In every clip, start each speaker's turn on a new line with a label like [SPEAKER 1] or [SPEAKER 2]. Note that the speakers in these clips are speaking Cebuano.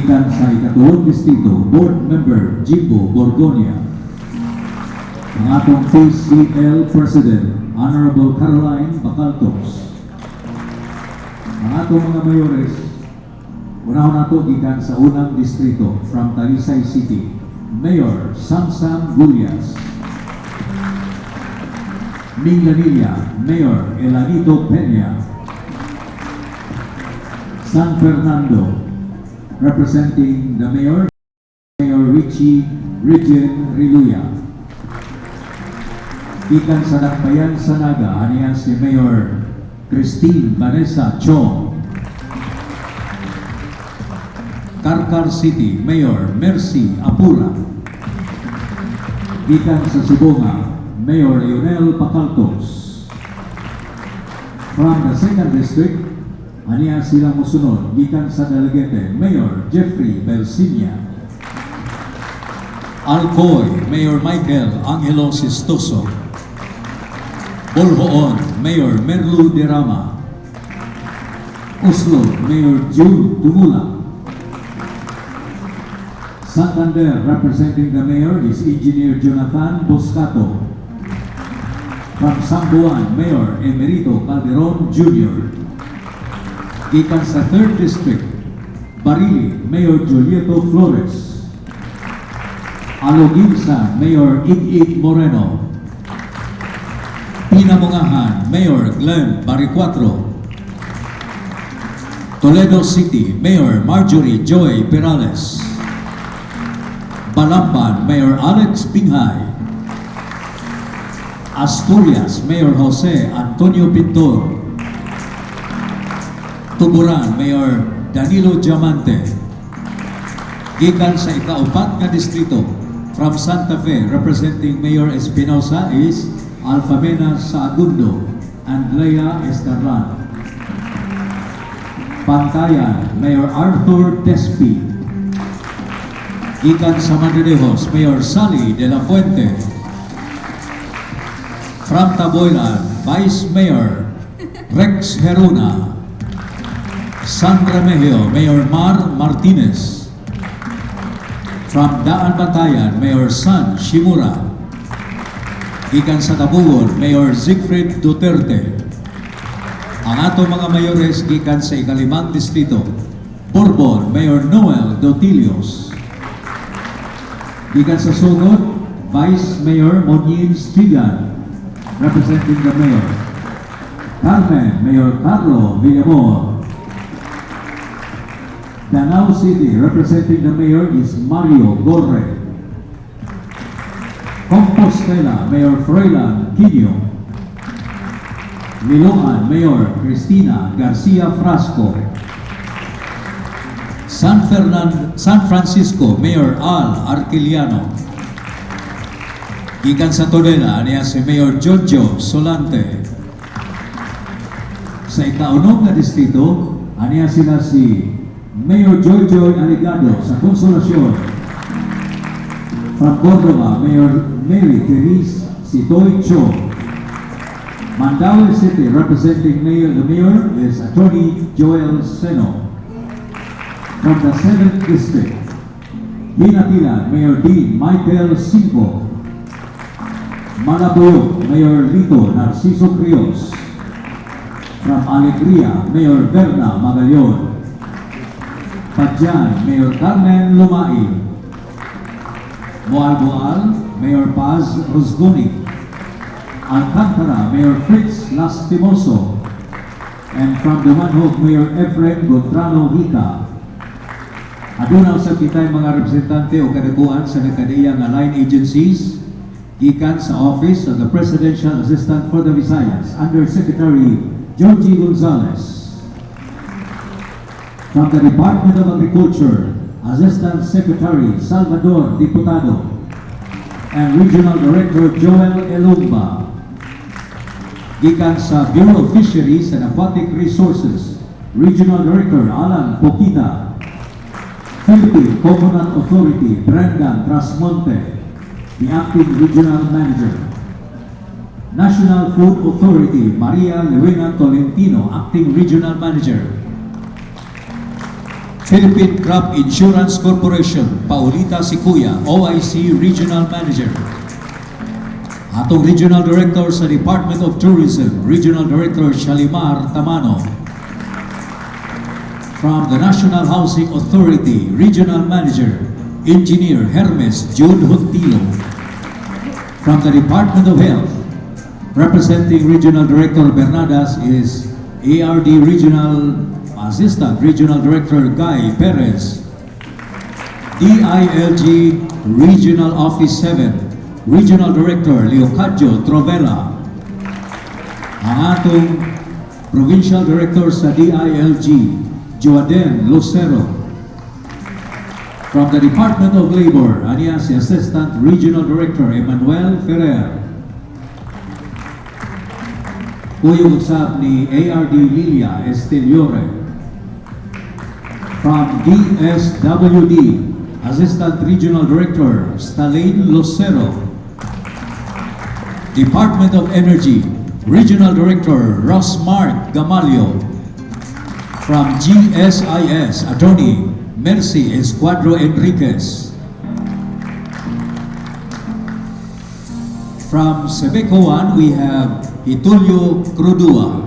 [SPEAKER 1] Gikan sa ikatulong distrito, Board Member Jimbo Borgonia. Ang atong PCL President, Honorable Caroline Bacaltos. Ang atong mga mayores, unahon nato gikan sa unang distrito, from Talisay City, Mayor Samsam Gullas. Minglanilla, Mayor Elanito Peña. San Fernando, representing the mayor, Mayor Richie Regin Riluya. Gikan sa Dakbayan sa Naga, aniya si Mayor Christine Vanessa Chong. Carcar City, Mayor Mercy Apura. Gikan sa Sibonga, Mayor Lionel Bacaltos. From the second district, aniya silang musunod, gikan sa Dalaguete, Mayor Jeffrey Belsinia. Alcoy, Mayor Michael Angelo Sistoso. Boljoon, Mayor Merlu Derama. Oslo, Mayor June Tumula. Santander, representing the mayor is Engineer Jonathan Boscato. From Samboan, Mayor Emerito Calderon Jr. Gikan sa 3rd District, Barili, Mayor Julieto Flores. Aloguinsan, Mayor Ig-Ig Moreno. Pinamungahan, Mayor Glenn Baricuatro. Toledo City, Mayor Marjorie Joy Perales. Balamban, Mayor Alex Pinghay. Asturias, Mayor Jose Antonio Pintor. Tuburan, Mayor Danilo Diamante. Gikan sa ikaupat nga distrito, from Santa Fe, representing Mayor Espinosa is Alfamena Saagundo and Leia Estarlan. Pantayan, Mayor Arthur Despi. Gikan sa Madridejos, Mayor Sally de la Fuente. From Tabuelan, Vice Mayor Rex Heruna. San Remigio, Mayor Mar Martinez. From Daan Bantayan, Mayor San Shimura. Gikan sa Tabugon, Mayor Siegfried Duterte. Ang atong mga mayores gikan sa ikalimang distrito, Borbon, Mayor Noel Dotilios. Gikan sa Sogod, Vice Mayor Monyin Strigan, representing the mayor. Carmen, Mayor Carlo Villamor. Danao City, representing the mayor is Mario Gorre. Compostela, Mayor Froilan Quinio. Liloan, Mayor Cristina Garcia Frasco. San Francisco, Mayor Al Arquiliano. Gikan sa Tudela, niya si Mayor Jojo Solante. Sa ikaunom nga distrito, aniya sila si Mayor Joyjoy Aligado sa Consolacion. From Cordova, Mayor Mary Therese Sitoy Cho. Mandaue City, representing the mayor is Attorney Joel Seno. From the 7th District, Ginatilan, Mayor Dean Michael Cinco. Malabuyoc, Mayor Lito Narciso Crios. From Alegria, Mayor Verna Magallon. Padian, Mayor Carmen Lumai. Moalboal, Mayor Paz Rosgoni. Alcantara, Mayor Fritz Lastimoso. And from Dumanjug, Mayor Efrem Gontrano Hika. Aduna usab kitay mga representante o kadakuan sa nagkadaiya nga line agencies gikan sa Office of the Presidential Assistant for the Visayas, Undersecretary Georgie Gonzalez. From the Department of Agriculture, Assistant Secretary Salvador Diputado and Regional Director Joel Elumba. Gikan sa Bureau of Fisheries and Aquatic Resources, Regional Director Alan Poquita. Philippine Coconut Authority, Brendan Trasmonte, the Acting Regional Manager. National Food Authority, Maria Lewena Tolentino, Acting Regional Manager. Philippine Crop Insurance Corporation, Paulita Sikuya, OIC Regional Manager. Atong Regional Director sa Department of Tourism, Regional Director Shalimar Tamano. From the National Housing Authority, Regional Manager, Engineer Hermes Jude Juntilo. From the Department of Health, representing Regional Director Bernadas is ARD Regional Assistant Regional Director Guy Perez. DILG Regional Office 7, Regional Director Leocadio Trovela. Ang atong Provincial Director sa DILG, Joaden Lucero. From the Department of Labor, aniya si Assistant Regional Director Emmanuel Ferrer. Kuyog usab ni ARD Lilia Esteliore. From DSWD, Assistant Regional Director Stalin Lucero. Department of Energy, Regional Director Rosmark Gamalio. From GSIS, Attorney Mercy Escuadro Enriquez. From Cebeco 1, we have Itulio Crudua.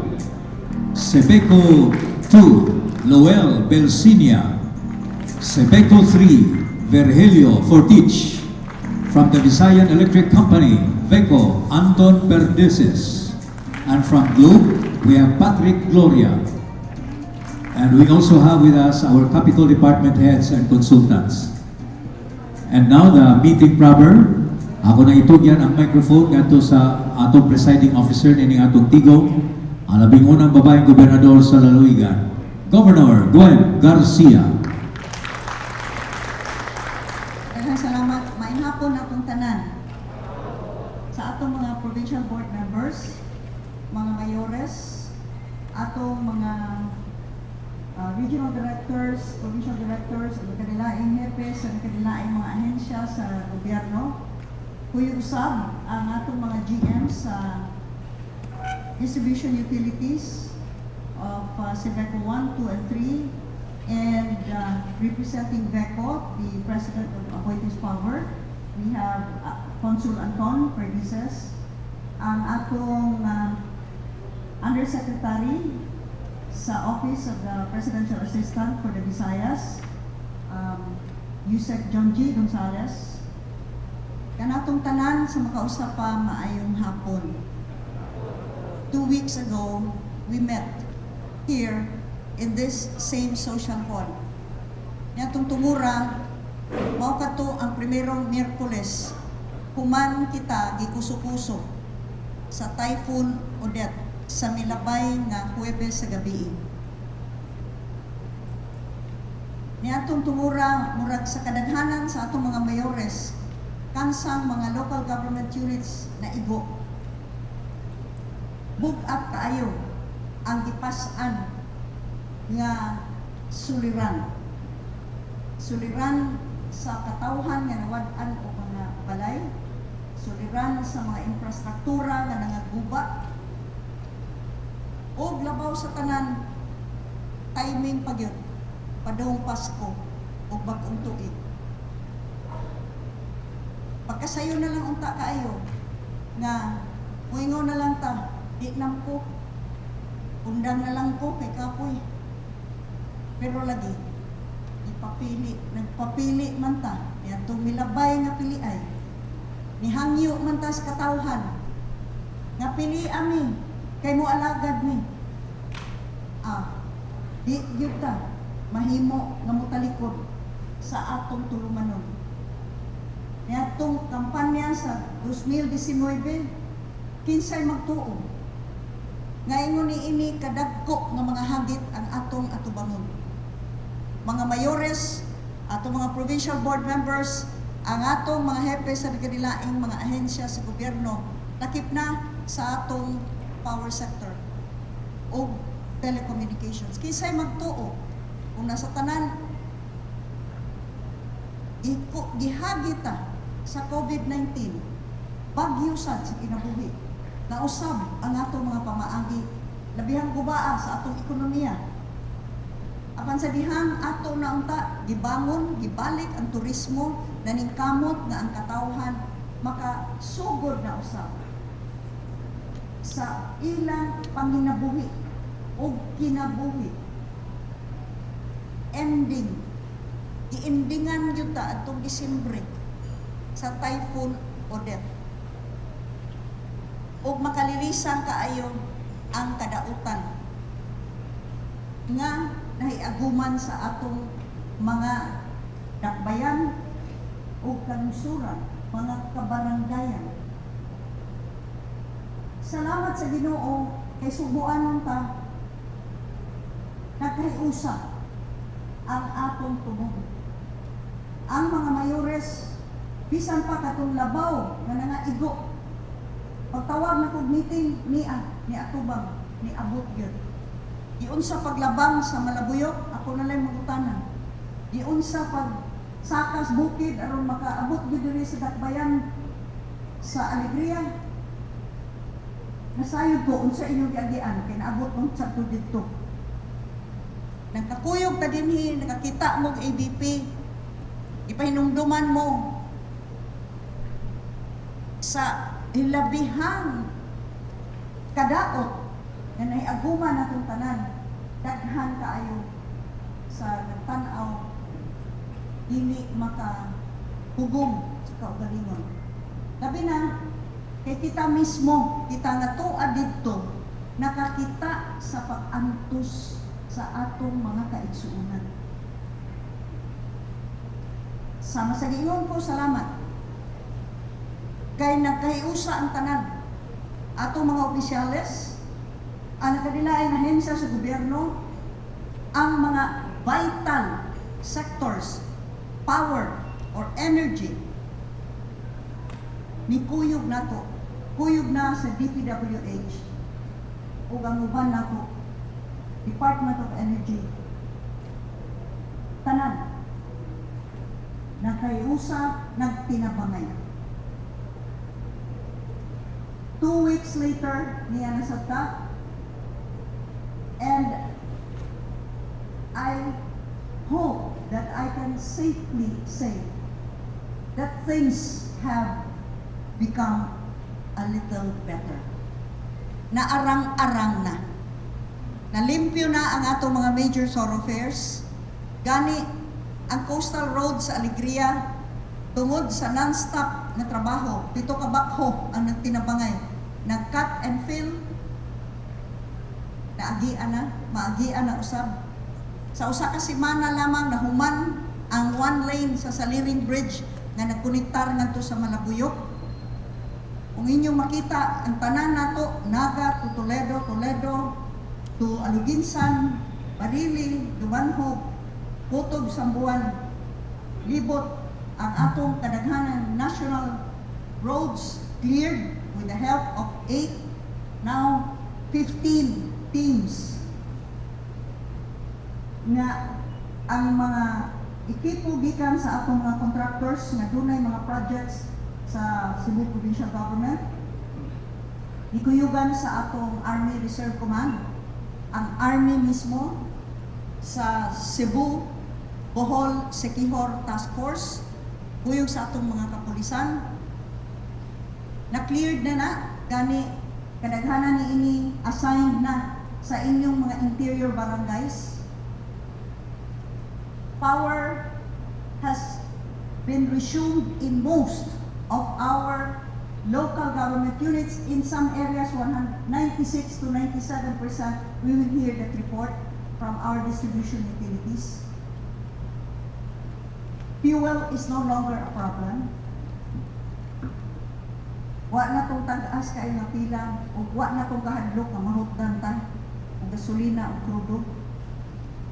[SPEAKER 1] Cebeco 2, Noel Belsinia. Cebeco 3, Virgilio Fortich. From the Visayan Electric Company, VECO, Anton Perdeses. And from Globe, we have Patrick Gloria. And we also have with us our Capital Department heads and consultants. And now the meeting proper. Ako na itugyan ang microphone ngadto sa atong presiding officer nining atong tigom, ang labing unang babaeng gobernador sa lalawigan, Governor Gwen Garcia.
[SPEAKER 2] Daghang salamat. Maayong hapon atong tanan. Sa atong mga provincial board members, mga mayores, atong mga regional directors, provincial directors, ang kanilaing hepe sa kanilaing mga ahensya sa gobyerno, kuyog usab ang atong mga GM sa distribution utilities of Cebeco 1, 2, and 3, and representing VECO, the president of Aboitiz Power, we have Consul Anton Perdices, ang atong Undersecretary sa Office of the Presidential Assistant for the Visayas, Usec John G. Gonzales, kanatong tanan sa makausap pa, maayong hapon. 2 weeks ago, we met here in this same social hall. Niadtong tungura, mao kadto ang primerong Miyerkules, human kita gikuso-kuso sa Typhoon Odette sa milabay nga Huwebes sa gabi. Niadtong tungura, murag sa kadaghanan sa atong mga mayores, kansang mga local government units na igo. Bug-at kaayo ang gipas-an nga suliran. Suliran sa katawhan nga nawad-an og mga balay, suliran sa mga infrastruktura nga nangaguba, ug labaw sa tanan, timing pa gyud, padung Pasko ug bag-ong tuig. Pagkasayo na lang unta kaayo nga muingon na lang ta, "Di lang ko, undang na lang ko kay kapoy." Pero lagi ipapili, nagpapili man ta niadtong milabay nga piliay. Nihangyo man ta sa katawhan nga pili ami kay mo alagad mi. Ah, di gyud ta mahimo nga motalikod sa atong tulumanon. Niadtong kampanya sa 2019, kinsay magtuo nga ingon ni ini kadagko nga mga hagit ang atong atubangon? Mga mayores, atong mga provincial board members, ang atong mga hepe sa kanilaing mga ahensya sa gobyerno, lakip na sa atong power sector o telecommunications. Kinsay magtuo kung nasa tanan gihagit ta sa COVID-19, bagyo sad sa kinabuhi, nausab ang atong mga pamaagi, labihang gubaa sa atong ekonomiya? Apan sa dihang ato na unta gibangon, gibalik ang turismo, naningkamot nga ang katawhan makasugod na usab sa ilang panginabuhi o kinabuhi. Ending. Giendingan gyud ta atong Disyembre sa Typhoon Odette. Ug makalilisan kaayo ang kadautan nga nahiaguman sa atong mga dakbayan ug kanungsuran, mga kabaranggayan. Salamat sa Ginoo kay subuanon ta, nagkahiusa ang atong tubong. Ang mga mayores, bisan pa katong labaw nga nangaigo, pagtawag na kog meeting niya, ni atubang, ni abot gyud. Giunsa paglabang sa Malabuyok, ako na lang mangutana. Giunsa pag sakas bukid aron makaabot gyud diri sa dakbayan sa Alegria. Nasayod ko unsa inyong giagian kay naabot mo sa didto. Nagkakuyog ta dinhi, nakakita mo og ABP. Ipahinumduman mo sa hilabihang kadaot nga nahiaguman natong tanan, daghan kaayo sa nagtan-aw dili makahugom sa kaugalingon. Labi na kay kita mismo, kita nga tuad didto, nakakita sa pag-antos sa atong mga kaigsuonan. Sama sa giingon ko, salamat. Kay nagkahiusa ang tanan. Atong mga opisyales, ang nakadilaing ahensya sa gobyerno, ang mga vital sectors, power or energy, ni kuyog nato, kuyog na sa DPWH ug ang uban nato, Department of Energy, tanan, nagkahiusa, nagtinabangay. 2 weeks later, niya na ta, and I hope that I can safely say that things have become a little better. Naarang-arang na. Nalimpyo na ang atong mga major thoroughfares. Gani, ang coastal road sa Alegria, tungod sa non-stop na trabaho, 7 ka backhoe ang nagtinabangay. Nag-cut and fill, naagian na, maagian na usab. Sa 1 ka semana lamang, nahuman ang one lane sa Saliring Bridge nga nagkonektar ngadto sa Malabuyok. Kung inyong makita ang tanan nato, Naga to Toledo, Toledo to Aloguinsan, Barili, Dumanjug, Kutob, Samboan, libot ang atong kadaghanan national roads cleared with the help of 8, now 15 teams nga ang mga ekipo gikan sa atong mga contractors nga dunay mga projects sa Cebu Provincial Government, gikuyugan sa atong Army Reserve Command, ang Army mismo, sa Cebu Bohol Siquijor Task Force, kuyog sa atong mga kapulisan, na cleared na na. Gani kadaghanan ni ini assigned na sa inyong mga interior barangays. Power has been resumed in most of our local government units. In some areas, 196 to 97%. We will hear that report from our distribution utilities. Fuel is no longer a problem. Wa na tong tag-as kaayo nga pila ug wa na tong kahadlok nga mahutdan ta og gasolina o krudo.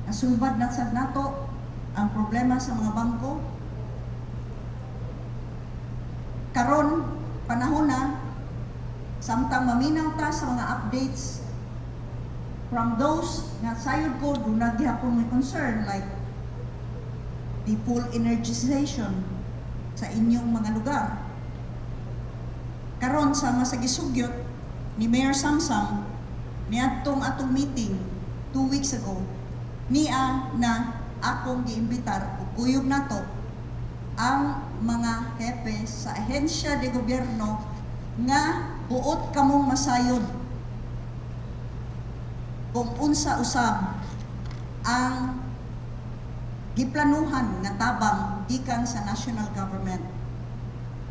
[SPEAKER 2] Nasulbad na sad nato ang problema sa mga bangko. Karon panahon na, samtang maminaw ta sa mga updates from those nga sayod ko duna gihapon may concern, like the full energization sa inyong mga lugar. Karon, sama sa gisugyot ni Mayor Samsam niadtong atong meeting 2 weeks ago, Nia na akong giimbitar ug kuyog nato ang mga hepe sa ahensya de gobyerno nga buot kamong masayod kung unsa usab ang giplanuhan nga tabang gikan sa national government.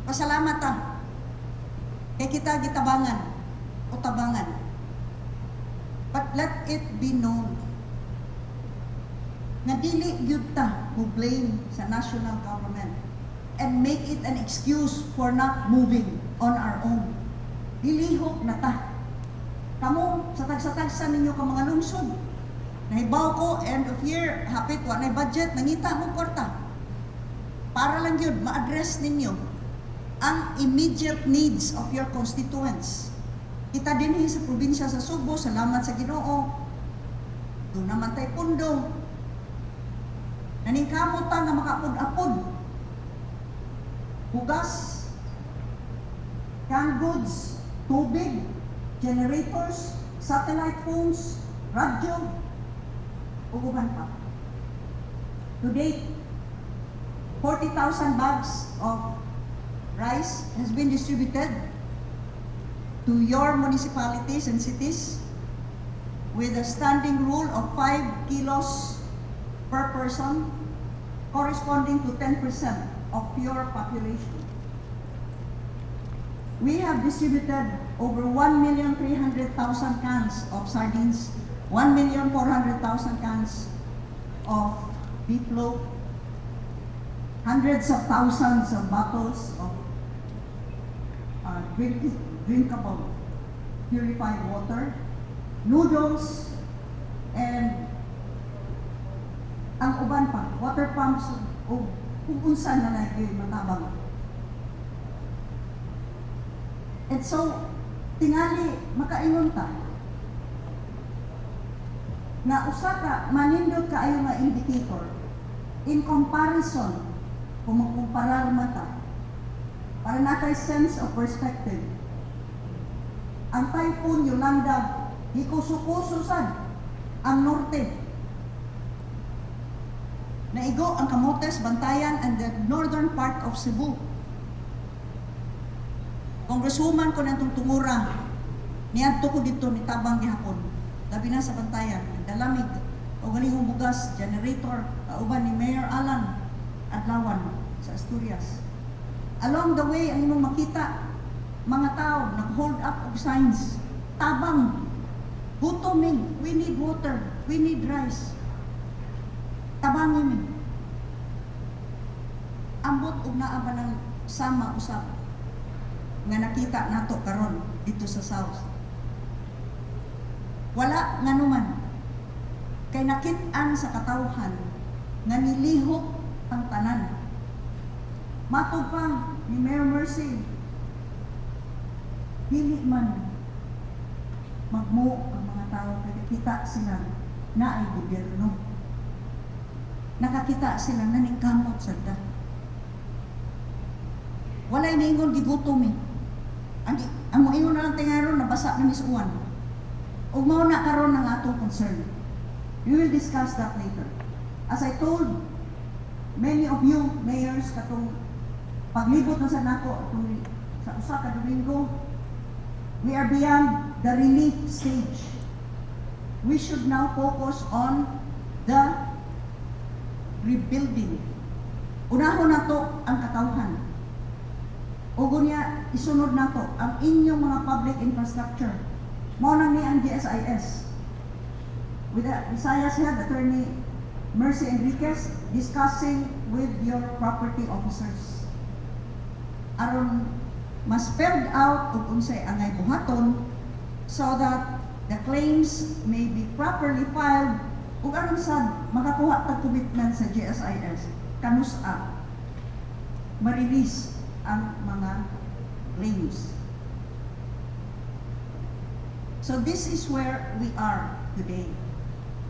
[SPEAKER 2] Pasalamat ta kay kita gitabangan o tabangan. But let it be known nga dili gyud ta mo blame sa national government and make it an excuse for not moving on our own. Dilihok na ta. Kamo sa tagsa-tagsa ninyo ka mga lungsod. Nahibaw ko, end of year, hapit wa na budget, nangita mo kwarta. Para lang yun, ma-address ninyo ang immediate needs of your constituents. Kita dinhi sa probinsya sa Sugbo, salamat sa Ginoo. Duna man tay pundo. Naningkamot ta nga makaapod-apod. Bugas, canned goods, tubig, generators, satellite phones, radyo, ug uban pa. To date, 40,000 bags of rice has been distributed to your municipalities and cities with a standing rule of 5 kilos per person, corresponding to 10% of your population. We have distributed over 1,300,000 cans of sardines, 1,400,000 cans of beef loaf, hundreds of thousands of bottles of drinkable purified water, noodles, and ang uban pa, water pumps, o kung unsa na lang gyud matabang. And so, tingali makaingon ta nga usa ka manindot kaayo nga indicator in comparison, kung magkumparar man ta para na kay sense of perspective, ang Typhoon Yolanda, gikuso-kuso sad ang norte. Naigo ang Camotes, Bantayan and the northern part of Cebu. Congresswoman ko ng tungura, niadto ko dito, nitabang gihapon. Labi na sa Bantayan, dalamig, o galing bugas, generator, kauban ni Mayor Alan Adlawan sa Asturias. Along the way, ang imong makita, mga tao nag-hold up og signs, tabang, gutom mi, we need water, we need rice. Tabangi mi. Ambot og naa ba ng sama usab nga nakita nato karon dito sa South? Wala. Nganuman kay nakit-an sa katawhan nga nilihok ang tanan. Matod pa ni Mayor Mercy, dili man magmo ang mga tao kay nakita sila na ay gobyerno. Nakakita sila na ningkamot sa da. Walay naingon gigutom eh. Ang moingon na lang tingaron, nabasa na mis uwan. Ug mao na karon ang atong concern. We will discuss that later. As I told many of you mayors katong paglibot na sa nako atong sa usa ka Domingo, we are beyond the relief stage. We should now focus on the rebuilding. Unahon nato ang katawhan. Ug unya isunod nato ang inyong mga public infrastructure. Mao nang ni ang GSIS. With the Visayas Head Attorney Mercy Enriquez discussing with your property officers. Aron ma-spelled out ug unsay angay buhaton so that the claims may be properly filed ug aron sad makakuha tag commitment sa GSIS kanus-a ma-release ang mga claims. So this is where we are today.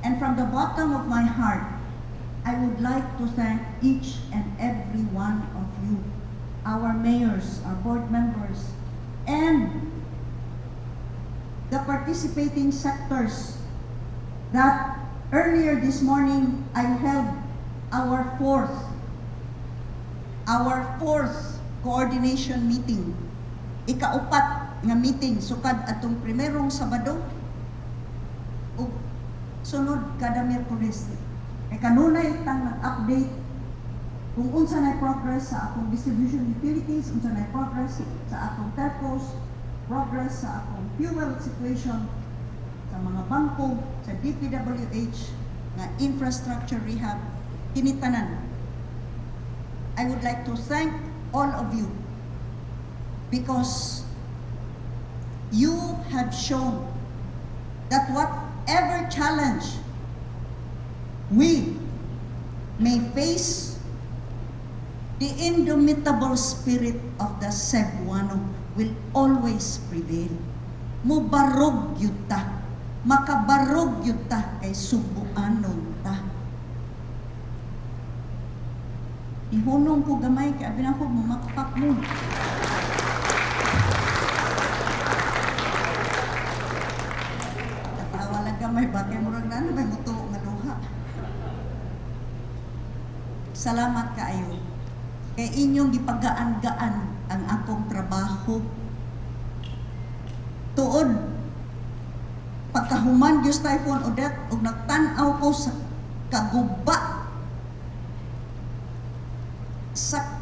[SPEAKER 2] And from the bottom of my heart, I would like to thank each and every one of you, our mayors, our board members, and the participating sectors that Earlier this morning, I held our fourth coordination meeting. Ikaupat nga meeting sukad atong primerong Sabado ug sunod kada Miyerkules. Kay kanunay tang nag-update kung unsa na progress sa atong distribution utilities, unsa na progress sa atong telcos, progress sa atong fuel situation, sa mga bangko, sa DPWH, nga infrastructure rehab, kini tanan. I would like to thank all of you because you have shown that whatever challenge we may face, the indomitable spirit of the Cebuano will always prevail. Mubarog gyud ta. Makabarog gyud ta kay Sugbuanon ta. Ihunong ko gamay kay abi nako mumakpak mo. Katawa lang gamay ba kay murag na may mutuo nga luha. Salamat kaayo. Kay inyong gipagaan-gaan ang akong trabaho. Tuod pagkahuman gyud sa Typhoon Odette ug nagtan-aw ko sa kaguba sa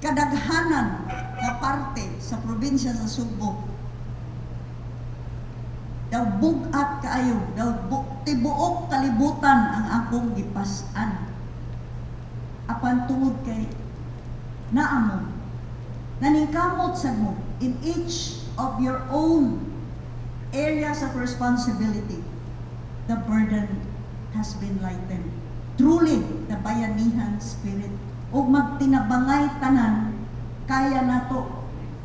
[SPEAKER 2] kadaghanan nga parte sa probinsya sa Sugbo. Daw bug-at kaayo, daw tibuok kalibutan ang akong gipas-an. Apan tungod kay naa mo, naningkamot sad mo in each of your own areas of responsibility, the burden has been lightened. Truly, the bayanihan spirit. Ug magtinabangay tanan, kaya nato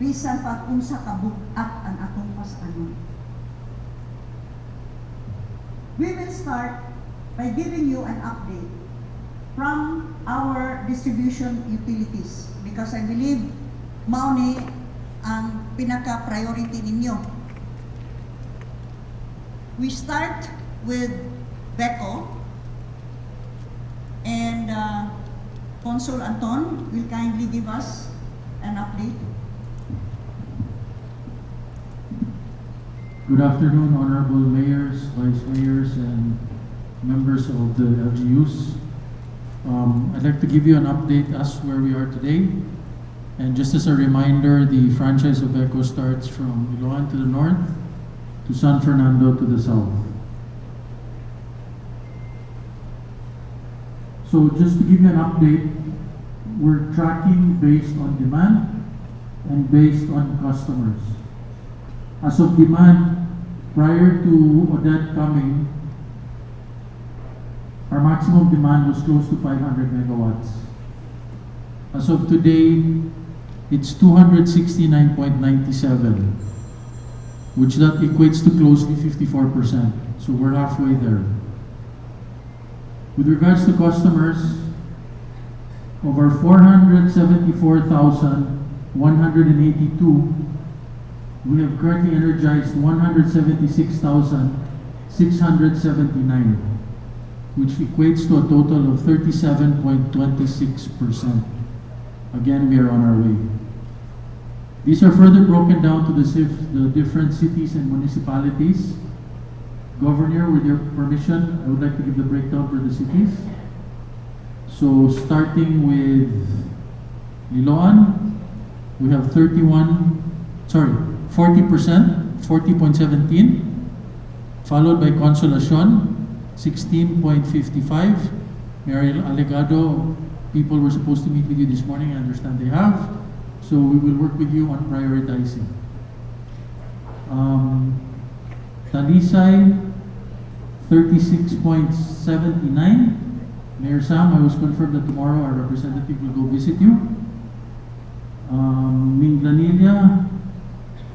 [SPEAKER 2] bisan pa unsa ka bug-at ang atong pas-anon. We will start by giving you an update from our distribution utilities because I believe mao ni ang pinaka-priority ninyo. We start with VECO, and Consul Anton will kindly give us an update.
[SPEAKER 3] Good afternoon, honorable mayors, vice mayors, and members of the LGUs. I'd like to give you an update as where we are today. And just as a reminder, the franchise of VECO starts from Liloan to the north to San Fernando to the south. So just to give you an update, we're tracking based on demand and based on customers. As of demand, prior to Odette coming, our maximum demand was close to 500 megawatts. As of today, it's 269.97, which that equates to closely 54%. So we're halfway there. With regards to customers, over 474,182, we have currently energized 176,679, which equates to a total of 37.26%. Again, we are on our way. These are further broken down to the different cities and municipalities. Governor, with your permission, I would like to give the breakdown for the cities. So starting with Liloan, we have 31, sorry, 40%, 40.17, followed by Consolacion, 16.55. Mayor Alegado, people were supposed to meet with you this morning, I understand they have. So we will work with you on prioritizing. Talisay, 36.79. Mayor Sam, I was confirmed that tomorrow our representative will go visit you. Minglanilla,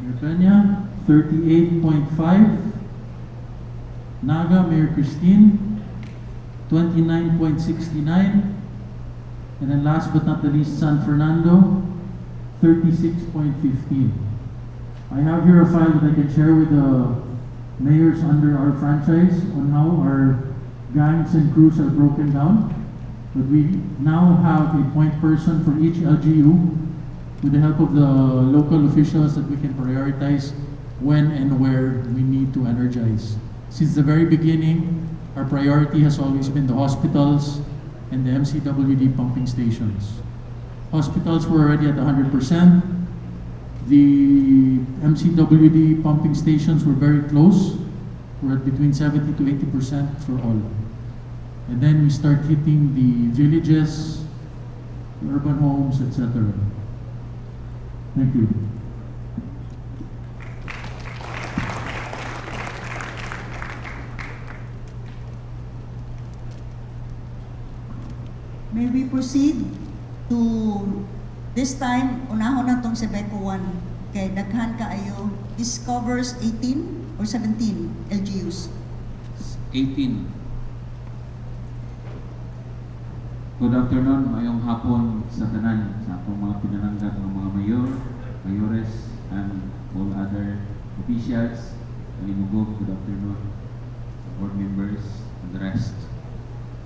[SPEAKER 3] Mayor Peña, 38.5. Naga, Mayor Christine, 29.69. And then last but not the least, San Fernando, 36.15. I have here a file that I can share with the mayors under our franchise on how our gangs and crews are broken down. But we now have a point person for each LGU with the help of the local officials that we can prioritize when and where we need to energize. Since the very beginning, our priority has always been the hospitals and the MCWD pumping stations. Hospitals were already at 100%. The MCWD pumping stations were very close. We're at between 70 to 80% for all. And then we start hitting the villages, the urban homes, etc. Thank you.
[SPEAKER 2] May we proceed to this time, unahon na tong Sebeco 1 kay daghan kaayo. This covers 18 or 17 LGUs.
[SPEAKER 4] 18. Good afternoon, maayong hapon sa tanan, sa atong mga pinananggap ng mga mayor, mayores, and all other officials. Alimugog, good afternoon, board members, and the rest.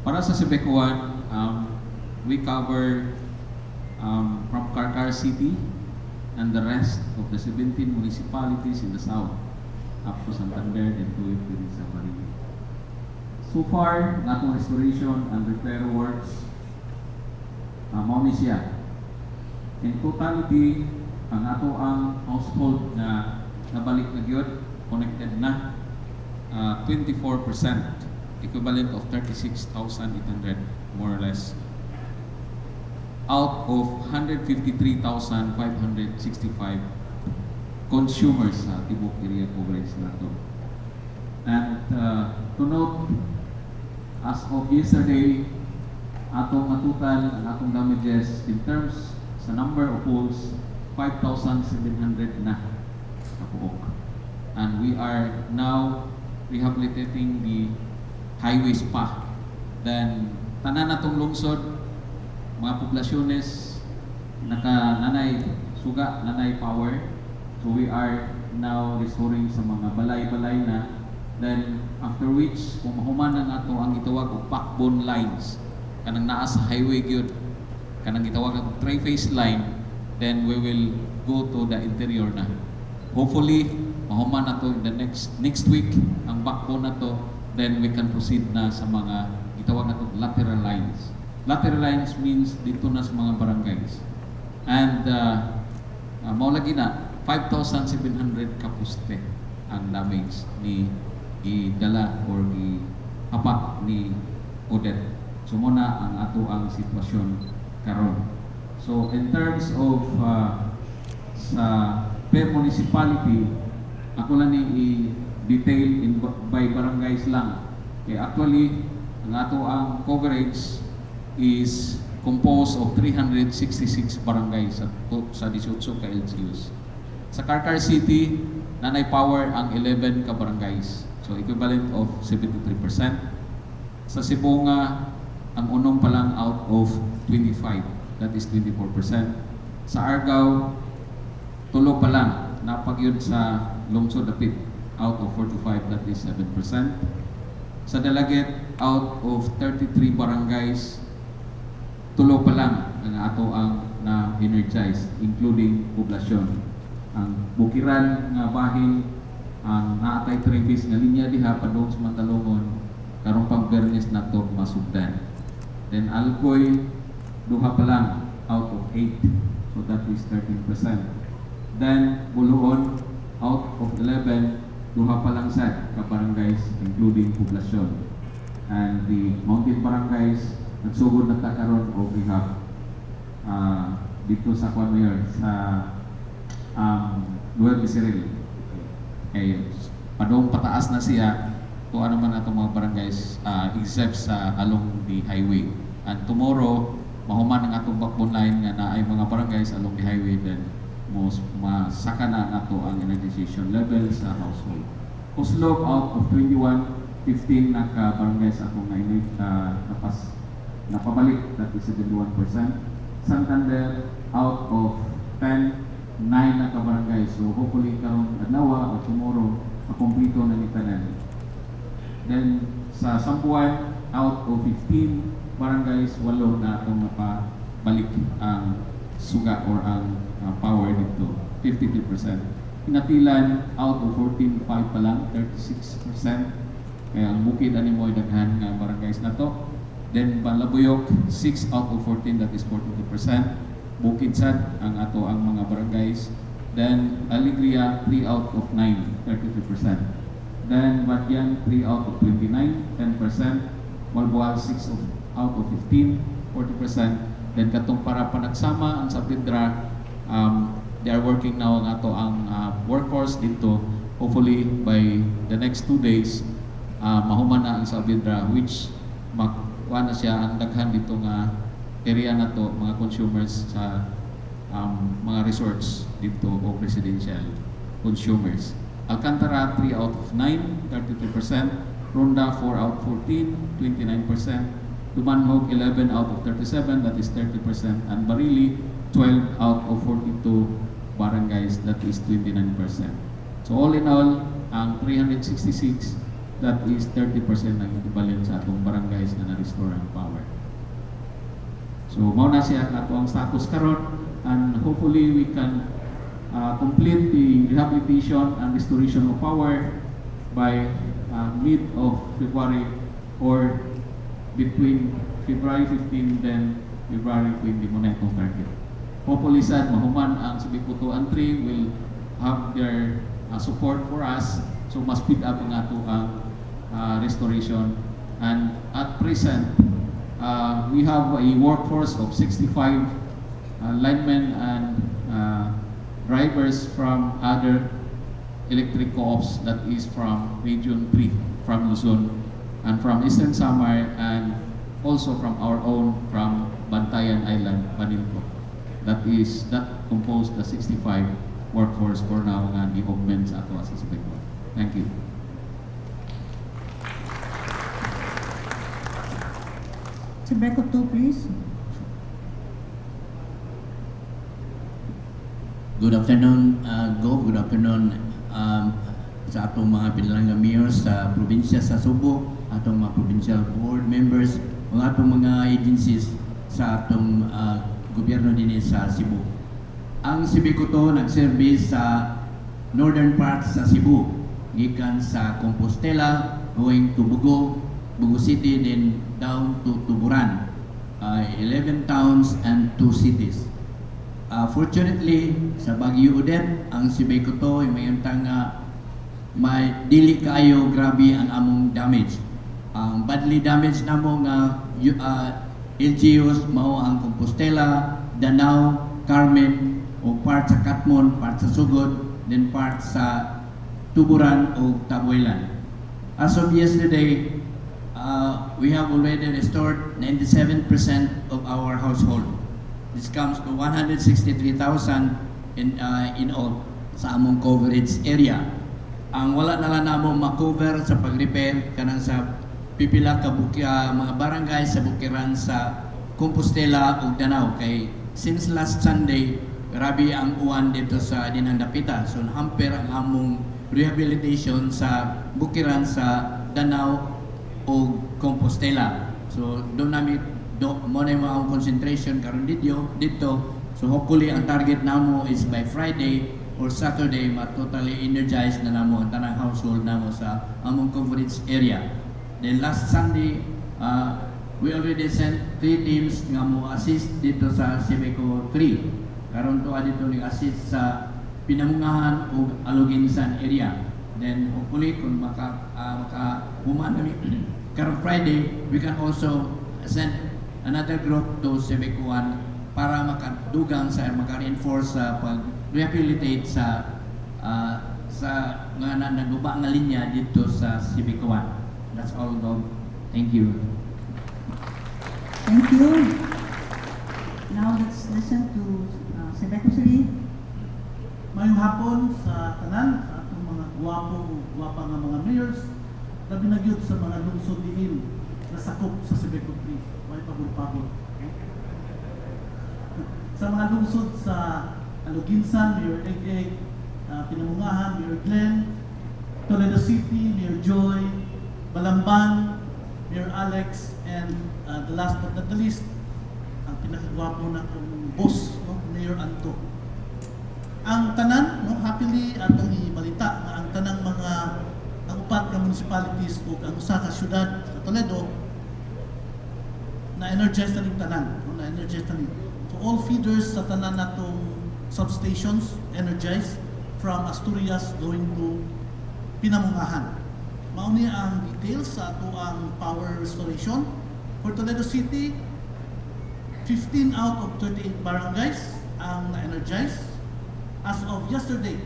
[SPEAKER 4] Para sa Sebeco 1, we cover from Carcar City and the rest of the 17 municipalities in the south, up to Santander and to sa Barili. So far, ang atong restoration and repair works, mao ni siya. In totality, ang ato ang household na nabalik na gyud, connected na, 24%, equivalent of 36,800 more or less, out of 153,565 consumers sa tibok area coverage nato. And to note, as of yesterday, atong na-total ang atong damages in terms sa number of poles, 5,700 na kapuok. And we are now rehabilitating the highways pa. Then, tanan natong lungsod, mga poblasyones, naka nanay suga, nanay power. So we are now restoring sa mga balay-balay na. Then after which, kung mahuman na nato ang gitawag og backbone lines, kanang naa sa highway gyud, kanang gitawag og three-phase line, then we will go to the interior na. Hopefully, mahuman na to in the next next week ang backbone na to, then we can proceed na sa mga gitawag nato lateral lines. Lateral lines means dito na sa mga barangays. And mao lagi na 5,700 ka poste ang damage ni gidala or gihapak ni Odette. So mao na ang ato ang sitwasyon karon. So in terms of sa per municipality, ako lang ni i-detail in by barangays lang. Kay actually, ang ato ang coverage is composed of 366 barangays sa 18 ka LGUs. Sa Carcar City, nanay power ang 11 ka barangays. So equivalent of 73%. Sa Sibonga, ang unom pa lang out of 25. That is 24%. Sa Argao, tulo pa lang napagyud sa lungsod dapit, out of 45, that is 7%. Sa Dalaguete, out of 33 barangays, tulo pa lang ang ato ang na-energize, including poblasyon. Ang Bukiran nga bahin, ang naatay three-phase nga linya diha padung sa Mantalongon, karong pang Biyernes nato masugdan. Then Alcoy, duha pa lang out of 8, so that is 13%. Then Buluon, out of 11, duha pa lang sad ka barangays, including poblasyon. And the mountain barangays, nagsugod na ta karon og rehab dito sa kwan, Mayor, sa Nueva Miseril. Eh, padung pataas na siya, tuwa naman atong mga barangays except sa along the highway. And tomorrow, mahuman ang atong backbone line nga naay mga barangays along the highway, then mos masaka na nato ang energization level sa household. Oslob, out of 21, 15 naka barangays akong na napas napabalik, that is 71%. Santander, out of 10, 9 na ka barangay. So hopefully karong adlaw or tomorrow makumpleto na ni tanan. Then sa Sambuan, Out of 15 barangays, walo na atong mapabalik ang suga or ang power dito, 53%. Ginatilan, out of 14, 5 pa lang, 36%. Kaya ang bukid ani mo daghan nga barangays na to. Then Malabuyoc, 6 out of 14, that is 42%. Bukid sad ang ato ang mga barangays. Then Alegria, 3 out of 9, 33%. Then Badian, 3 out of 29, 10%. Moalboal, 6 out of 15, 40%. Then katong para Panagsama ang Saavedra, they are working now ang ato ang workforce dito. Hopefully by the next 2 days, mahuman na ang Saavedra, which makuha na siya ang daghan dito nga area na to, mga consumers sa mga resorts dito o residential consumers. Alcantara, 3 out of 9, 33%. Ronda, 4 out of 14, 29%. Dumanjug, 11 out of 37, that is 30%. And Barili, 12 out of 42 barangays, that is 29%. So all in all, ang 366, that is 30% ang equivalent sa atong barangays na na-restore ang power. So mao na siya ang ato ang status karon, and hopefully we can complete the rehabilitation and restoration of power by mid of February or between February 15 then February 20 mo na itong target. Hopefully sad mahuman ang Cebeco 2 and 3 will have their support for us, so mas speed up ang ato ang restoration. And at present, we have a workforce of 65 linemen and drivers from other electric co-ops, that is from Region 3, from Luzon and from Eastern Samar, and also from our own, from Bantayan Island, Banilco. That composed the 65 workforce for now nga ni-augment sa ato sa Cebeco. Thank you.
[SPEAKER 2] Cebeco 2, please.
[SPEAKER 5] Good afternoon, Gov. Good afternoon sa atong mga pinalangga mayors sa probinsya sa Subo, atong mga provincial board members, mga atong mga agencies sa atong gobyerno dinhi sa Cebu. Ang Cebeco 2 nag-service sa northern part sa Cebu, gikan sa Compostela, going to Bogo, Bogo City, then down to Tuburan. 11 towns and 2 cities. Fortunately, sa Bagyo Odette, ang Cebeco 2, yung may nga may dili kaayo grabe ang among damage. Ang badly damage namo nga LGUs mao ang Compostela, Danao, Carmen, o part sa Catmon, part sa Sogod, then part sa Tuburan o Tabuelan. As of yesterday, we have already restored 97% of our household. This comes to 163,000 in all sa among coverage area. Ang wala na lang namo ma-cover sa pag-repair kanang sa pipila ka mga barangay sa bukiran sa Compostela ug Danao, kay since last Sunday grabe ang uwan dito sa dinhang dapita, so hamper ang among rehabilitation sa bukiran sa Danao ug Compostela. So do nami do mo na yung ang concentration karon dito. So hopefully ang target namo is by Friday or Saturday ma totally energized na namo ang tanang household namo sa among coverage area. Then last Sunday, we already sent three teams nga mo assist dito sa Cebeco 3. Karon tuwa dito ni assist sa Pinamungahan ug Aloguinsan area. Then hopefully kung maka human kami karon Friday, we can also send another group to Cebeco 1 para makadugang sa maka-reinforce sa pag-rehabilitate sa nga na naguba nga linya dito sa Cebeco 1. That's all, Gov. Thank you.
[SPEAKER 2] Thank you. Now let's listen to Cebeco 3.
[SPEAKER 6] Mayong hapon sa tanan, sa atong mga guwapo o guwapa nga mga mayors, labi na gyud sa mga lungsod diin na sakop sa Cebeco 3. Way pabor-pabor. Sa mga lungsod sa Aloguinsan, Mayor Egg-Egg, Pinamungahan, Mayor Glenn, Toledo City, Mayor Joy, Balamban, Mayor Alex, and the last but not the least, ang pinakagwapo na kong boss, no, Mayor Anto. Ang tanan, no, happily atong ibalita nga ang tanang mga ang upat ka municipalities ug ang usa ka syudad sa Toledo na energize na ning tanan, no, na energize na ning. So all feeders sa tanan natong substations energized from Asturias going to Pinamungahan. Mao ni ang details sa atoang power restoration. For Toledo City, 15 out of 38 barangays ang na-energize. As of yesterday,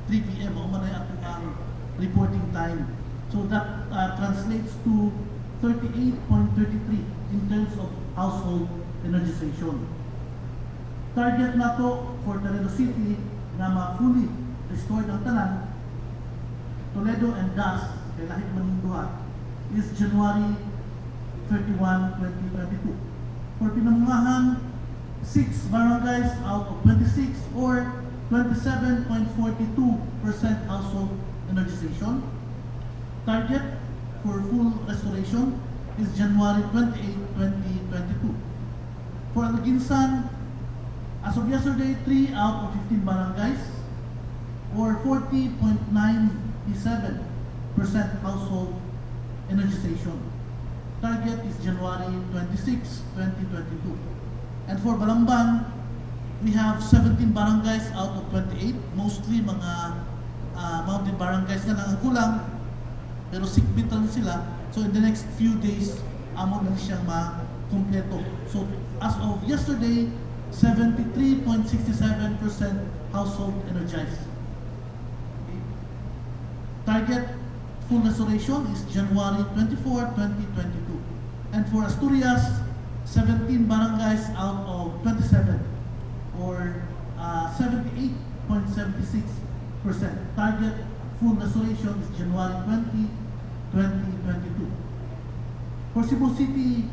[SPEAKER 6] 3 p.m., mao man ay atoang reporting time. So that translates to 38.33 in terms of household energization. Target nato for Toledo City nga ma-fully restored ang tanan, Toledo and Das, kay lahi man ning duha, is January 31, 2022. For Pinamungahan, 6 barangays out of 26 or 27.42% household energization. Target for full restoration is January 28, 2022. For Aloguinsan, as of yesterday, 3 out of 15 barangays or 40.97% household energization. Target is January 26, 2022. And for Balamban, we have 17 barangays out of 28, mostly mga mountain barangays na lang ang kulang, pero sikbit lang sila. So in the next few days, amo na siyang ma-kompleto. So as of yesterday, 73.67% household energized. Okay. Target full restoration is January 24, 2022. And for Asturias, 17 barangays out of 27 or 78.76%. Target full restoration is January 20, 2022. For Cebu City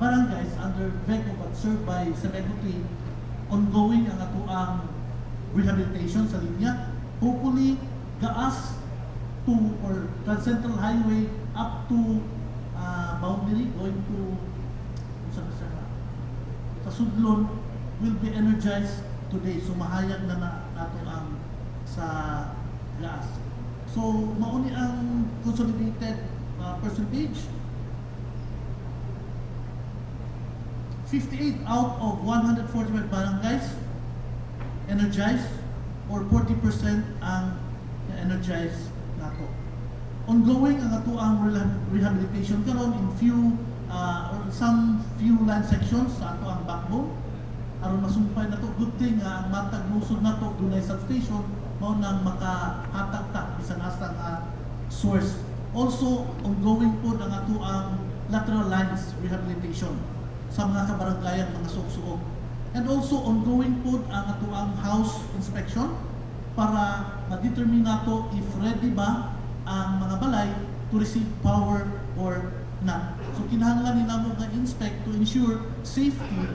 [SPEAKER 6] barangays under VECO but served by Cebeco 3, ongoing ang atoang rehabilitation sa linya. Hopefully, Gaas to or Transcentral Highway up to boundary going to sa Sudlon will be energized today. So mahayag na nato ang sa Gaas. So mao ni ang consolidated percentage. 58 out of 145 barangays energized or 40% ang energized nato. Ongoing ang atoang rehabilitation karon in few or some few line sections sa atoang backbone aron masumpay nato. Good thing nga ang matag lungsod nato dunay substation, mao nang makahatag ta bisan asa nga source. Also ongoing pod ang atoang lateral lines rehabilitation sa mga kabaranggayan, mga suok-suok. And also ongoing pod ang atoang house inspection para ma-determine nato if ready ba ang mga balay to receive power or not. So kinahanglan ni namo nga inspect to ensure safety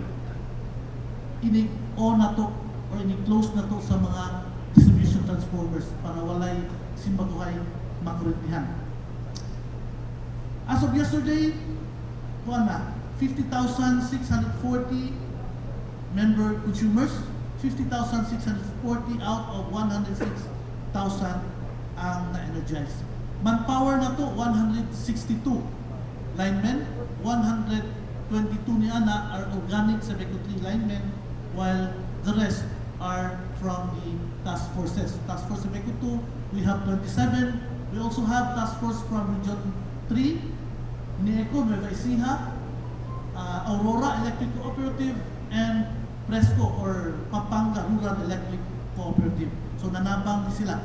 [SPEAKER 6] inig on nato or inig close nato sa mga distribution transformers para walay simbakuhay makurintihan. As of yesterday, kuan na, 50,640 member consumers, 50,640 out of 106,000 ang na-energize. Manpower na to, 162 linemen, 122 ni ana are organic sa Cebeco 3 linemen, while the rest are from the task forces. Task Force Cebeco 2, we have 27. We also have task force from Region 3, NECO, Nueva Ecija, Aurora Electric Cooperative, and Presco or Pampanga Rural Electric Cooperative. So nanabang ni sila.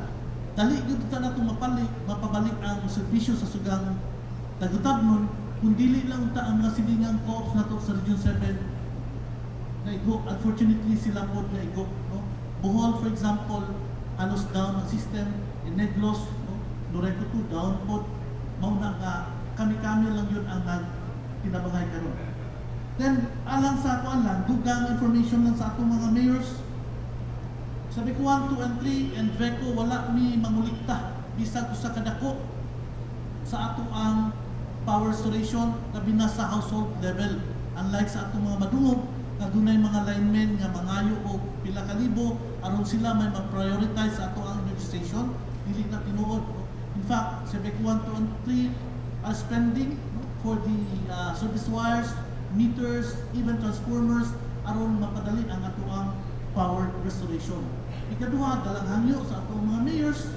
[SPEAKER 6] Dali gyud ta nato mapabalik ang serbisyo sa sugang tagutabnon kung dili lang ta ang mga silingang co-ops nato sa Region 7 naigo. Unfortunately, sila po naigo, no? Bohol, for example, halos down ang system. In Negros, no? Noreco 2 down po. Mao na nga kami-kami lang yun ang nagtinabangay karon. Then alang sa kuan lang, dugang information lang sa atong mga mayors. Sabi ko 1, 2, and 3 and VECO, wala mi mangulikta bisag usa ka dako sa ato ang power restoration labi na sa household level. Unlike sa atong mga madungog nga dunay mga linemen nga mangayo og pila ka libo aron sila may ma-prioritize sa ato ang energization, dili na tinuod, no? In fact, CBEC 1, 2, and 3 are spending, no, for the service wires, meters, even transformers aron mapadali ang atoang power restoration. Ikaduha, dalang hangyo sa atong mga mayors,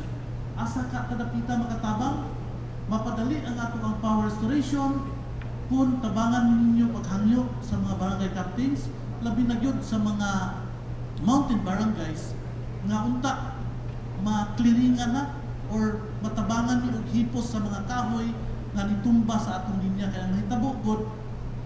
[SPEAKER 6] asa ka kadapita makatabang mapadali ang atoang power restoration kung tabangan ninyo paghangyo sa mga barangay captains, labi na gyud sa mga mountain barangays nga unta ma-clearingan na or matabangan ni og hipos sa mga kahoy nga nitumba sa atong linya, kaya ang mahitabo gud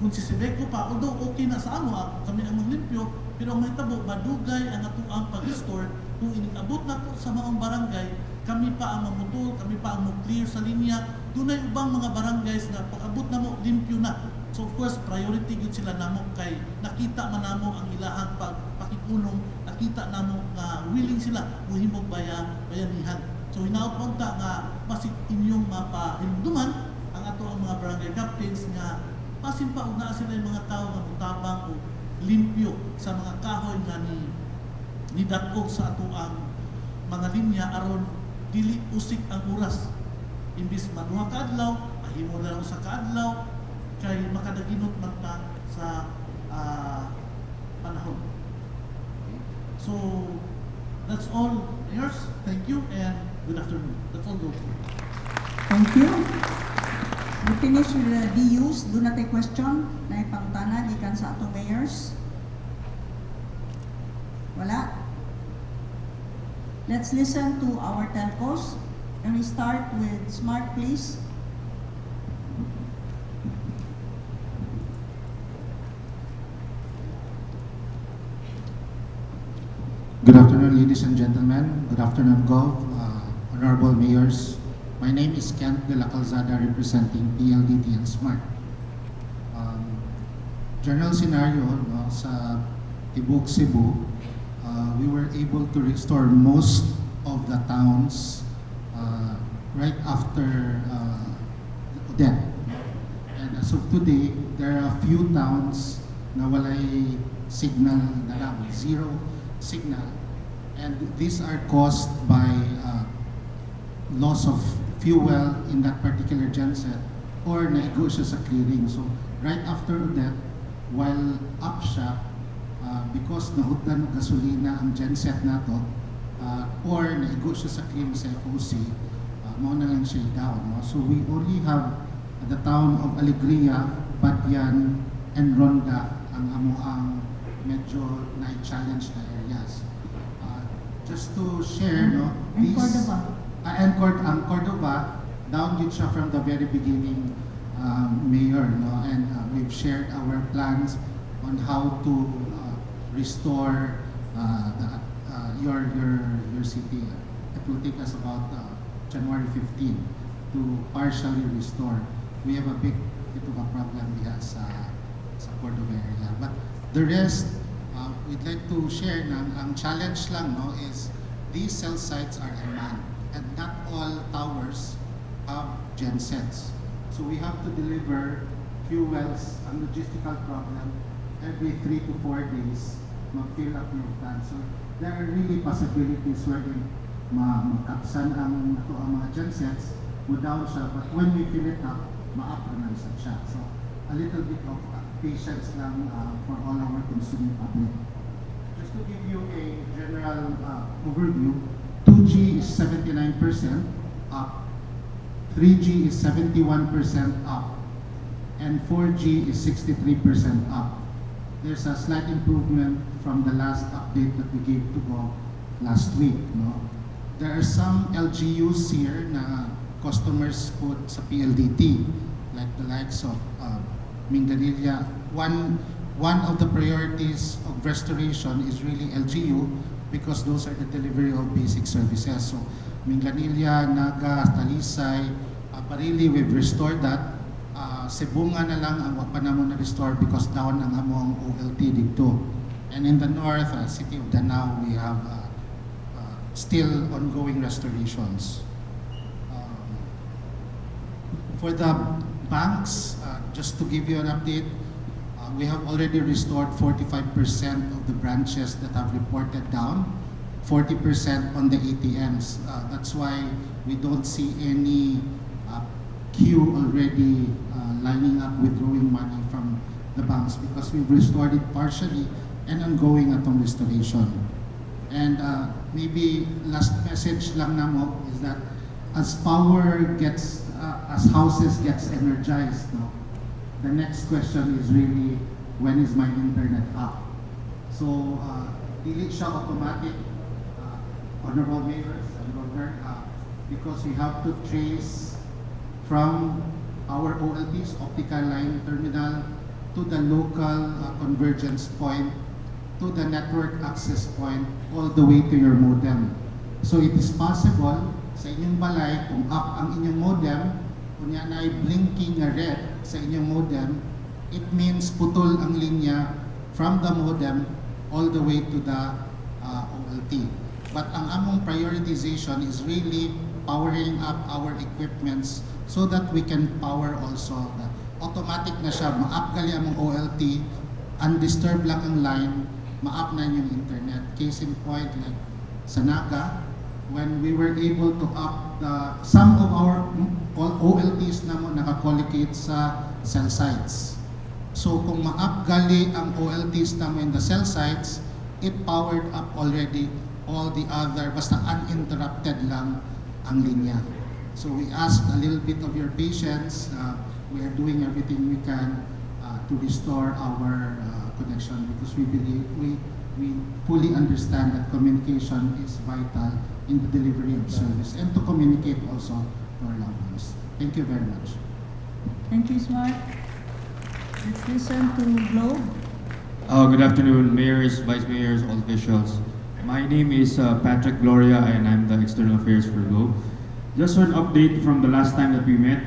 [SPEAKER 6] kung si Cebeco pa, although okay na sa amo, kami ang maglimpyo, pero ang mahitabo madugay ang atoang pag-restore kung inig-abot nato sa maong barangay, kami pa ang mamutol, kami pa ang mo-clear sa linya. Dunay ubang mga barangays na pag-abot namo limpyo na. So of course priority gyud sila namo kay nakita man namo ang ilahang pagpakikulong, nakita namo nga willing sila mohimog bayanihan. So hinaot pa unta nga basig inyong mapahinumduman ang ato ang mga barangay captains nga basin pa og naa sila yung mga tao nga mutabang o limpyo sa mga kahoy nga ni dat-og sa ato ang mga linya aron dili usik ang oras. Imbis maduha ka adlaw, mahimo na lang usa ka adlaw kay makadaginot man ta sa panahon. So that's all, mayors. Thank you and good afternoon. That's all, go.
[SPEAKER 2] Thank you. We finish with the DUs. Duna tay question na ipangutana gikan sa atong mayors? Wala? Let's listen to our telcos. And we start with Smart, please.
[SPEAKER 7] Good afternoon, ladies and gentlemen. Good afternoon, Gov, honorable mayors. My name is Kent de la Calzada, representing PLDT and Smart. General scenario, no, sa Tibuk Cebu, we were able to restore most of the towns right after Odette. And as of today, there are a few towns na walay signal na lang, zero signal. And these are caused by loss of fuel in that particular genset or naigo siya sa clearing. So right after Odette, while up siya, because nahutdan og gasolina ang genset nato, or naigo siya sa clearing sa FOC, mao na lang siya down. No? So we only have the town of Alegria, Badian, and Ronda ang amo ang medyo na-challenge na areas. Just to share, no,
[SPEAKER 2] And Cordova.
[SPEAKER 7] And ang Cordova, down gyud siya from the very beginning, Mayor, no, and we've shared our plans on how to restore the, your city. It will take us about January 15 to partially restore. We have a big bit of a problem diha sa Cordova area. But the rest, we'd like to share na ang challenge lang, no, is these cell sites are unmanned and not all towers have gensets. So we have to deliver fuels, ang logistical problem, every 3 to 4 days, mag-fill up yung tank. So there are really possibilities wherein ma magkapsan ang ato ang mga gensets, mo down siya, but when we fill it up, ma-up naman siya. So a little bit of patience lang for all our consuming public. Just to give you a general overview, 2G is 79% up, 3G is 71% up, and 4G is 63% up. There's a slight improvement from the last update that we gave to Gov last week. No? There are some LGUs here na customers pud sa PLDT, like the likes of Minglanilla. One of the priorities of restoration is really LGU because those are the delivery of basic services. So Minglanilla, Naga, Talisay, Barili, we've restored that. Sibonga na lang ang wa pa namo na restore because down ang among OLT dito. And in the north, city of Danao, we have still ongoing restorations. For the Banks, just to give you an update, we have already restored 45% of the branches that have reported down, 40% on the ATMs. That's why we don't see any queue already lining up withdrawing money from the banks because we've restored it partially and ongoing atong restoration. And maybe last message lang namo is that as houses gets energized, no, the next question is really, "When is my internet up?" So, dili siya automatic, Honorable Mayors and Governor, because we have to trace from our OLTs, optical line terminal, to the local convergence point, to the network access point, all the way to your modem. So it is possible sa inyong balay, kung up ang inyong modem, unya na blinking nga red sa inyong modem, it means putol ang linya from the modem all the way to the OLT. But ang among prioritization is really powering up our equipments so that we can power also the automatic na siya, ma-up gali among OLT, undisturbed lang ang line, ma-up na yung internet. Case in point, like sa Naga, when we were able to up the, some of our all OLTs namo naka-collocate sa cell sites. So kung ma-up gali ang OLTs namo in the cell sites, it powered up already all the other, basta uninterrupted lang ang linya. So we ask a little bit of your patience. We are doing everything we can to restore our connection because we believe we fully understand that communication is vital in the delivery of service and to communicate also to our loved ones. Thank you very much.
[SPEAKER 2] Thank you, Smart. Let's listen to Globe.
[SPEAKER 8] Good afternoon, mayors, vice mayors, all officials. My name is Patrick Gloria and I'm the External Affairs for Globe. Just an update from the last time that we met.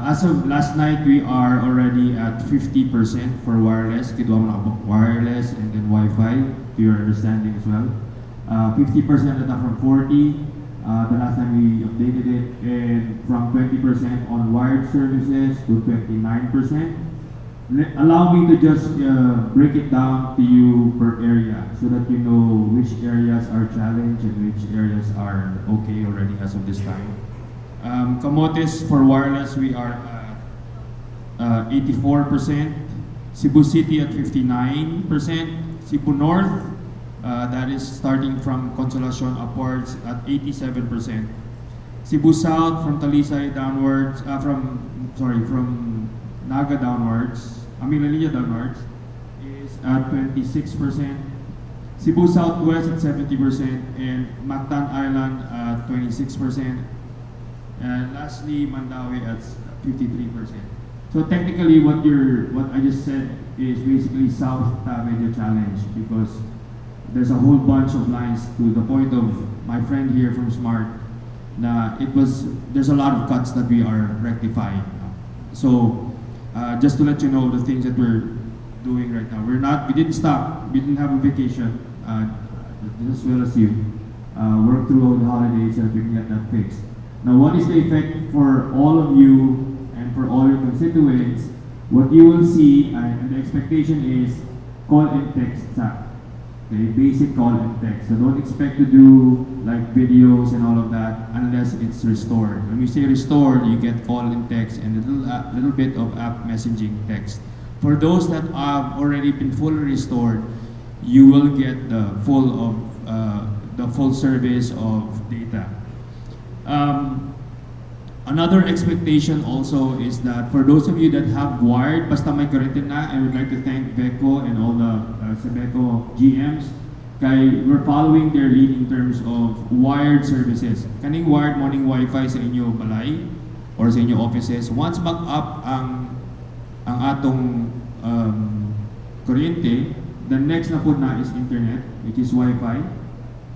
[SPEAKER 8] As of last night, we are already at 50% for wireless. Kiduha mo na wireless and then Wi-Fi, to your understanding as well. 50% na ta from 40, the last time we updated it, and from 20% on wired services to 29%. Allow me to just break it down to you per area so that you know which areas are challenged and which areas are okay already as of this time. Camotes for wireless, we are at 84%, Cebu City at 59%, Cebu North, that is starting from Consolacion upwards, at 87%. Cebu South from Talisay downwards, from, sorry, from Naga downwards, I mean La downwards, is at 26%. Cebu Southwest at 70% and Mactan Island at 26%. And lastly, Mandaue at 53%. So technically, what I just said is basically South ta medyo challenge because there's a whole bunch of lines, to the point of my friend here from Smart na it was there's a lot of cuts that we are rectifying now. So just to let you know the things that we're doing right now. We didn't stop. We didn't have a vacation, as well as you. Work through all the holidays so that we can get that fixed. Now, what is the effect for all of you and for all your constituents? What you will see, and the expectation is call and text sa. Okay, basic call and text. So don't expect to do like videos and all of that unless it's restored. When we say restored, you get call and text and a little bit of app messaging text. For those that have already been fully restored, you will get the full service of data. Another expectation also is that for those of you that have wired, basta may kuryente na, I would like to thank VECO and all the Cebeco GMs kay we're following their lead in terms of wired services. Kaning wired mao ning Wi-Fi sa inyo balay or sa inyo offices, once mag-up ang atong kuryente, the next na pud na is internet, which is Wi-Fi.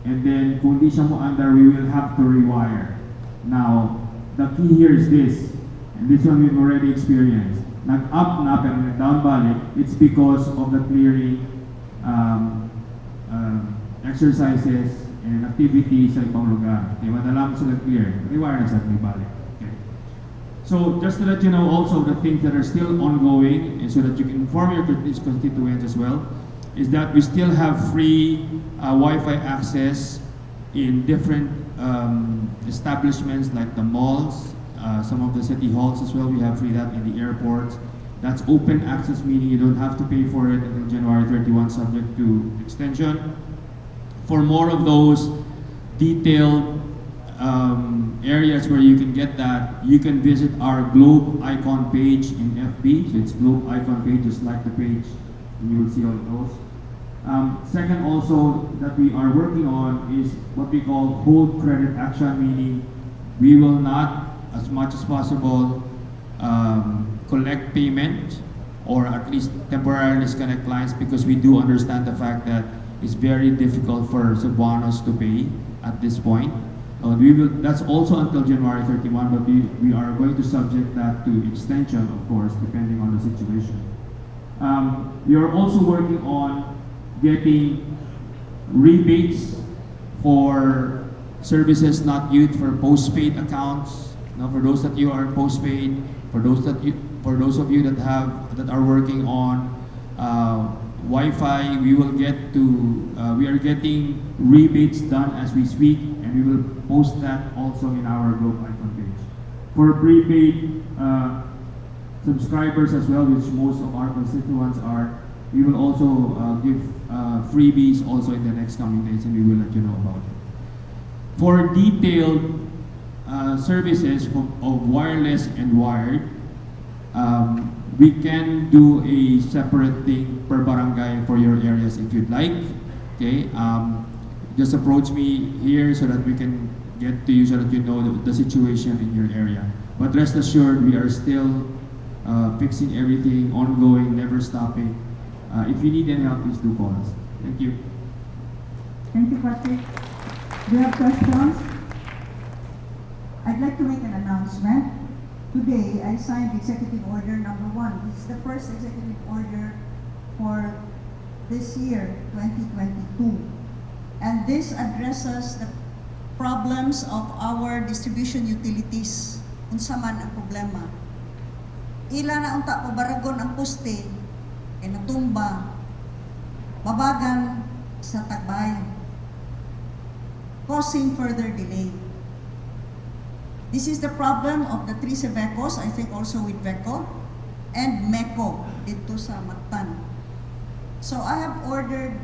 [SPEAKER 8] And then, kung di siya mo andar, we will have to rewire. Now, the key here is this, and this one we've already experienced. Nag-up na pero nag-down balik, it's because of the clearing exercises and activities sa ibang lugar. Okay, madalang sila clear, rewire na sa balik. Okay. So just to let you know also the things that are still ongoing, and so that you can inform your constituents as well, is that we still have free Wi-Fi access in different establishments like the malls, some of the city halls as well. We have free that in the airports. That's open access, meaning you don't have to pay for it until January 31, subject to extension. For more of those detailed areas where you can get that, you can visit our Globe Icon page in FB. So it's Globe Icon page, just like the page, and you will see all of those. Second, also that we are working on is what we call hold credit action, meaning we will not, as much as possible, collect payment or at least temporarily disconnect lines, because we do understand the fact that it's very difficult for Cebuanos to pay at this point. We will, that's also until January 31, but we are going to subject that to extension, of course, depending on the situation. We are also working on getting rebates for services not used for postpaid accounts. Now, for those that you are postpaid, for those of you that are working on Wi-Fi, we are getting rebates done as we speak, and we will post that also in our Globe Icon page. For prepaid subscribers as well, which most of our constituents are, we will also give freebies also in the next coming days, and we will let you know about it. For detailed services of wireless and wired, we can do a separate thing per barangay for your areas if you'd like. Okay, just approach me here so that we can get to you so that you know the situation in your area. But rest assured, we are still fixing everything, ongoing, never stopping. If you need any help, please do call us. Thank you.
[SPEAKER 2] Thank you, Patrick. Do you have questions? I'd like to make an announcement. Today, I signed Executive Order number 1. This is the first executive order for this year, 2022. And this addresses the problems of our distribution utilities. Unsa man ang problema. Ila na unta pabaragon ang poste, eh natumba, babagan sa tagbay, causing further delay. This is the problem of the three Cevecos, I think also with VECO, and MECO dito sa Mactan. So I have ordered,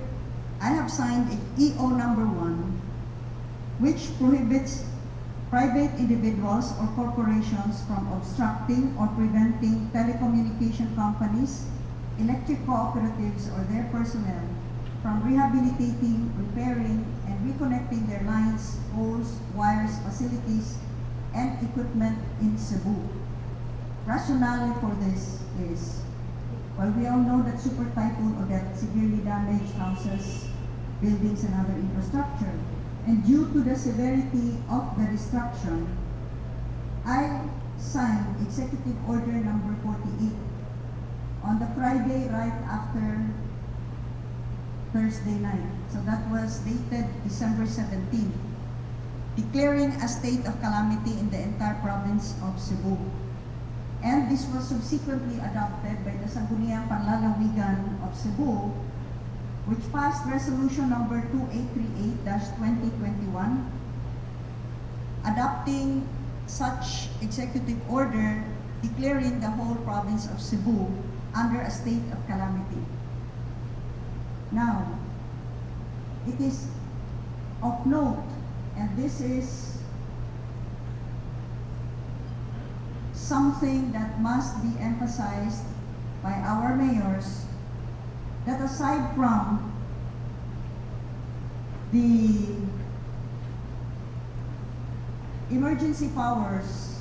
[SPEAKER 2] I have signed a EO number 1, which prohibits private individuals or corporations from obstructing or preventing telecommunication companies, electric cooperatives, or their personnel from rehabilitating, repairing, and reconnecting their lines, poles, wires, facilities, and equipment in Cebu. Rationale for this is, well, we all know that Super Typhoon Odette severely damaged houses, buildings, and other infrastructure. And due to the severity of the destruction, I signed Executive Order number 48 on the Friday right after Thursday night. So that was dated December 17, declaring a state of calamity in the entire province of Cebu. And this was subsequently adopted by the Sangguniang Panlalawigan of Cebu, which passed Resolution number 2838-2021, adopting such executive order declaring the whole province of Cebu under a state of calamity. Now, it is of note, and this is something that must be emphasized by our mayors, that aside from the emergency powers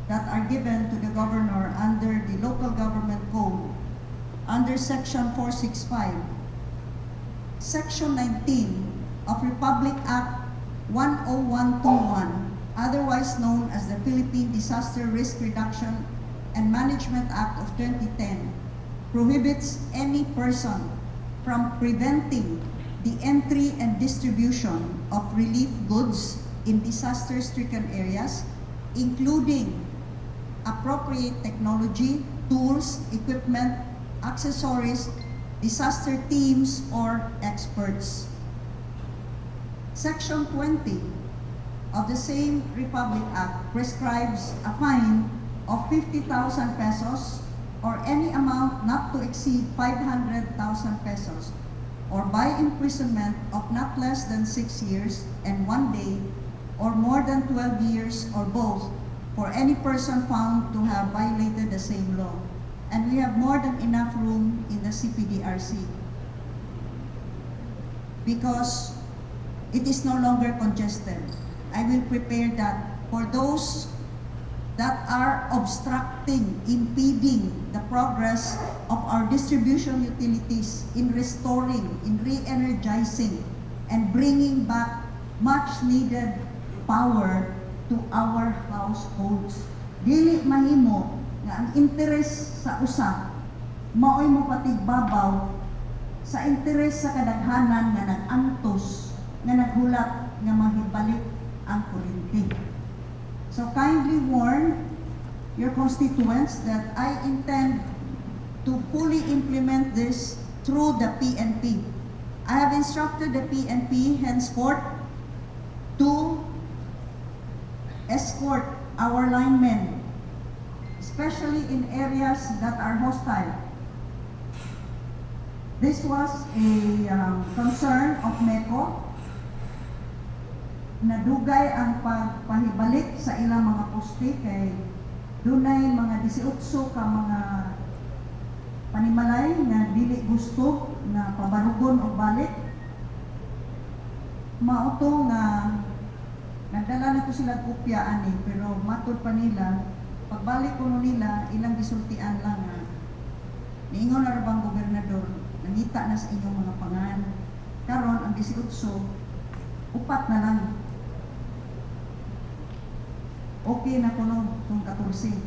[SPEAKER 2] that are given to the governor under the local government code, under Section 465, Section 19 of Republic Act 10121, otherwise known as the Philippine Disaster Risk Reduction and Management Act of 2010, prohibits any person from preventing the entry and distribution of relief goods in disaster-stricken areas, including appropriate technology, tools, equipment, accessories, disaster teams, or experts. Section 20 of the same Republic Act prescribes a fine of 50,000 pesos or any amount not to exceed 500,000 pesos or by imprisonment of not less than 6 years and 1 day or more than 12 years or both for any person found to have violated the same law. And we have more than enough room in the CPDRC because it is no longer congested. I will prepare that for those that are obstructing, impeding the progress of our distribution utilities in restoring, in re-energizing, and bringing back much needed power to our households. Dili mahimo nga ang interes sa usa maoy mo patigbabaw sa interes sa kadaghanan nga nag-antos, nga naghulat nga mahibalik ang kuryente. So kindly warn your constituents that I intend to fully implement this through the PNP. I have instructed the PNP henceforth to escort our linemen, especially in areas that are hostile. This was a concern of MECO. Nadugay ang pagpahibalik sa ilang mga poste kay dunay mga 18 ka mga panimalay nga dili gusto na pabarugon og balik. Mao to nga nagdala na ko sila kopya ani, pero matud pa nila pagbalik kuno nila, ilang gisultian lang nga niingon na ra bang gobernador, nangita na sa inyong mga pangan. Karon ang 18, upat na lang. Okay na kuno kung 14.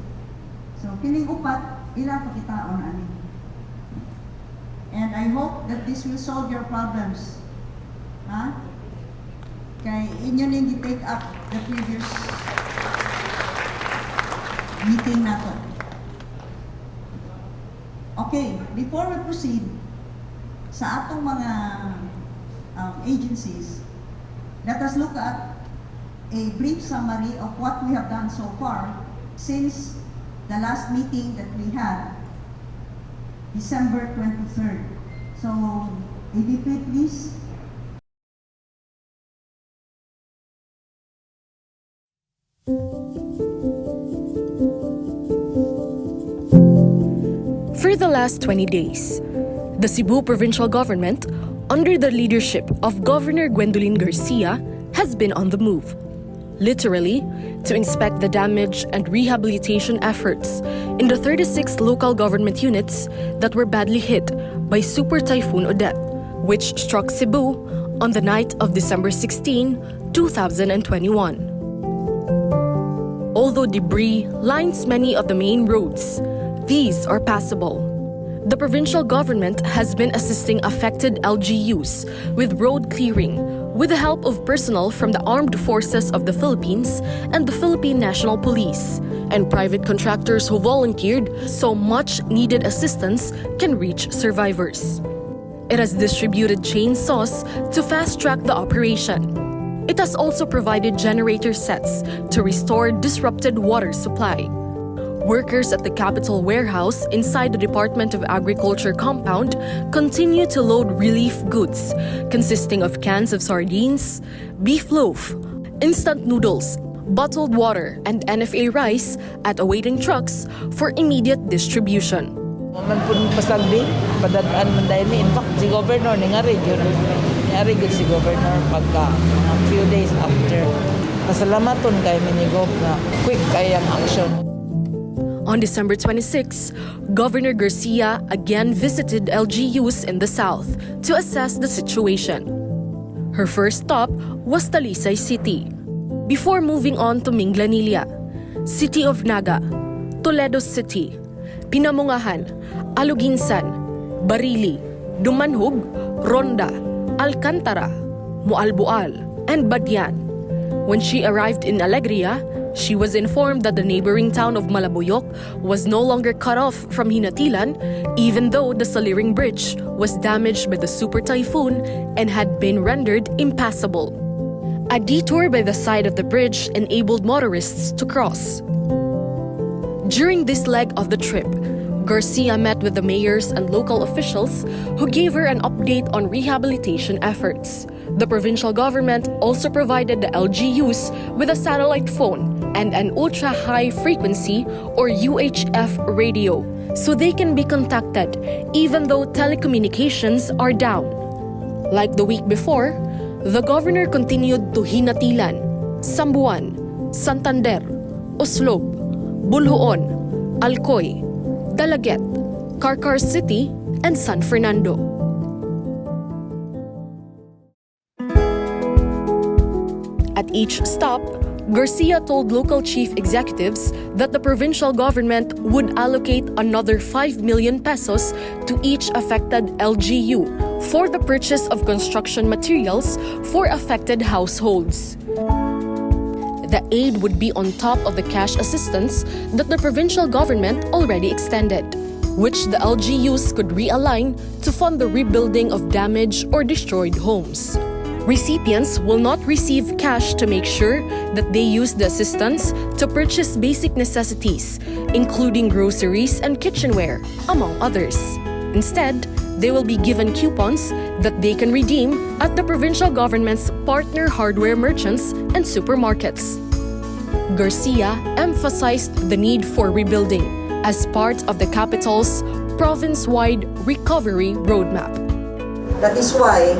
[SPEAKER 2] So kining upat ilang pakitaon ani. And I hope that this will solve your problems. Ha? Kay inyo ning take up the previous meeting nato. Okay, before we proceed sa atong mga agencies, let us look at a brief summary of what we have done so far since the last meeting that we had, December 23rd. So, ABP, please.
[SPEAKER 9] For the last 20 days, the Cebu Provincial Government, under the leadership of Governor Gwendolyn Garcia, has been on the move. Literally, to inspect the damage and rehabilitation efforts in the 36 local government units that were badly hit by Super Typhoon Odette, which struck Cebu on the night of December 16, 2021. Although debris lines many of the main roads, these are passable. The provincial government has been assisting affected LGUs with road clearing with the help of personnel from the Armed Forces of the Philippines and the Philippine National Police, and private contractors who volunteered so much needed assistance can reach survivors. It has distributed chainsaws to fast track the operation. It has also provided generator sets to restore disrupted water supply. Workers at the Capitol Warehouse inside the Department of Agriculture compound continue to load relief goods consisting of cans of sardines, beef loaf, instant noodles, bottled water, and NFA rice at awaiting trucks for immediate distribution.
[SPEAKER 10] Man pud pasagdi, padad-an man dahil ni. In fact, si Governor, ni gyud. Ningari gyud si Governor pagka mga few days after. Pasalamaton kay mi ni Gov nga quick kay ang action.
[SPEAKER 9] On December 26, Governor Garcia again visited LGUs in the south to assess the situation. Her first stop was Talisay City, before moving on to Minglanilla, City of Naga, Toledo City, Pinamungahan, Aloguinsan, Barili, Dumanjug, Ronda, Alcantara, Moalboal, and Badian. When she arrived in Alegria, She was informed that the neighboring town of Malabuyoc was no longer cut off from Ginatilan, even though the Saliring Bridge was damaged by the super typhoon and had been rendered impassable. A detour by the side of the bridge enabled motorists to cross. During this leg of the trip, Garcia met with the mayors and local officials who gave her an update on rehabilitation efforts. The provincial government also provided the LGUs with a satellite phone and an ultra high frequency or UHF radio so they can be contacted even though telecommunications are down. Like the week before, the governor continued to Ginatilan, Samboan, Santander, Oslob, Boljoon, Alcoy, Dalaguete, Carcar City, and San Fernando. At each stop, Garcia told local chief executives that the provincial government would allocate another 5 million pesos to each affected LGU for the purchase of construction materials for affected households. The aid would be on top of the cash assistance that the provincial government already extended, which the LGUs could realign to fund the rebuilding of damaged or destroyed homes. Recipients will not receive cash to make sure that they use the assistance to purchase basic necessities, including groceries and kitchenware, among others. Instead, they will be given coupons that they can redeem at the provincial government's partner hardware merchants and supermarkets. Garcia emphasized the need for rebuilding as part of the capital's province-wide recovery roadmap.
[SPEAKER 2] That is why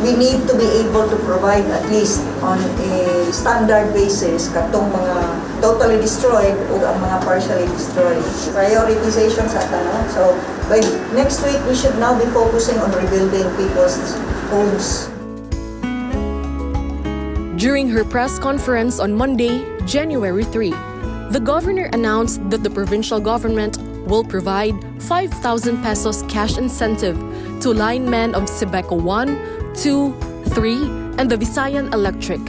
[SPEAKER 2] we need to be able to provide at least on a standard basis katong mga totally destroyed o ang mga partially destroyed. Prioritization sa tanan. So by next week, we should now be focusing on rebuilding people's homes.
[SPEAKER 9] During her press conference on Monday, January 3, the governor announced that the provincial government will provide 5,000 pesos cash incentive to linemen of Cebeco 1, 2, 3, and the Visayan Electric,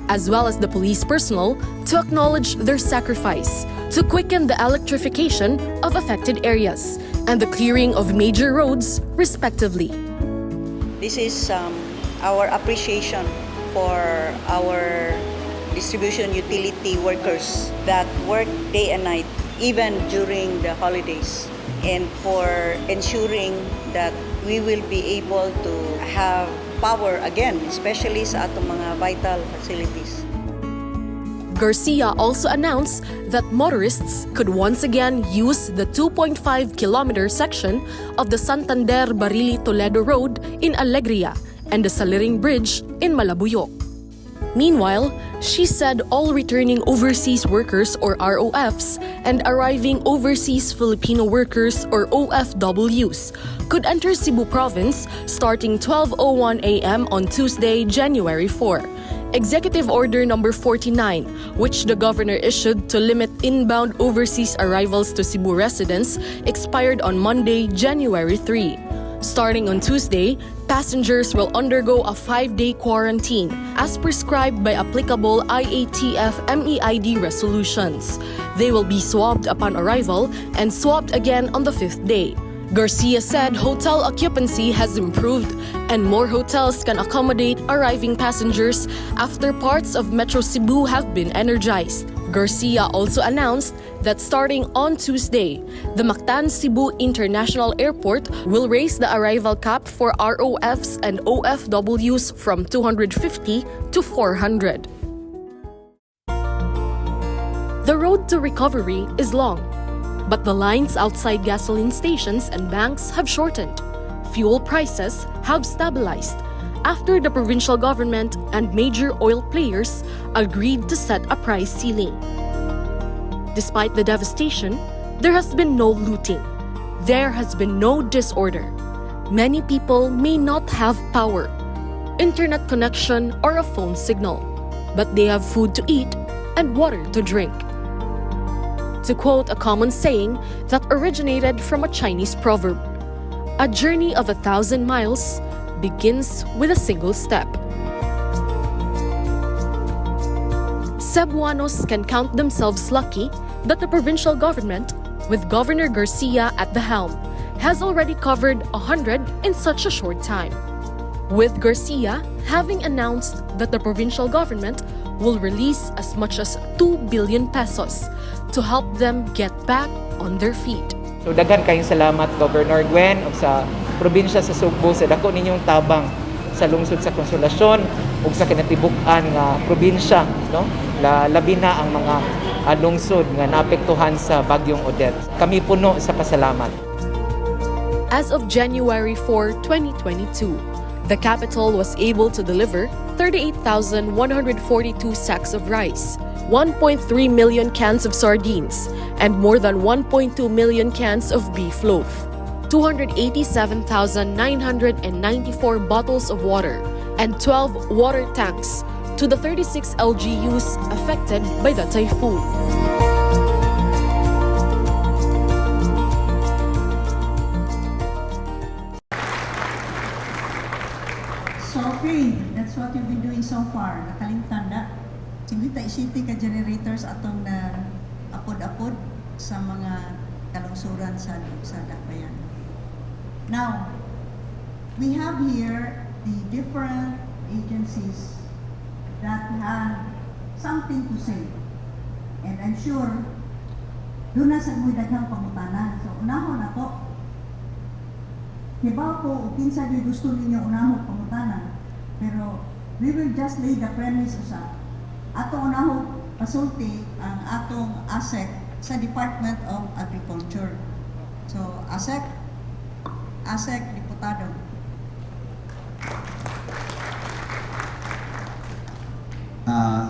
[SPEAKER 9] as well as the police personnel, to acknowledge their sacrifice to quicken the electrification of affected areas and the clearing of major roads, respectively.
[SPEAKER 2] This is our appreciation for our distribution utility workers that work day and night, even during the holidays, and for ensuring that we will be able to have power again, especially sa atong mga vital facilities.
[SPEAKER 9] Garcia also announced that motorists could once again use the 2.5-kilometer section of the Santander Barili Toledo Road in Alegria and the Saliring Bridge in Malabuyoc. Meanwhile, she said all returning overseas workers or ROFs and arriving overseas Filipino workers or OFWs could enter Cebu Province starting 12:01 a.m. on Tuesday, January 4. Executive Order Number 49, which the governor issued to limit inbound overseas arrivals to Cebu residents, expired on Monday, January 3. Starting on Tuesday, passengers will undergo a 5-day quarantine as prescribed by applicable IATF MEID resolutions. They will be swabbed upon arrival and swabbed again on the fifth day. Garcia said hotel occupancy has improved and more hotels can accommodate arriving passengers after parts of Metro Cebu have been energized. Garcia also announced that starting on Tuesday, the Mactan Cebu International Airport will raise the arrival cap for ROFs and OFWs from 250 to 400. The road to recovery is long, but the lines outside gasoline stations and banks have shortened. Fuel prices have stabilized after the provincial government and major oil players agreed to set a price ceiling. Despite the devastation, there has been no looting. There has been no disorder. Many people may not have power, internet connection, or a phone signal, but they have food to eat and water to drink. To quote a common saying that originated from a Chinese proverb, "A journey of 1,000 miles begins with a single step." Cebuanos can count themselves lucky that the provincial government, with Governor Garcia at the helm, has already covered 100 in such a short time. With Garcia having announced that the provincial government will release as much as 2 billion pesos to help them get back on their feet.
[SPEAKER 11] So daghan kayong salamat, Governor Gwen, ug sa probinsya sa Sugbo sa dako ninyong tabang sa lungsod sa Konsolasyon ug sa kinatibuk-an nga probinsya, no? Labi na ang mga lungsod nga naapektuhan sa bagyong Odette. Kami puno sa pasalamat.
[SPEAKER 9] As of January 4, 2022, the capital was able to deliver 38,142 sacks of rice, 1.3 million cans of sardines, and more than 1.2 million cans of beef loaf, 287,994 bottles of water, and 12 water tanks to the 36 LGUs affected by the typhoon.
[SPEAKER 2] So okay, that's what you've been doing so far. Nakalimtan na. 57 ka generators atong na apod-apod sa mga kalungsuran sa Dakbayan. Now, we have here the different agencies that have something to say. And I'm sure, duna sa mo'y daghang pangutana. So, unahon ako. Kibaw ko ug kinsa gyud gusto ninyo unahon pangutana. Pero we will just lay the premise usa. Atong unahon pasulti ang atong ASEC sa Department of Agriculture. So, ASEC, ASEC Diputado.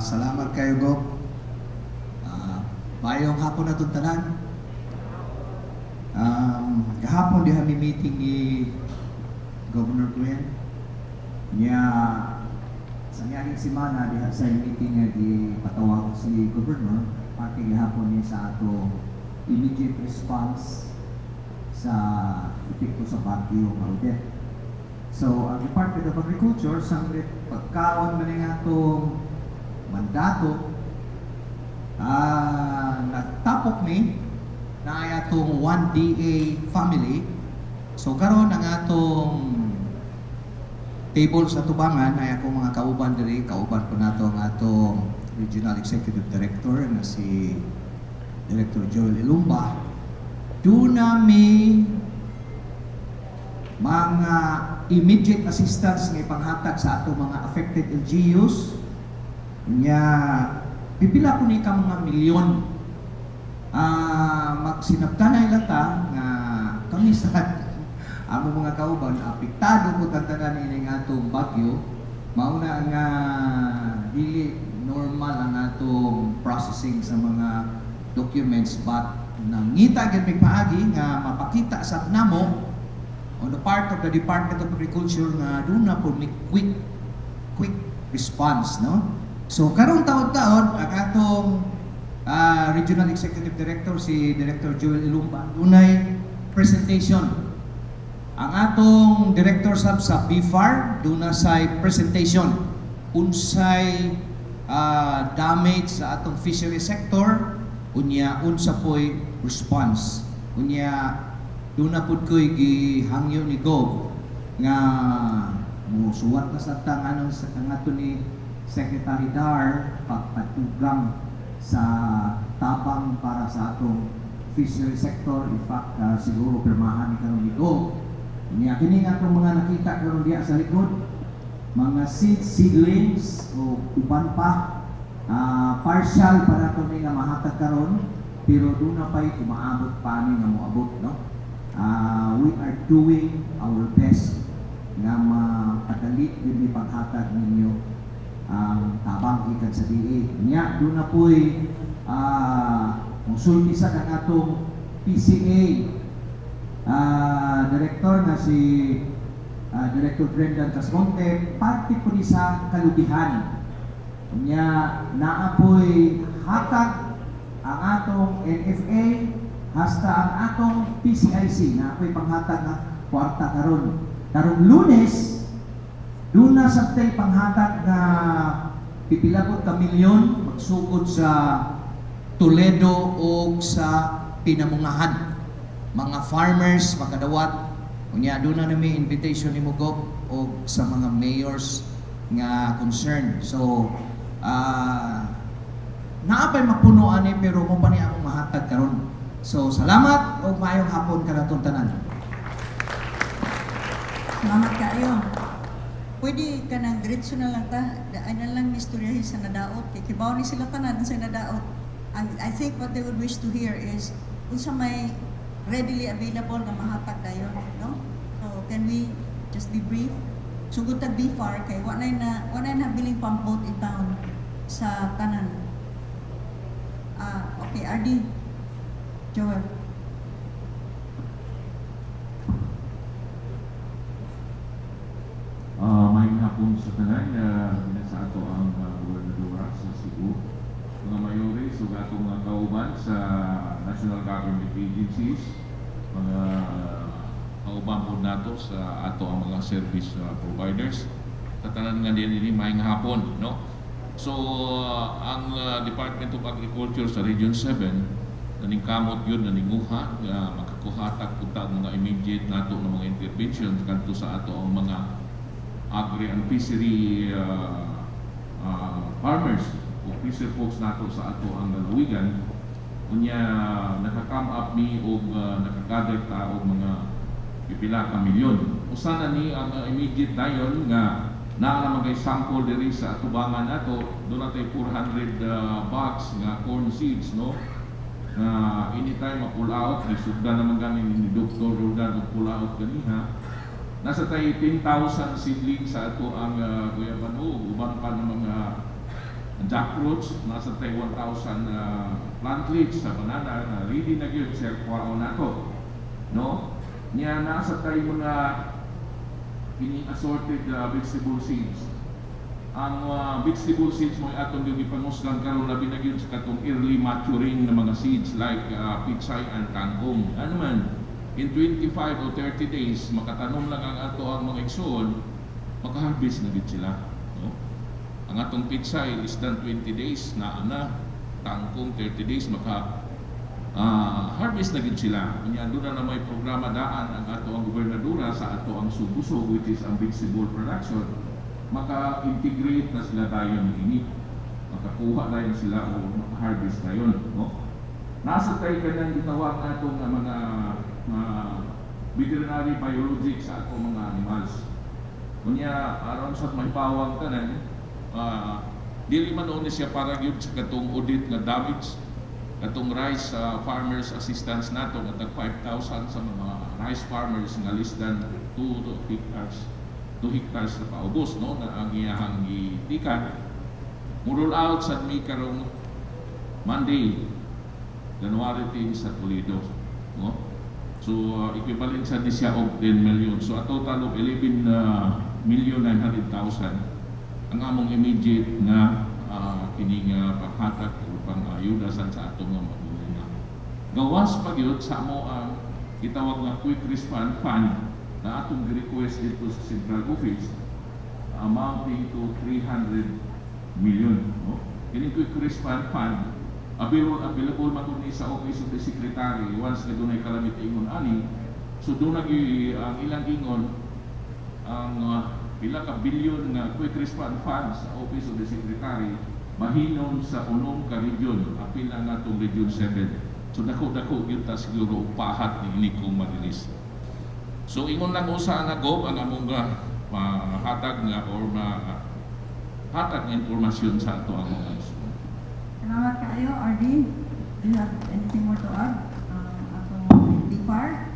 [SPEAKER 12] Salamat kayo, Gov. Maayong hapon na tanan. Kahapon diha mi meeting ni Governor Gwen. Niya sa niaging semana diha sa meeting nga gipatawag si Governor, parte gihapon niya sa ato immediate response sa epekto sa bagyo nga Odette. So, ang Department of Agriculture, sanglit pagkaon man nga atong mandato, nagtapok ni na ay atong 1DA family. So karon ang atong table sa tubangan ay akong mga kauban diri, kauban po nato ang atong Regional Executive Director na si Director Joel Elumba. Duna mi mga immediate assistance nga ipanghatag sa atong mga affected LGUs. Nya pipila ko ni ka mga milyon. Magsinabtanay lang ta nga kami sa amo mga kauban apektado po tanan ini nga atong bagyo, mauna nga dili normal ang atong processing sa mga documents, but nangita gyud mig paagi nga mapakita sa namo on the part of the Department of Agriculture nga duna po mi quick quick response, no? So karong taon-taon ang atong Regional Executive Director, si Director Joel Elumba, dunay presentation. Ang atong Director sab sa BFAR duna say presentation unsay damage sa atong fishery sector, unya unsa poy response. Unya duna pud ko'y gihangyo ni Gov nga musuwat na sa tang anong sa kangato ni Secretary Dar pagpatugang sa tabang para sa atong fishery sector. In fact, siguro pirmahan ni karon ni Gov. Unya kini nga atong mga nakita karon diya sa likod, mga seeds, seedlings o uban pa, partial para to ni nga mahatag karon, pero duna pa'y umaabot pa ni nga moabot, no? We are doing our best nga mapadali yun ni paghatag ninyo ang tabang gikan sa DA. Nya duna po'y musulti sa kang atong PCA director nga si Director Brendan Casmonte, parte po ni sa kalubihan. Nya naa po'y hatag ang atong NFA hasta ang atong PCIC na ako'y panghatag nga kwarta karon. Karong Lunes, duna sa tay panghatag nga pipila ka milyon. Pagsugod sa Toledo o sa Pinamungahan. Mga farmers makadawat unya doon na may invitation nimo, Gov, o sa mga mayors nga concern. So naa pay mapuno ani, pero mo pa ni among mahatag karon. So salamat ug maayong hapon kanatong tanan.
[SPEAKER 2] Salamat kaayo. Pwede ka nang diretso na lang ta, ay na lang istoryahin sa nadaot. Kay kibaw ni sila tanan sa nadaot. And I think what they would wish to hear is unsa may readily available nga mahatag dayon, no? So can we just be brief? Sugod tag BFAR kay wa na nabiling pump boat in town sa tanan. Ah, okay, RD. Joel.
[SPEAKER 13] Maayong hapon sa tanan, sa ato ang gobernadora sa Cebu, mga mayores ug atong mga kauban sa national government agencies, mga kauban po nato sa ato ang mga service providers. Sa tanan nga din ini, maayong hapon, no? So ang Department of Agriculture sa Region 7 naningkamot yun, naninguha nga makakuhatag punta ang mga immediate nato ng mga interventions kadto sa ato ang mga agri and fishery farmers o fisher folks nato sa ato ang lalawigan. Unya naka-come up ni og nakagather ta og mga pipila ka milyon. Usa na ni ang immediate dayon nga naa naman kay sample diri sa atubangan nato, doon natay 400 bags nga corn seeds, no, na anytime ma-pull out. Gisugdan naman gani ni Dr. Roldan og pull out ganiha. Nasa tay 10,000 seedlings sa ato ang guyabano, uban pa ng mga jackfruits, nasa tay 1,000 plantlets sa banana na ready na gyud sa kuwaon nato. No? Nya nasa tay mga kining assorted vegetable seeds. Ang vegetable seeds mo atong yung ipangusgan karon, labi na gyud sa katong early maturing na mga seeds like pichay and kangkong. Ano man, in 25 o 30 days, makatanom lang ang ato ang mga igsoon, makaharvest na gid sila. No? Ang atong pichay is than 20 days na ana, kangkong 30 days maka harvest na gid sila. Unya doon na may programa daan ang ato ang gobernadora sa ato ang Sugbo-Sug, which is ang vegetable production, maka-integrate na sila dayon ini. Makakuha dayon sila o maka-harvest dayon, no? Nasa tay kanang gitawag nato nga mga veterinary biologics sa ato mga animals. Unya aron sa may bawang tanan, dili man ni siya para gyud sa katong audit nga damage, katong rice farmers assistance nato nga tag 5,000 sa mga rice farmers nga less than 2 hectares, 2 hectares na paubos, no, na ang iyahang gitikan. Mo roll out sad mi karong Monday, January 10 sa Toledo, no? So equivalent sad ni siya og 10 million. So a total of 11 million 900,000 ang among immediate nga kining paghatag o pang-ayuda sa atong mga magulang. Gawas pa gyud sa amo ang gitawag nga Quick Response Fund na atong gi-request dito sa Central Office amounting to 300 million. No? Kining Quick Response Fund, available man ni sa Office of the Secretary once na dunay calamity ingon ani. So doon ang ilang ingon ang pila ka bilyon nga Quick Response Fund sa Office of the Secretary mahinom sa unom ka region, apil ang atong Region 7. So dako-dako gyud ta siguro og pahat ni ini kung ma-release. So ingon lang usa nga, Gov, ang among mahatag nga or mahatag nga impormasyon sa ato ang mga igsoon.
[SPEAKER 2] Salamat kaayo, RD. Do you have anything more to add? Atong BFAR?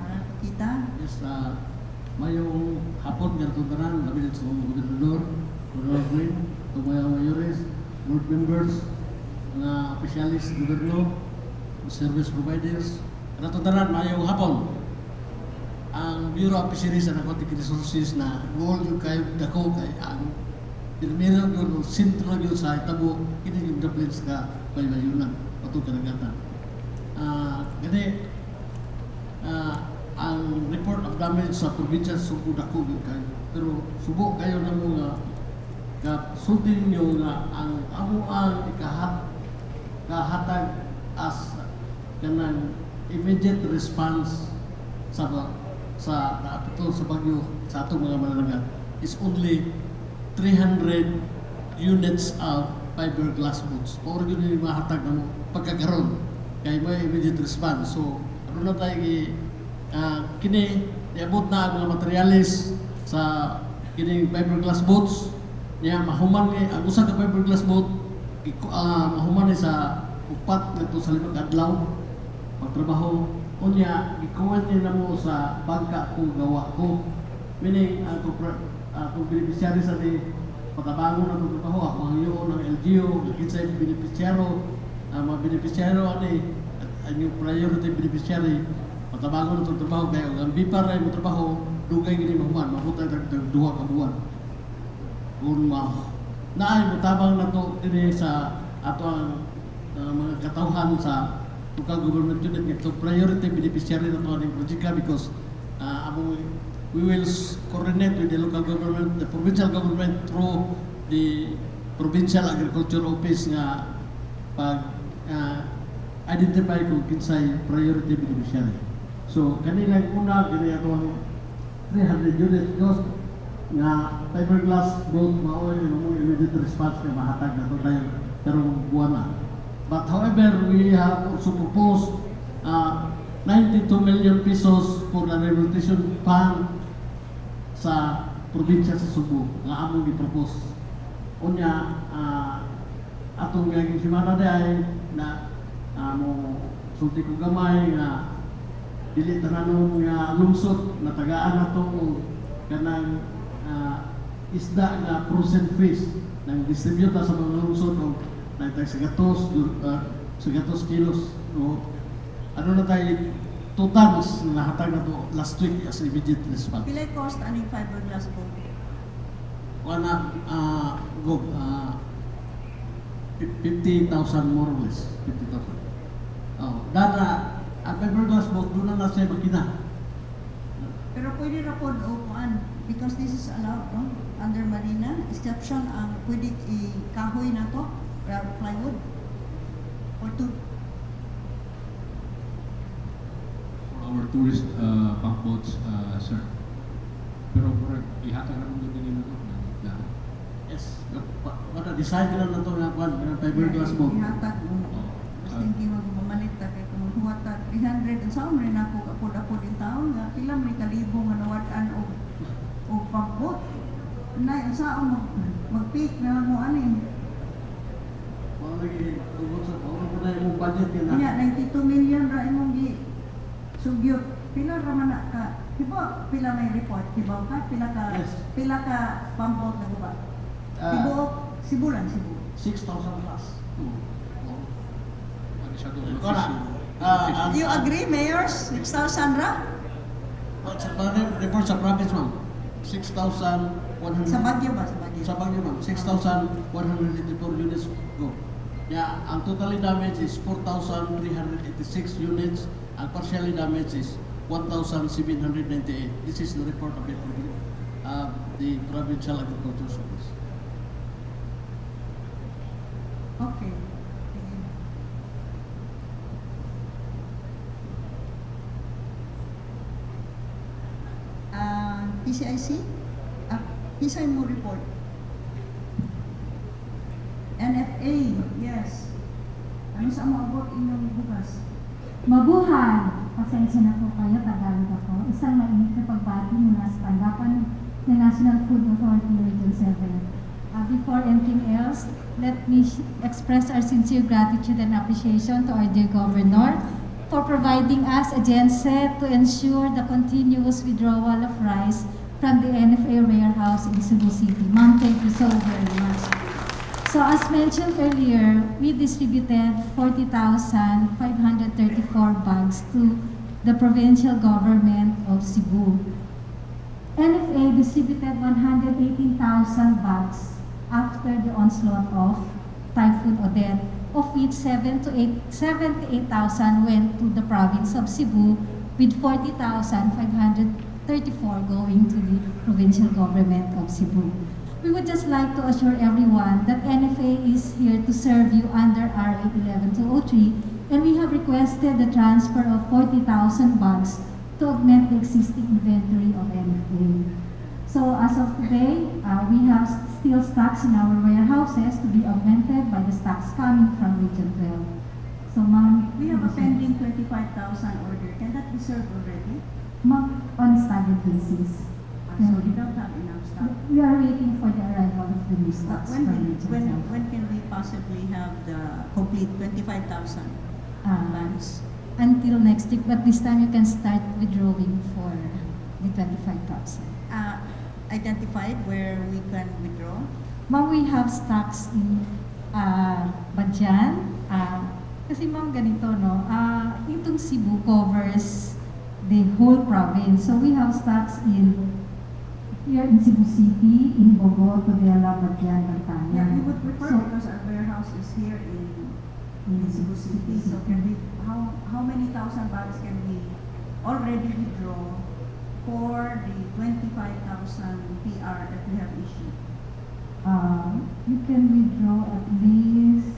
[SPEAKER 2] Para kita.
[SPEAKER 6] Yes, mayong hapon ganito tanan, labi na sa gobernador, Gobernador Green, itong mga mayores, board members, mga opisyalis gobyerno, service providers, ganito tanan, mayong hapon. Ang Bureau of Fisheries and Aquatic Resources na goal yung kayo dako kay ang primero yun, sentro yun sa itabo, kini yung droplets ka baybayunan, patong karagatan. Gani, ang report of damage sa probinsya sa Subo dako gyud kayo. Pero subo kayo na mga Nga sulti ninyo nga ang amo ang ikahatag as kanang immediate response sa naapekto sa bagyo sa atong mga mananangga is only 300 units of fiberglass boats. Mao gyud ni mahatag namo pagkakaron kay may immediate response. So ano na tayo kini niabot na ang mga materyales sa kining fiberglass boats niya. Mahuman ni ang usa ka fiberglass boat, mahuman ni sa 4 ngadto sa 5 ka adlaw pagtrabaho. Unya gikuan ni namo sa bangka kung gawa ko, meaning ang atong beneficiary sa di patabangon na itong trabaho. Ako ang iyo ng LGU, kinsay beneficiaro, ang mga beneficiaryo ani at ang yung priority beneficiary, patabangon na itong trabaho kay ang BIPAR ay mo trabaho dugay gini mahuman, mabutay tag 2 ka buwan kung ma naay motabang na to dinhi sa ato ang mga katawhan sa local government unit nga itong priority beneficiary na to aning proyekta because among we will coordinate with the local government, the provincial government through the provincial agriculture office nga pag identify kung kinsay priority beneficiary. So kanilang una kini atong 300 unit cost nga fiberglass boat mao yung immediate response nga mahatag na to dahil karong buwan na. But however, we have also proposed 92 million pesos for the rehabilitation fund sa probinsya sa Sugbo nga among gi-propose. Unya, atong miaging semana diay na mo sulti ko gamay nga dili tananon nga lungsod natagaan nato og kanang isda nga frozen fish nang distribute sa mga lungsod og nagtag sa gatos kilos o ano na tayo 2 tons na nahatag na to last week as immediate response.
[SPEAKER 2] Pilay cost aning fiberglass boat?
[SPEAKER 6] Wala, go, 50,000 more or less. 50,000. Oh, dana, ang fiberglass boat, doon na siya makina.
[SPEAKER 2] Pero pwede ra pod o kuan because this is allowed, no, under Marina exception ang pwede i-kahoy na to or plywood or to
[SPEAKER 14] For our tourist pump boats, sir. Pero murag ihatag na mo nila ko ng plano.
[SPEAKER 6] Yes. Wala, design na na to nga kuan, nga fiberglass boat.
[SPEAKER 2] Ihatag mo. Was thinking magmamalit ta kay kung maghuwat ta 300 unsa man rin ako apod-apod in taon nga pila man ni kalibo nga nawad-an og pump boat. Nay, unsa mag mag-peak na lang mo ani.
[SPEAKER 6] Wala lagi tungkol sa wala ko na imong budget yan na.
[SPEAKER 2] Unya 92 million ra imong gi sugyot. Pila ra man na ka? Hibo pila may report hibaw ka pila ka
[SPEAKER 6] Yes.
[SPEAKER 2] pila ka pump boat na guba?
[SPEAKER 6] Ah,
[SPEAKER 2] Tibuok Cebu lang, Cebu.
[SPEAKER 6] 6,000 plus.
[SPEAKER 14] Ano siya doon?
[SPEAKER 6] Wala.
[SPEAKER 2] You agree, mayors? 6,000 ra?
[SPEAKER 6] Well, sa report sa province, ma'am. 6,100.
[SPEAKER 2] Sa Baguio ba? Sa Baguio.
[SPEAKER 6] Sa Baguio, ma'am. 6,184 units go. Yeah, ang totally damage is 4,386 units. Ang partially damaged is 1,798. This is the report of the Provincial Agriculture Service.
[SPEAKER 2] Okay. Sige. Ah, PCIC? Ah, PCI mo report. NFA, yes. Ano sa mo abot inyong bugas?
[SPEAKER 15] Mabuhay! Pasensya na po kayo, Tagalog ako. Isang mainit na pagbati mula sa tanggapan ng National Food Authority Region 7. Before anything else, let me express our sincere gratitude and appreciation to our dear Governor for providing us a genset to ensure the continuous withdrawal of rice from the NFA warehouse in Cebu City. Ma'am, thank you so very much. So as mentioned earlier, we distributed 40,534 bags to the provincial government of Cebu. NFA distributed 118,000 bags after the onslaught of Typhoon Odette, of which 7 to 8, 78,000 went to the province of Cebu, with 40,534 going to the provincial government of Cebu. We would just like to assure everyone that NFA is here to serve you under RA 11203, and we have requested the transfer of 40,000 bags to augment the existing inventory of NFA. So as of today, we have still stocks in our warehouses to be augmented by the stocks coming from Region 12. So ma'am,
[SPEAKER 2] We have a pending 25,000 order. Can that be served already?
[SPEAKER 15] Ma'am, on a staggered basis.
[SPEAKER 2] So we don't have enough stock.
[SPEAKER 15] We are waiting for the arrival of the new
[SPEAKER 2] But
[SPEAKER 15] stocks
[SPEAKER 2] when,
[SPEAKER 15] from
[SPEAKER 2] will,
[SPEAKER 15] Region
[SPEAKER 2] when,
[SPEAKER 15] 12.
[SPEAKER 2] when can we possibly have the complete 25,000 bags?
[SPEAKER 15] Until next week, but this time you can start withdrawing for the 25,000.
[SPEAKER 2] Identified where we can withdraw?
[SPEAKER 15] Ma'am, we have stocks in Badian. Kasi ma'am, ganito, no? Itong Cebu covers the whole province. So we have stocks in here in Cebu City, in Bogo, Tudela, Badian, Bantayan.
[SPEAKER 2] Yeah, we would prefer
[SPEAKER 15] So,
[SPEAKER 2] because our warehouse is here in Cebu City. So can we, how many thousand bags can we already withdraw for the 25,000 PR that we have issued?
[SPEAKER 15] You can withdraw at least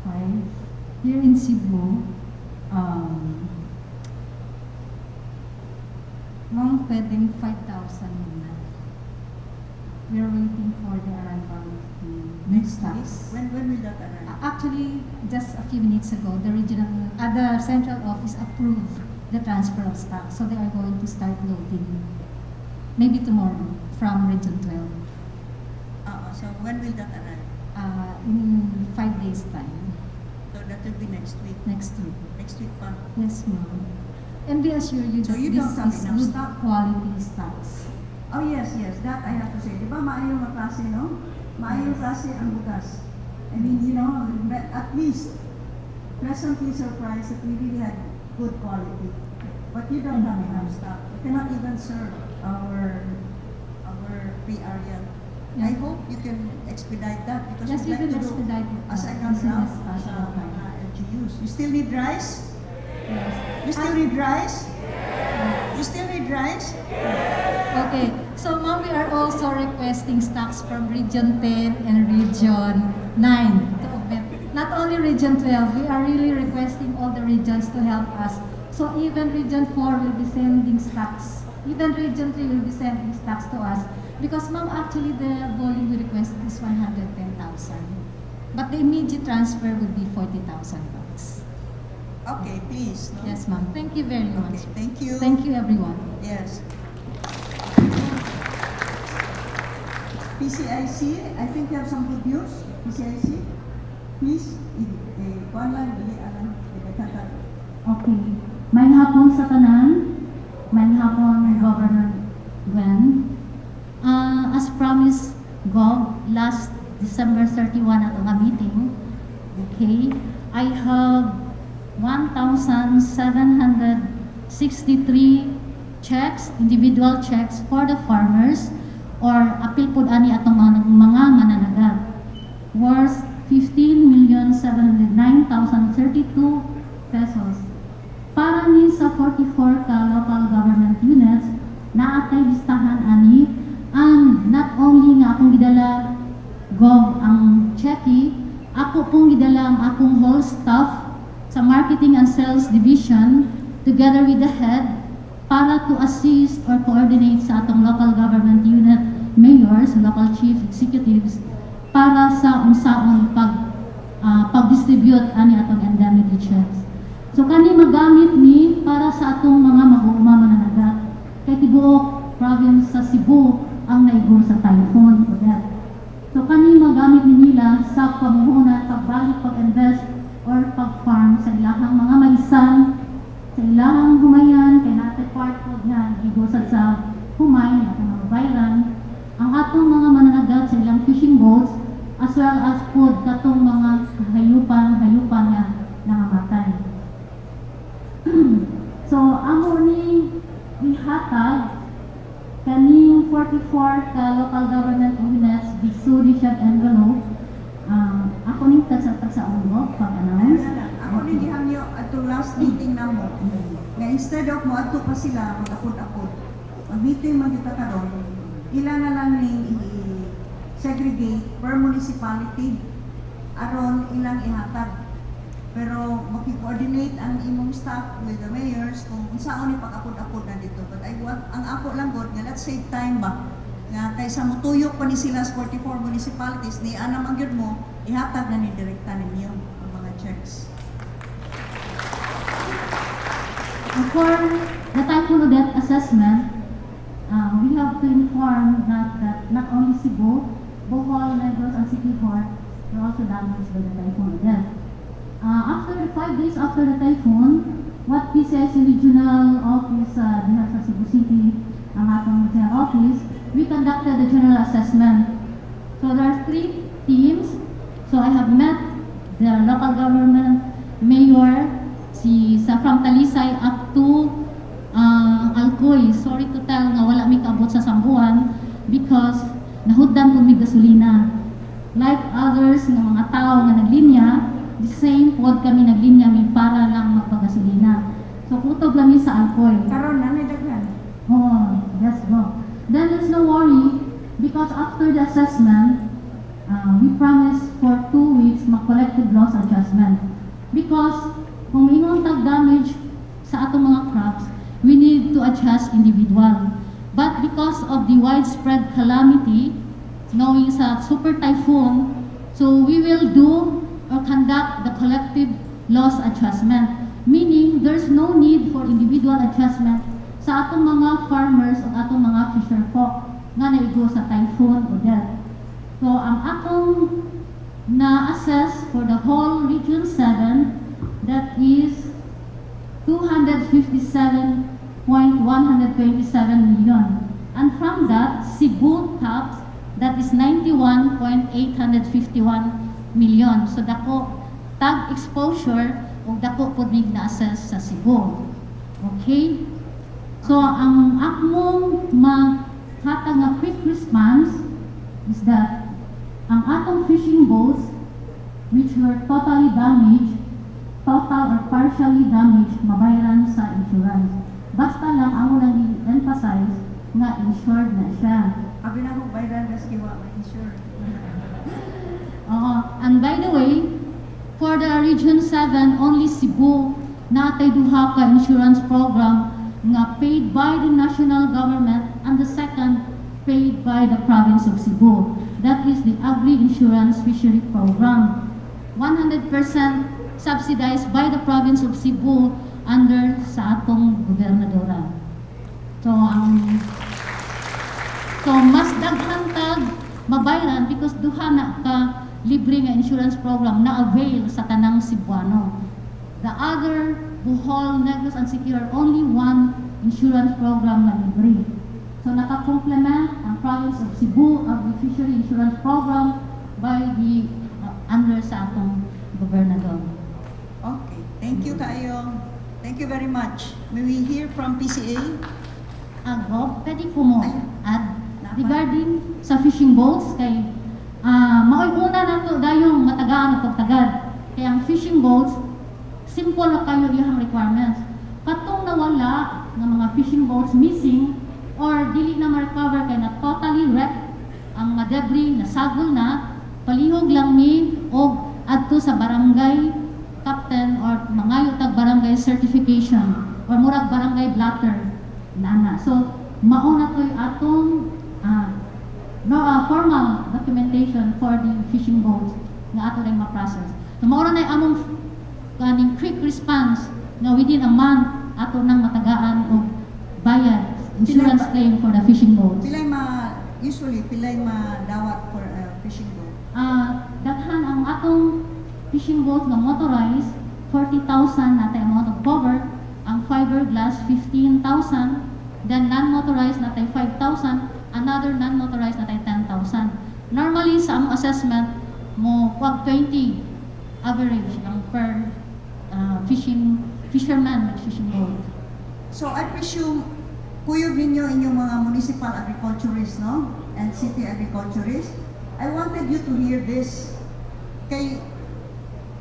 [SPEAKER 15] five. Here in Cebu, ma'am, pwedeng 5,000 muna. We are waiting for the arrival of the new stocks.
[SPEAKER 2] When will that arrive?
[SPEAKER 15] Actually, just a few minutes ago, the central office approved the transfer of stock. So they are going to start loading maybe tomorrow from Region 12.
[SPEAKER 2] So when will that arrive?
[SPEAKER 15] In 5 days' time.
[SPEAKER 2] So that will be next week?
[SPEAKER 15] Next week.
[SPEAKER 2] Next week pa?
[SPEAKER 15] Yes, ma'am. And we assure you
[SPEAKER 2] So
[SPEAKER 15] that
[SPEAKER 2] you
[SPEAKER 15] this
[SPEAKER 2] don't have
[SPEAKER 15] is
[SPEAKER 2] enough
[SPEAKER 15] good
[SPEAKER 2] stock?
[SPEAKER 15] Quality stocks.
[SPEAKER 2] Oh yes, that I have to say. Di ba maayo nga klase, no? Maayo klase ang bugas. I mean, but at least pleasantly surprised that we really had good quality. But you don't have enough stock. You cannot even serve our PR yet. I hope you can expedite that because
[SPEAKER 15] Yes,
[SPEAKER 2] we'd
[SPEAKER 15] we
[SPEAKER 2] like
[SPEAKER 15] will
[SPEAKER 2] to do
[SPEAKER 15] expedite it,
[SPEAKER 2] a
[SPEAKER 15] ma'am,
[SPEAKER 2] second
[SPEAKER 15] as soon
[SPEAKER 2] round
[SPEAKER 15] as
[SPEAKER 2] sa
[SPEAKER 15] possible.
[SPEAKER 2] mga LGUs. You still need rice?
[SPEAKER 15] Yes.
[SPEAKER 2] You still need rice? You still need rice?
[SPEAKER 15] Okay. So, ma'am, we are also requesting stocks from Region 10 and Region 9 to augment. Not only Region 12, we are really requesting all the regions to help us. So, even Region 4 will be sending stocks. Even Region 3 will be sending stocks to us. Because, ma'am, actually the volume we request is 110,000. But the immediate transfer will be 40,000 bucks.
[SPEAKER 2] Okay, please. No?
[SPEAKER 15] Yes, ma'am. Thank you very much.
[SPEAKER 2] Okay, thank you.
[SPEAKER 15] Thank you, everyone.
[SPEAKER 2] Yes. PCIC, I think you have some good news. PCIC, please, kuan lang, dili alang, ikakata.
[SPEAKER 16] Okay. Maayong hapon sa tanan. Maayong hapon, Governor Gwen. As promised, Gov, last December 31 ato nga meeting, okay, I have 1,763 checks, individual checks for the farmers or apil pod ani atong mga mananagat worth 15,709,032 pesos. Para ni sa 44 ka local government units naa tay listahan ani, and not only nga akong gidala, Gov, ang cheque, ako pong gidala ang akong whole staff sa marketing and sales division together with the head para to assist or coordinate sa atong local government unit mayors, local chief executives para sa unsaon pag-distribute ani atong indemnity checks. So kani magamit ni para sa atong mga mag-uuma mananagat kay tibuok province sa Cebu ang naigo sa Typhoon Odette. So kani magamit ni nila sa pamuhunan, pagbalik, pag-invest or pag-farm sa ilahang mga maisan, sa ilahang humayan, kay naa tay part pod nga gigusad sa humay, atong mga bayran, ang atong mga mananagat sa ilang fishing boats, as well as pod katong mga hayupan, hayupan nga nangamatay. So, amo ni ihatag kaning 44 ka local government units gigsudi siya envelope. Ako ning tagsa-tagsa ulo pag-announce.
[SPEAKER 2] Ano na lang, ako ni gihangyo atong last meeting namo. Nga instead of moadto pa sila mag-apod-apod, mag-meeting man kita karon. Ila na lang ning i-segregate per municipality aron ilang ihatag. Pero maki-coordinate ang imong staff with the mayors kung unsaon ni pag-apod-apod na dito. But I want, ang ako lang gud nga let's save time ba, nga kaysa mutuyok pa ni sila sa 44 municipalities ni ana man gyud mo ihatag na ni direkta ninyo ang mga checks.
[SPEAKER 16] For the Typhoon Odette assessment, we have to inform that not only Cebu, Bohol, Negros, and Siquijor were also damaged by the Typhoon Odette. After 5 days after the typhoon, what PCIC Regional Office diha sa Cebu City, ang atong regional office, we conducted the general assessment. So there are three teams. So I have met the local government mayor, si sa from Talisay up to Alcoy. Sorry to tell nga wala mi kaabot sa Samboan because nahutdan po mi gasolina. Like others nga mga tao nga naglinya, the same pod kami, naglinya mi para lang magpagasolina. So kutob lang mi sa Alcoy.
[SPEAKER 2] Karon na daghan.
[SPEAKER 16] Oh, yes, go. Then there's no worry because after the assessment, we promise for 2 weeks ma-collective loss adjustment. Because kung ingon tag damage sa atong mga crops, we need to adjust individual. But because of the widespread calamity, knowing sa super typhoon, so we will do or conduct the collective loss adjustment. Meaning, there's no need for individual adjustment sa atong mga farmers o atong mga fisher folk nga naigo sa Typhoon Odette. So, ang akong na-assess for the whole Region 7, that is 257.127 million. And from that, Cebu tops, that is 91.851 million. So dako tag exposure ug dako pud mig na-assess sa Cebu. Okay? So ang akmong mahatag nga quick response is that ang atong fishing boats which were totally damaged, total or partially damaged, mabayaran sa insurance. Basta lang amo lang i-emphasize nga insured na siya.
[SPEAKER 2] Abi na ko bayaran rescue wa ma-insure.
[SPEAKER 16] Oo. And by the way, for the Region 7, only Cebu natay duha ka insurance program nga paid by the national government and the second paid by the province of Cebu. That is the Agri-Insurance Fishery Program. 100% subsidized by the province of Cebu under sa atong gobernadora. So mas daghan tag mabayaran because duha na ka libre nga insurance program na avail sa tanang Cebuano. The other Bohol, Negros and Siquijor, only one insurance program na libre. So naka-complement ang province of Cebu Agri Fishery Insurance Program by the under sa atong gobernador.
[SPEAKER 2] Okay, thank you kayo. Thank you very much. May we hear from PCA?
[SPEAKER 16] Agob, pwede ko mo
[SPEAKER 2] Ay.
[SPEAKER 16] Add
[SPEAKER 2] Dapat.
[SPEAKER 16] Regarding sa fishing boats kay maoy una nato dayong matagaan og pagtagad. Kay ang fishing boats, simple na kayo iyang requirements. Katong nawala nga mga fishing boats, missing or dili na ma-recover kay na totally wrecked ang mga debris, nasagol na, palihog lang mi og adto sa barangay captain or mangayo tag barangay certification or murag barangay blotter na. So mao na to'y atong no, formal documentation for the fishing boats nga ato ring ma-process. So mao ra na among kaning quick response nga within a month ato nang matagaan og bayad insurance claim for the fishing boats.
[SPEAKER 2] Pilay ma, usually, pilay madawat for a fishing boat?
[SPEAKER 16] Daghan. Ang atong fishing boat nga motorized, 40,000 natay amount of cover, ang fiberglass 15,000, then non-motorized natay 5,000, another non-motorized natay 10,000. Normally sa among assessment mo wag 20 average ang per fishing fisherman with fishing boat.
[SPEAKER 2] So I presume, kuyog ninyo inyong mga municipal agriculturists, no? And city agriculturists. I wanted you to hear this. Kay,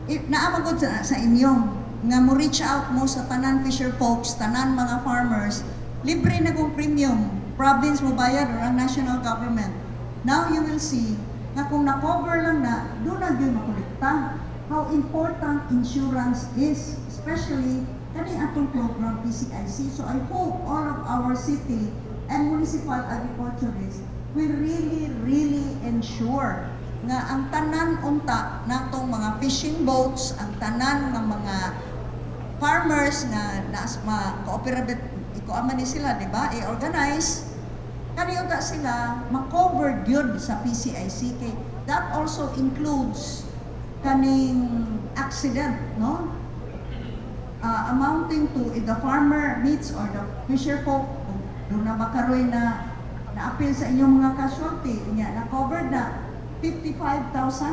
[SPEAKER 2] if naa man gud sa inyo, nga mo reach out mo sa tanan fisher folks, tanan mga farmers, libre na kong premium. Province mo bayad or ang national government. Now you will see nga kung na-cover lang na, duna gyud makolekta. How important insurance is, especially kani atong program PCIC. So I hope all of our city and municipal agriculturists will really, really ensure nga ang tanan unta natong mga fishing boats, ang tanan nga mga farmers nga naas ma cooperative iko ni sila, di ba? I-organize kani unta sila ma-covered gyud sa PCIC kay that also includes kaning accident, no? Amounting to if the farmer meets or the fisher folk, kung duna ba karoy na na-appeal sa inyong mga casualty nya na covered na 55,000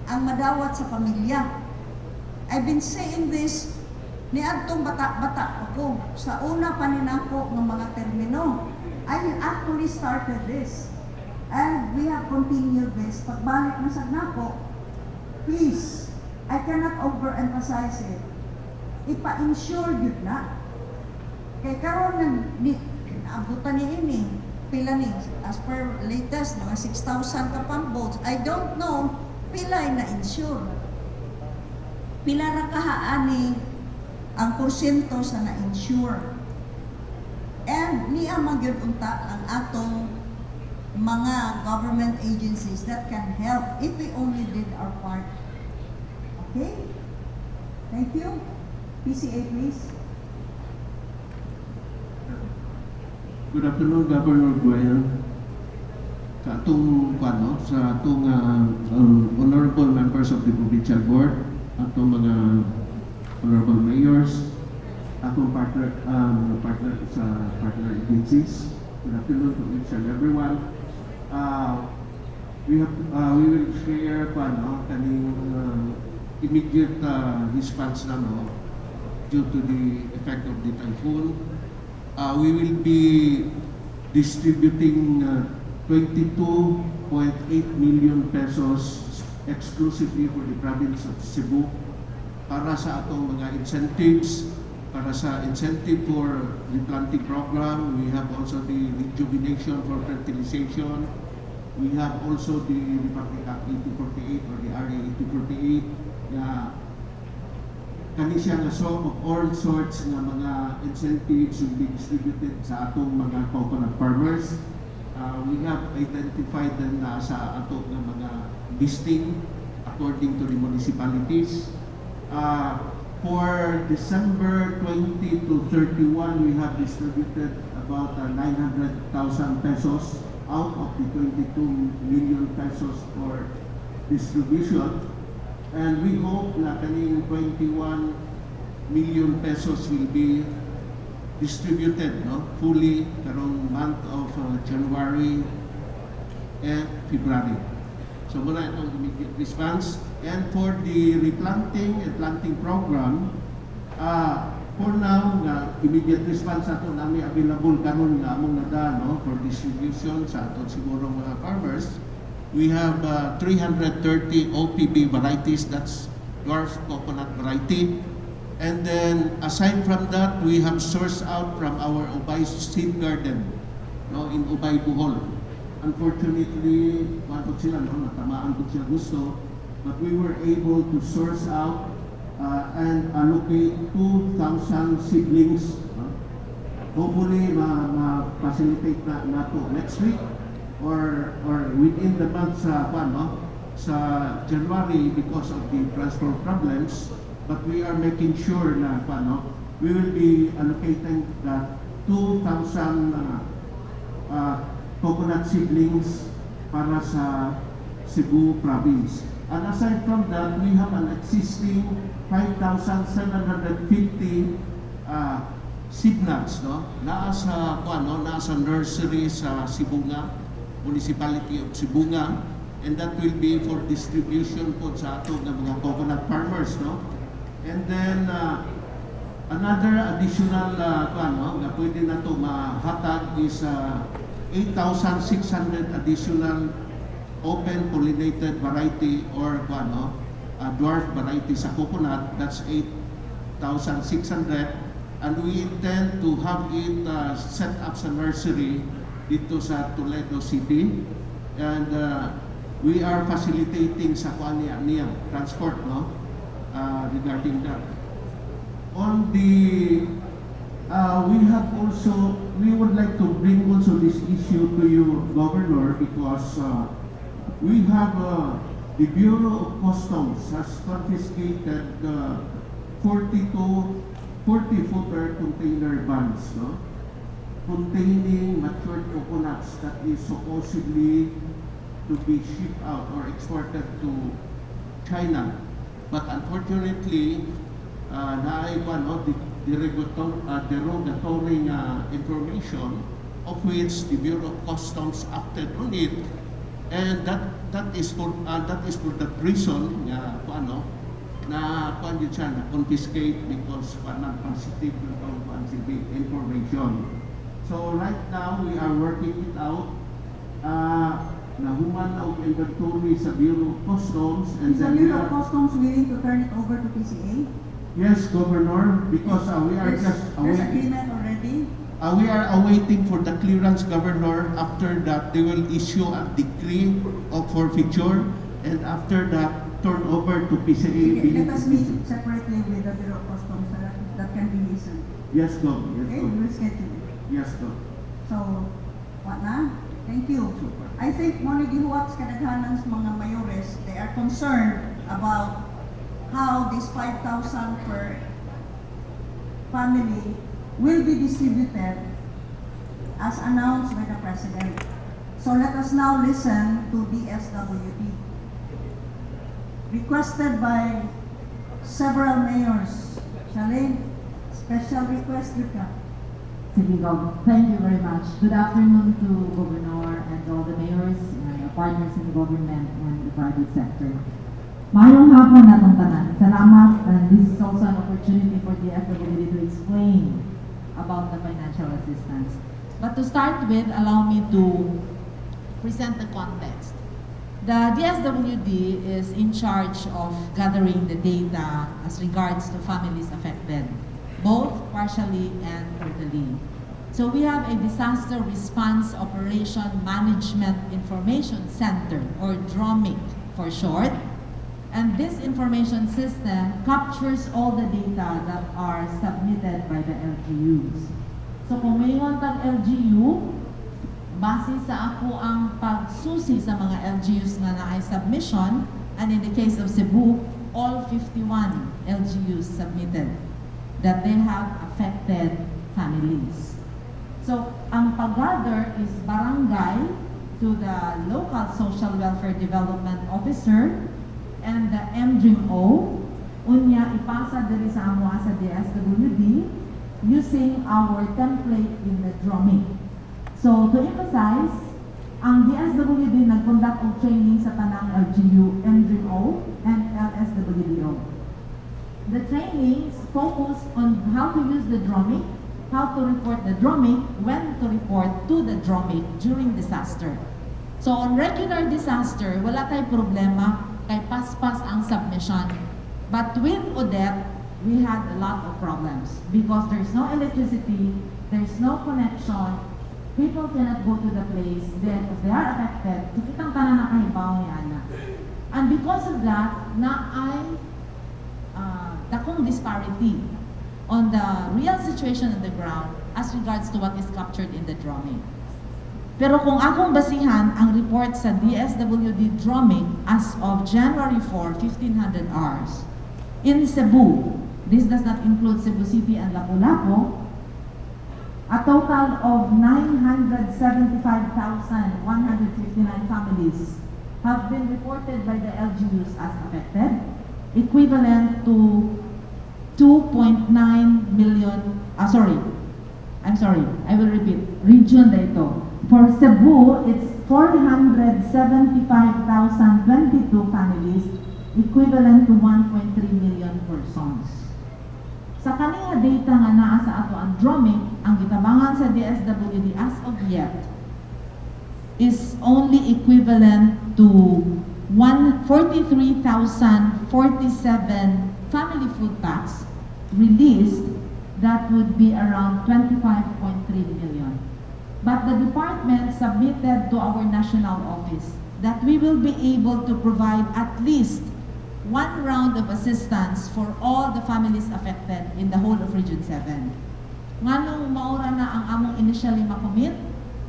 [SPEAKER 2] ang madawat sa pamilya. I've been saying this niadtong bata-bata pa ko sa una pa ni nako ng mga termino. I actually started this and we have continued this. Pagbalik na sa nako, please, I cannot overemphasize it, ipa-insure gyud na kay karon nag ni naabutan ni ini pila ni, as per latest, mga 6,000 ka pump boats. I don't know pila na insure, pila ra kahaani ang porsyento sa na-insure. And niya man gyud unta ang atong mga government agencies that can help if we only did our part. Okay? Thank you. PCA, please.
[SPEAKER 17] Good afternoon, Governor Gwen. Sa atong kuano, sa atong honorable members of the provincial board, atong mga honorable mayors, atong partner sa partner agencies. Good afternoon to each and everyone. We will share kuano kaning immediate response namo due to the effect of the typhoon. We will be distributing 22.8 million pesos exclusively for the province of Cebu para sa atong mga incentives, para sa incentive for replanting program. We have also the rejuvenation for fertilization. We have also the Republic Act 1848 or the RA 1848 na kani siya nga sum of all sorts nga mga incentives will be distributed sa atong mga coconut farmers. We have identified them na sa ato nga mga listing according to the municipalities. For December 20 to 31, we have distributed about 900,000 pesos out of the 22 million pesos for distribution. And we hope na kaning 21 million pesos will be distributed, no, fully karong month of January and February. So mao na itong immediate response. And for the replanting and planting program, for now, nga immediate response ato nami available karon nga among nada, no, for distribution sa aton siguro mga farmers. We have 330 OPB varieties, that's dwarf coconut variety. And then aside from that, we have sourced out from our Ubay Seed Garden, no, in Ubay, Bohol. Unfortunately, kuan po sila, no, natamaan po siya gusto, but we were able to source out and allocate 2,000 seedlings. No? Hopefully, ma-facilitate na nato next week or within the month sa kuan, no, sa January because of the transport problems, but we are making sure na kuan, no, we will be allocating that 2,000 coconut seedlings para sa Cebu province. And aside from that, we have an existing 5,750 seed nuts, no? Naa sa kuan, no? Naa sa nursery sa Sibonga, Municipality of Sibonga, and that will be for distribution po sa ato ng mga coconut farmers, no? And then another additional kuan, no, nga pwede na to mahatag is 8,600 additional open pollinated variety or kuan, no, dwarf variety sa coconut. That's 8,600, and we intend to have it set up sa nursery dito sa Toledo City, and we are facilitating sa kuan niya, niya transport, no, regarding that. On the we have also, we would like to bring also this issue to you, Governor, because we have the Bureau of Customs has confiscated 42 40-footer container vans, no, containing matured coconuts that is supposedly to be shipped out or exported to China. But unfortunately, naay kuan, no, derogatory nga information, of which the Bureau of Customs acted on it, and that is for that reason nga kuan, no, na kuan yun siya na confiscate because kuan man, positive na tong kuan si information. So right now we are working it out. Nahuman na og inventory sa Bureau of Customs and
[SPEAKER 2] Is the
[SPEAKER 17] then we
[SPEAKER 2] Bureau of
[SPEAKER 17] are
[SPEAKER 2] Customs willing to turn it over to PCA?
[SPEAKER 17] Yes, Governor, because we are just
[SPEAKER 2] There's
[SPEAKER 17] awaiting.
[SPEAKER 2] Agreement already?
[SPEAKER 17] We are awaiting for the clearance, Governor. After that, they will issue a decree of forfeiture, and after that, turn over to PCA.
[SPEAKER 2] Sige, let us meet separately with the Bureau of Customs so that can be hastened.
[SPEAKER 17] Yes, Gov. Yes,
[SPEAKER 2] Okay,
[SPEAKER 17] Gov.
[SPEAKER 2] we will schedule it.
[SPEAKER 17] Yes, Gov.
[SPEAKER 2] So, what na? Thank you. I think mo ni gihuwat sa kadaghanan sa mga mayores, they are concerned about how this 5,000 per family will be distributed as announced by the President. So let us now listen to DSWD. Requested by several mayors. Charlene, special request gyud ka.
[SPEAKER 18] Sige, Gov. Thank you very much. Good afternoon to Governor and all the mayors and the partners in the government and the private sector. Maayong hapon natong tanan. Salamat, and this is also an opportunity for the DSWD to explain about the financial assistance.
[SPEAKER 10] But to start with, allow me to present the context. The DSWD is in charge of gathering the data as regards to families affected, both partially and totally. So we have a Disaster Response Operation Management Information Center, or DROMIC for short. And this information system captures all the data that are submitted by the LGUs. So kung mayroon tang LGU, base sa ako ang pagsusi sa mga LGUs nga naay submission, and in the case of Cebu, all 51 LGUs submitted that they have affected families. So, ang pag-gather is barangay to the local social welfare development officer and the MDRIMO, unya ipasa diri sa amo sa DSWD using our template in the DROMIC. So, to emphasize, ang DSWD nag-conduct og training sa tanang LGU, MDRIMO, and LSWDO. The trainings focus on how to use the DROMIC, how to report the DROMIC, when to report to the DROMIC during disaster. So on regular disaster, wala tay problema kay paspas ang submission. But with Odette, we had a lot of problems because there's no electricity, there's no connection, people cannot go to the place, then if they are affected, so kitang tanan nakahibaw ni ana. And because of that, naay dakong disparity on the real situation on the ground as regards to what is captured in the DROMIC. Pero kung akong basihan ang report sa DSWD DROMIC as of January 4, 1500 hours, in Cebu, this does not include Cebu City and Lapu-Lapu, a total of 975,159 families have been reported by the LGUs as affected, equivalent to 2.9 million, ah, sorry, I'm sorry, I will repeat, region na ito. For Cebu, it's 475,022 families, equivalent to 1.3 million persons. Sa kaninga data nga naa sa ato ang DROMIC, ang gitabangan sa DSWD as of yet is only equivalent to 143,047 family food packs released. That would be around 25.3 million.
[SPEAKER 18] But the department submitted to our national office that we will be able to provide at least one round of assistance for all the families affected in the whole of Region 7. Nganong mao ra na ang among initially makomit,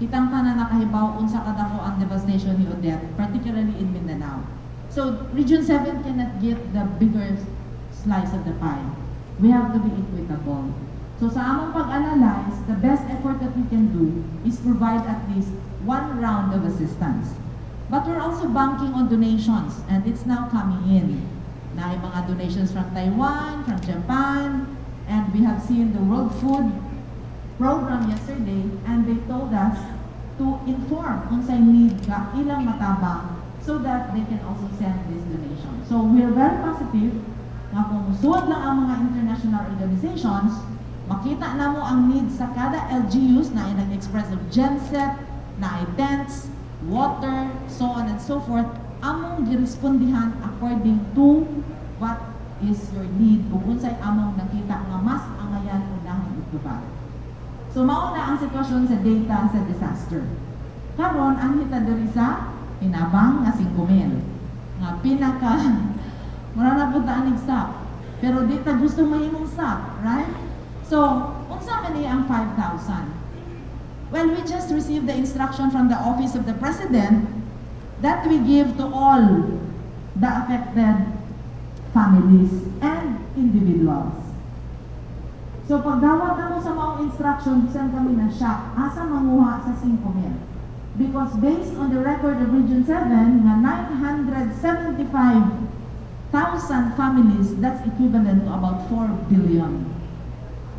[SPEAKER 18] kitang tanan nakahibaw unsa kadako ang devastation ni Odette, particularly in Mindanao. So Region 7 cannot get the bigger slice of the pie. We have to be equitable. So sa among pag-analyze, the best effort that we can do is provide at least one round of assistance. But we're also banking on donations, and it's now coming in. Naay mga donations from Taiwan, from Japan, and we have seen the World Food Program yesterday, and they told us to inform unsay need ka ilang matabang so that they can also send this donation. So we're very positive nga kung musuod lang ang mga international organizations, makita namo ang needs sa kada LGUs na ay nag-express of genset, naay tents, water, so on and so forth, among girespondihan according to what is your need ug unsay among nakita nga mas angayan unahon itubag. So mao na ang sitwasyon sa data sa disaster. Karon anhi ta diri sa hinabang nga 5,000 nga pinaka mura na pud ta anig stop. Pero di ta gusto mahimong stop, right? So, unsa man ni ang 5,000? Well, we just received the instruction from the Office of the President that we give to all the affected families and individuals. So pagdawat namo sa maong instruction, bisan kami na shock, asa manguha sa 5,000? Because based on the record of Region 7, nga 975,000 families, that's equivalent to about 4 billion.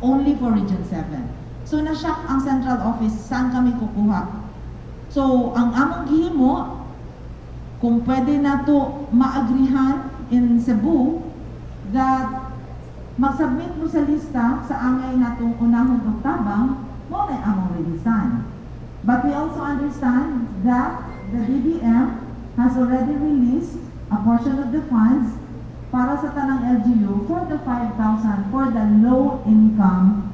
[SPEAKER 18] Only for Region 7. So na-shock ang central office, saan kami kukuha? So ang among gihimo, kung pwede nato maagrihan in Cebu, that mag-submit mo sa lista sa angay natong unahon og tabang, mao na among releasan. But we also understand that the DBM has already released a portion of the funds para sa tanang LGU for the 5,000 for the low-income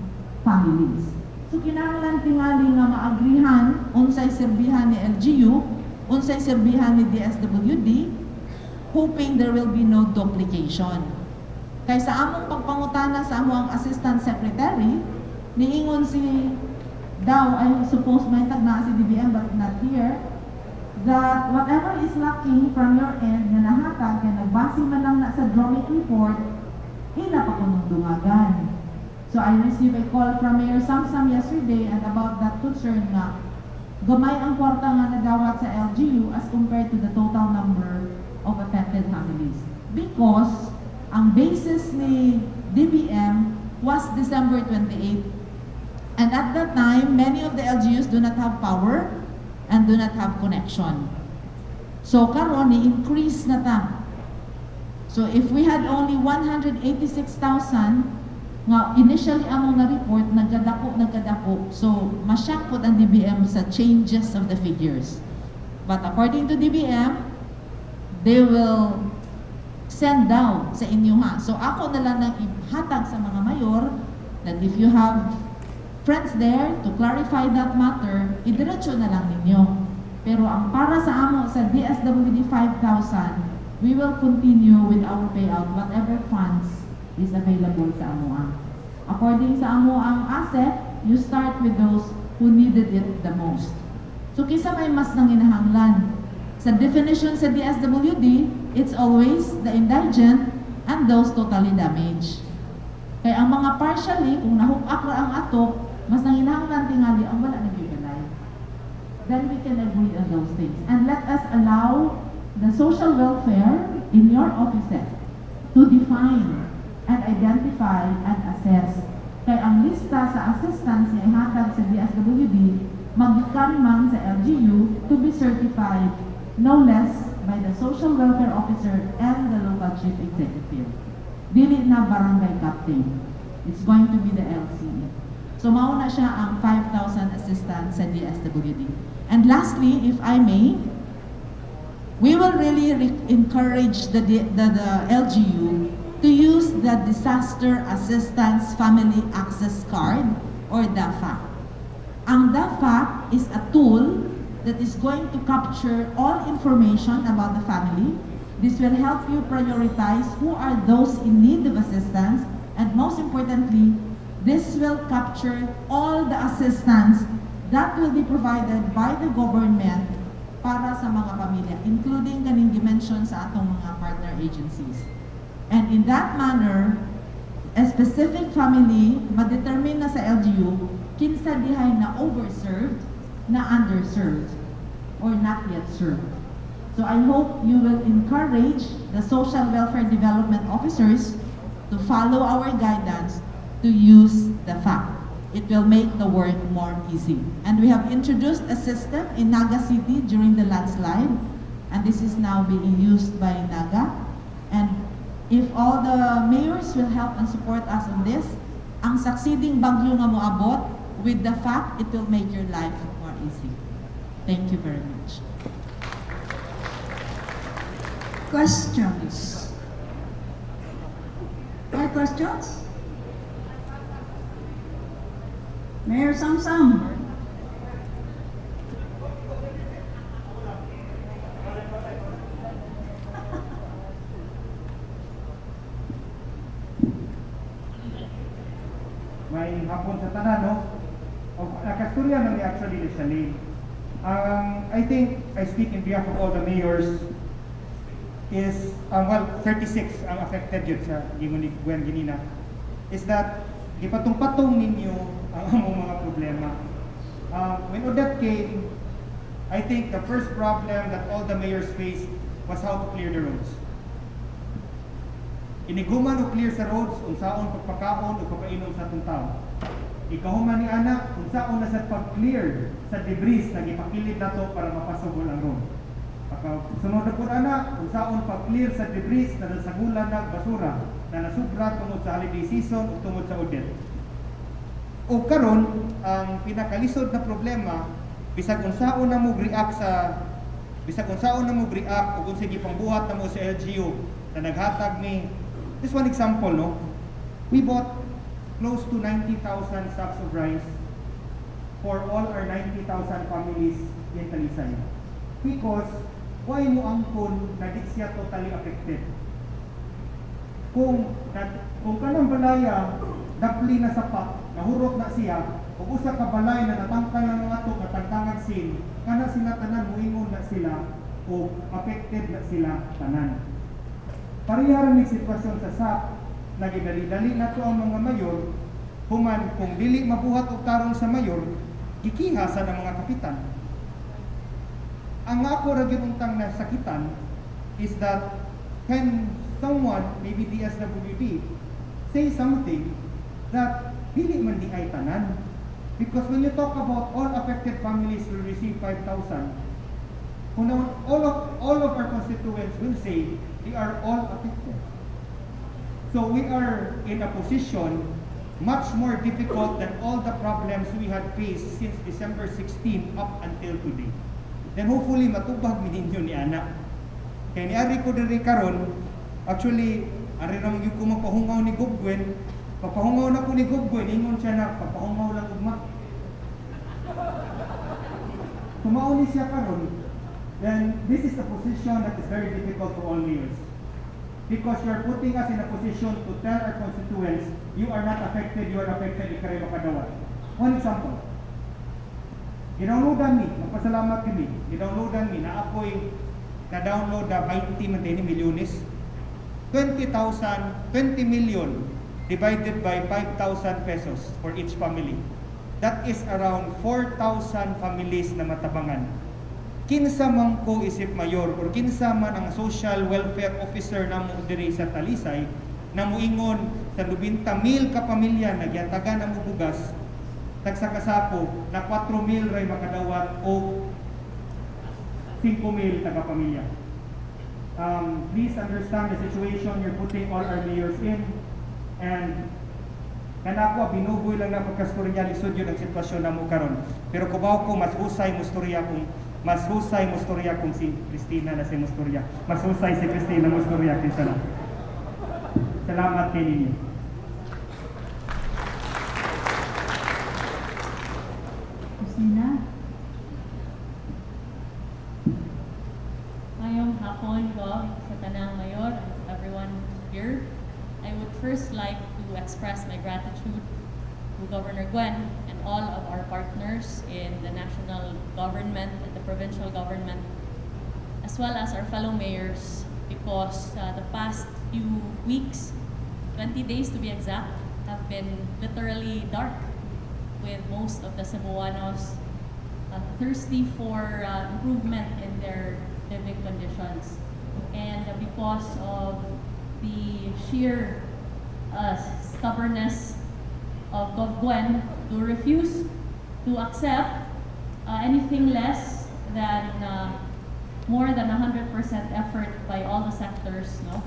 [SPEAKER 18] families. So kinahanglan tingali nga maagrihan unsay serbihan ni LGU, unsay serbihan ni DSWD, hoping there will be no duplication. Kay sa among pagpangutana sa among assistant secretary, niingon si daw, I suppose may tag na si DBM but not here, that whatever is lacking from your end nga nahatag, kay nagbase man lang na sa DROMIC report, ila pa kunong dungagan. So I received a call from Mayor Samsam yesterday and about that concern nga gamay ang kwarta nga nadawat sa LGU as compared to the total number of affected families. Because ang basis ni DBM was December 28. And at that time, many of the LGUs do not have power and do not have connection. So karon ni-increase na ta. So if we had only 186,000 nga initially among na-report, nagkadako, nagkadako. So masyak pod ang DBM sa changes of the figures. But according to DBM, they will send down sa inyo ha. So ako na lang nang ihatag sa mga mayor that if you have friends there to clarify that matter, idiretso na lang ninyo. Pero ang para sa amo sa DSWD 5,000, we will continue with our payout whatever funds is available sa amoa. According sa amo ang asset, you start with those who needed it the most. So kinsa may mas nanginahanglan? Sa definition sa DSWD, it's always the indigent and those totally damaged. Kaya ang mga partially, kung nahukak ra ang atok, mas nanginahanglan tingali ang wala nagbibalay. Then we can agree on those things. And let us allow the social welfare in your offices to define and identify and assess. Kay ang lista sa assistance nga ihatag sa DSWD magikan man sa LGU to be certified no less by the social welfare officer and the local chief executive. Dili na barangay captain. It's going to be the LCE. So mao na siya ang 5,000 assistance sa DSWD. And lastly, if I may, we will really encourage the LGU to use the Disaster Assistance Family Access Card or DAFA. Ang the fact is a tool that is going to capture all information about the family. This will help you prioritize who are those in need of assistance, and most importantly, this will capture all the assistance that will be provided by the government para sa mga pamilya, including kaning dimension sa atong mga partner agencies. And in that manner, a specific family, ma-determine na sa LGU, kinsa dihay na overserved, na underserved, or not yet served. So I hope you will encourage the social welfare development officers to follow our guidance to use the fact. It will make the work more easy. And we have introduced a system in Naga City during the landslide, and this is now being used by Naga. And if all the mayors will help and support us on this, ang succeeding bagyo nga moabot, with the fact, it will make your life more easy. Thank you very much.
[SPEAKER 2] Questions? More questions? Mayor Samsam.
[SPEAKER 19] May hapon sa tanan, no? O, nakasturya na ni actually ni Shalene. I think I speak in behalf of all the mayors is, well, 36 ang affected yun sa gingon ni Gwen Ginina, is that gipatong-patong ninyo ang among mga problema. When Odette came, I think the first problem that all the mayors faced was how to clear the roads. Inighuman og clear sa roads, unsaon pagpakaon o pagpainom sa atong tao. Ikahuman ni ana, unsaon na sa pag-clear sa debris na gipakilid nato para mapasugol ang road. Pagka sunod na pud ana, unsaon pag-clear sa debris na nasagulan nag basura na nasubra tungod sa holiday season o tungod sa Odette. O karon, ang pinakalisod na problema, bisag unsaon na mo react ug unsay gipangbuhat na mo sa LGU na naghatag ni, just one example, no, we bought close to 90,000 sacks of rice for all our 90,000 families in Talisay because why mo angkon na di siya totally affected kung kanang balaya dapli na sapak, nahurot na siya, ug usa ka balay na natangkal na mga to katangtangag sin, kana sila tanan moingon na sila o affected na sila tanan. Pareha ra ni sitwasyon sa SAP, nagidali-dali na to ang mga mayor, human kung dili mabuhat og tarong sa mayor, gikiha sa ng mga kapitan. Ang ako ra gyud untang nasakitan is that can someone, maybe DSWD, say something that dili man di ay tanan. Because when you talk about all affected families will receive 5,000, kung all of our constituents will say they are all affected. So we are in a position much more difficult than all the problems we had faced since December 16 up until today. Then hopefully matubag mi ninyo ni ana. Kay niari ko diri karon, actually ari ra man gyud ko magpahungaw ni Gov Gwen. Papahungaw na ko ni Gov Gwen, ingon siya na papahungaw lang ugma. Mao ni siya karon, then this is a position that is very difficult for all mayors. Because you are putting us in a position to tell our constituents, you are not affected, you are affected, di kayo makadawat. One example. Gidownloadan mi, magpasalamat kami. Gidownloadan mi na ako'y na-download na 20 man ni milyones. 20,000, 20 million divided by 5,000 pesos for each family. That is around 4,000 families na matabangan. Kinsa man ko isip mayor or kinsa man ang social welfare officer namo diri sa Talisay na muingon sa 90,000 ka pamilya na gihatagan namo bugas tagsa kasako na 4,000 ray makadawat o 5,000 taga pamilya. Please understand the situation you're putting all our mayors in, and kana ko binugoy lang na pagkastorya, lisod yun ang sitwasyon namo karon. Pero kubaw ko mas husay mustorya kung si Christina na si Mustorya. Mas husay si Christina Mustorya kaysa na. Salamat kay ninyo.
[SPEAKER 15] Cristina.
[SPEAKER 20] Maayong hapon, Gov, sa tanang mayor, and everyone here. I would first like to express my gratitude to Governor Gwen and all of our partners in the national government and the provincial government, as well as our fellow mayors, because the past few weeks, 20 days to be exact, have been literally dark with most of the Cebuanos thirsty for improvement in their living conditions. And because of the sheer stubbornness of Gov Gwen to refuse to accept anything less than more than 100% effort by all the sectors, no?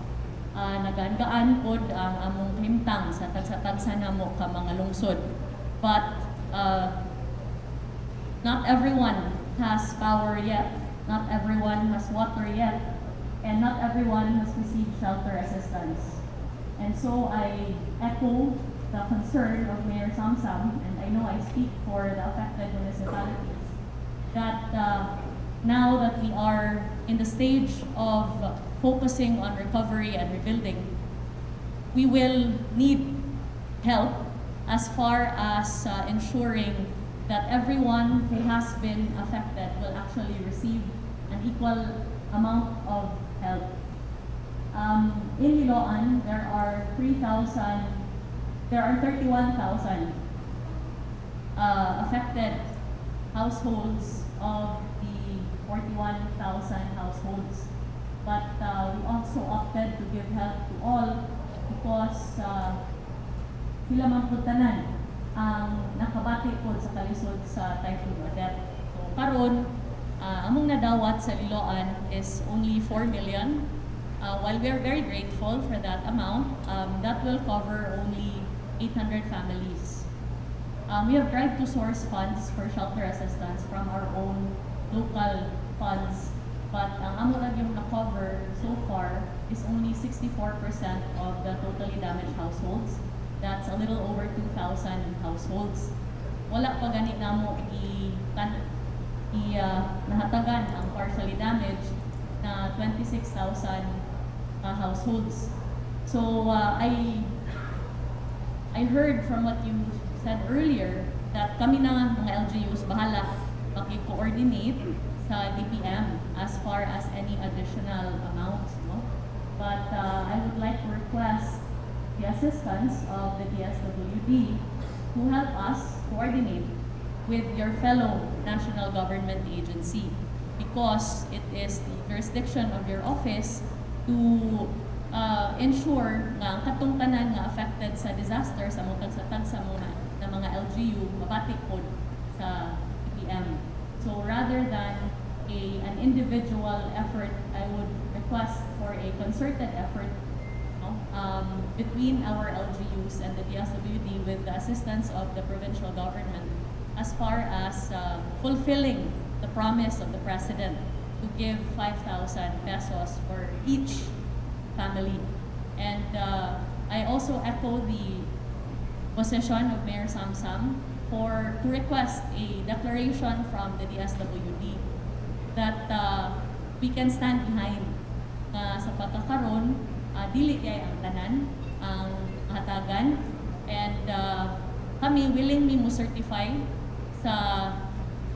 [SPEAKER 20] Nagaan-gaan pod ang among kahimtang sa tagsa-tagsa namo ka mga lungsod. But not everyone has power yet, not everyone has water yet, and not everyone has received shelter assistance. And so I echo the concern of Mayor Samsam, and I know I speak for the affected municipalities, that now that we are in the stage of focusing on recovery and rebuilding, we will need help as far as ensuring that everyone who has been affected will actually receive an equal amount of help. In Liloan, there are 3,000, there are 31,000 affected households of the 41,000 households. But we also opted to give help to all because sila man pud tanan ang nakabati pod sa kalisod sa Typhoon Odette. So karon, among nadawat sa Liloan is only 4 million. While we are very grateful for that amount, that will cover only 800 families. We have tried to source funds for shelter assistance from our own local funds, but ang amo lang yung na-cover so far is only 64% of the totally damaged households. That's a little over 2,000 households. Wala pa gani namo i, kan, i nahatagan ang partially damaged na 26,000 households. So I heard from what you said earlier that kami na mga LGUs bahala maki-coordinate sa DBM as far as any additional amounts, no? But I would like to request the assistance of the DSWD to help us coordinate with your fellow national government agency, because it is the jurisdiction of your office to ensure nga ang katong tanan nga affected sa disaster sa mga tagsa-tagsa mo na mga LGU mabati pod sa DBM. So rather than a an individual effort, I would request for a concerted effort, no, between our LGUs and the DSWD with the assistance of the provincial government as far as fulfilling the promise of the President to give 5,000 pesos for each family. And I also echo the position of Mayor Samsam for to request a declaration from the DSWD that we can stand behind na sa pagkakaron, dili kay ang tanan ang hatagan, and kami willing mi mo certify sa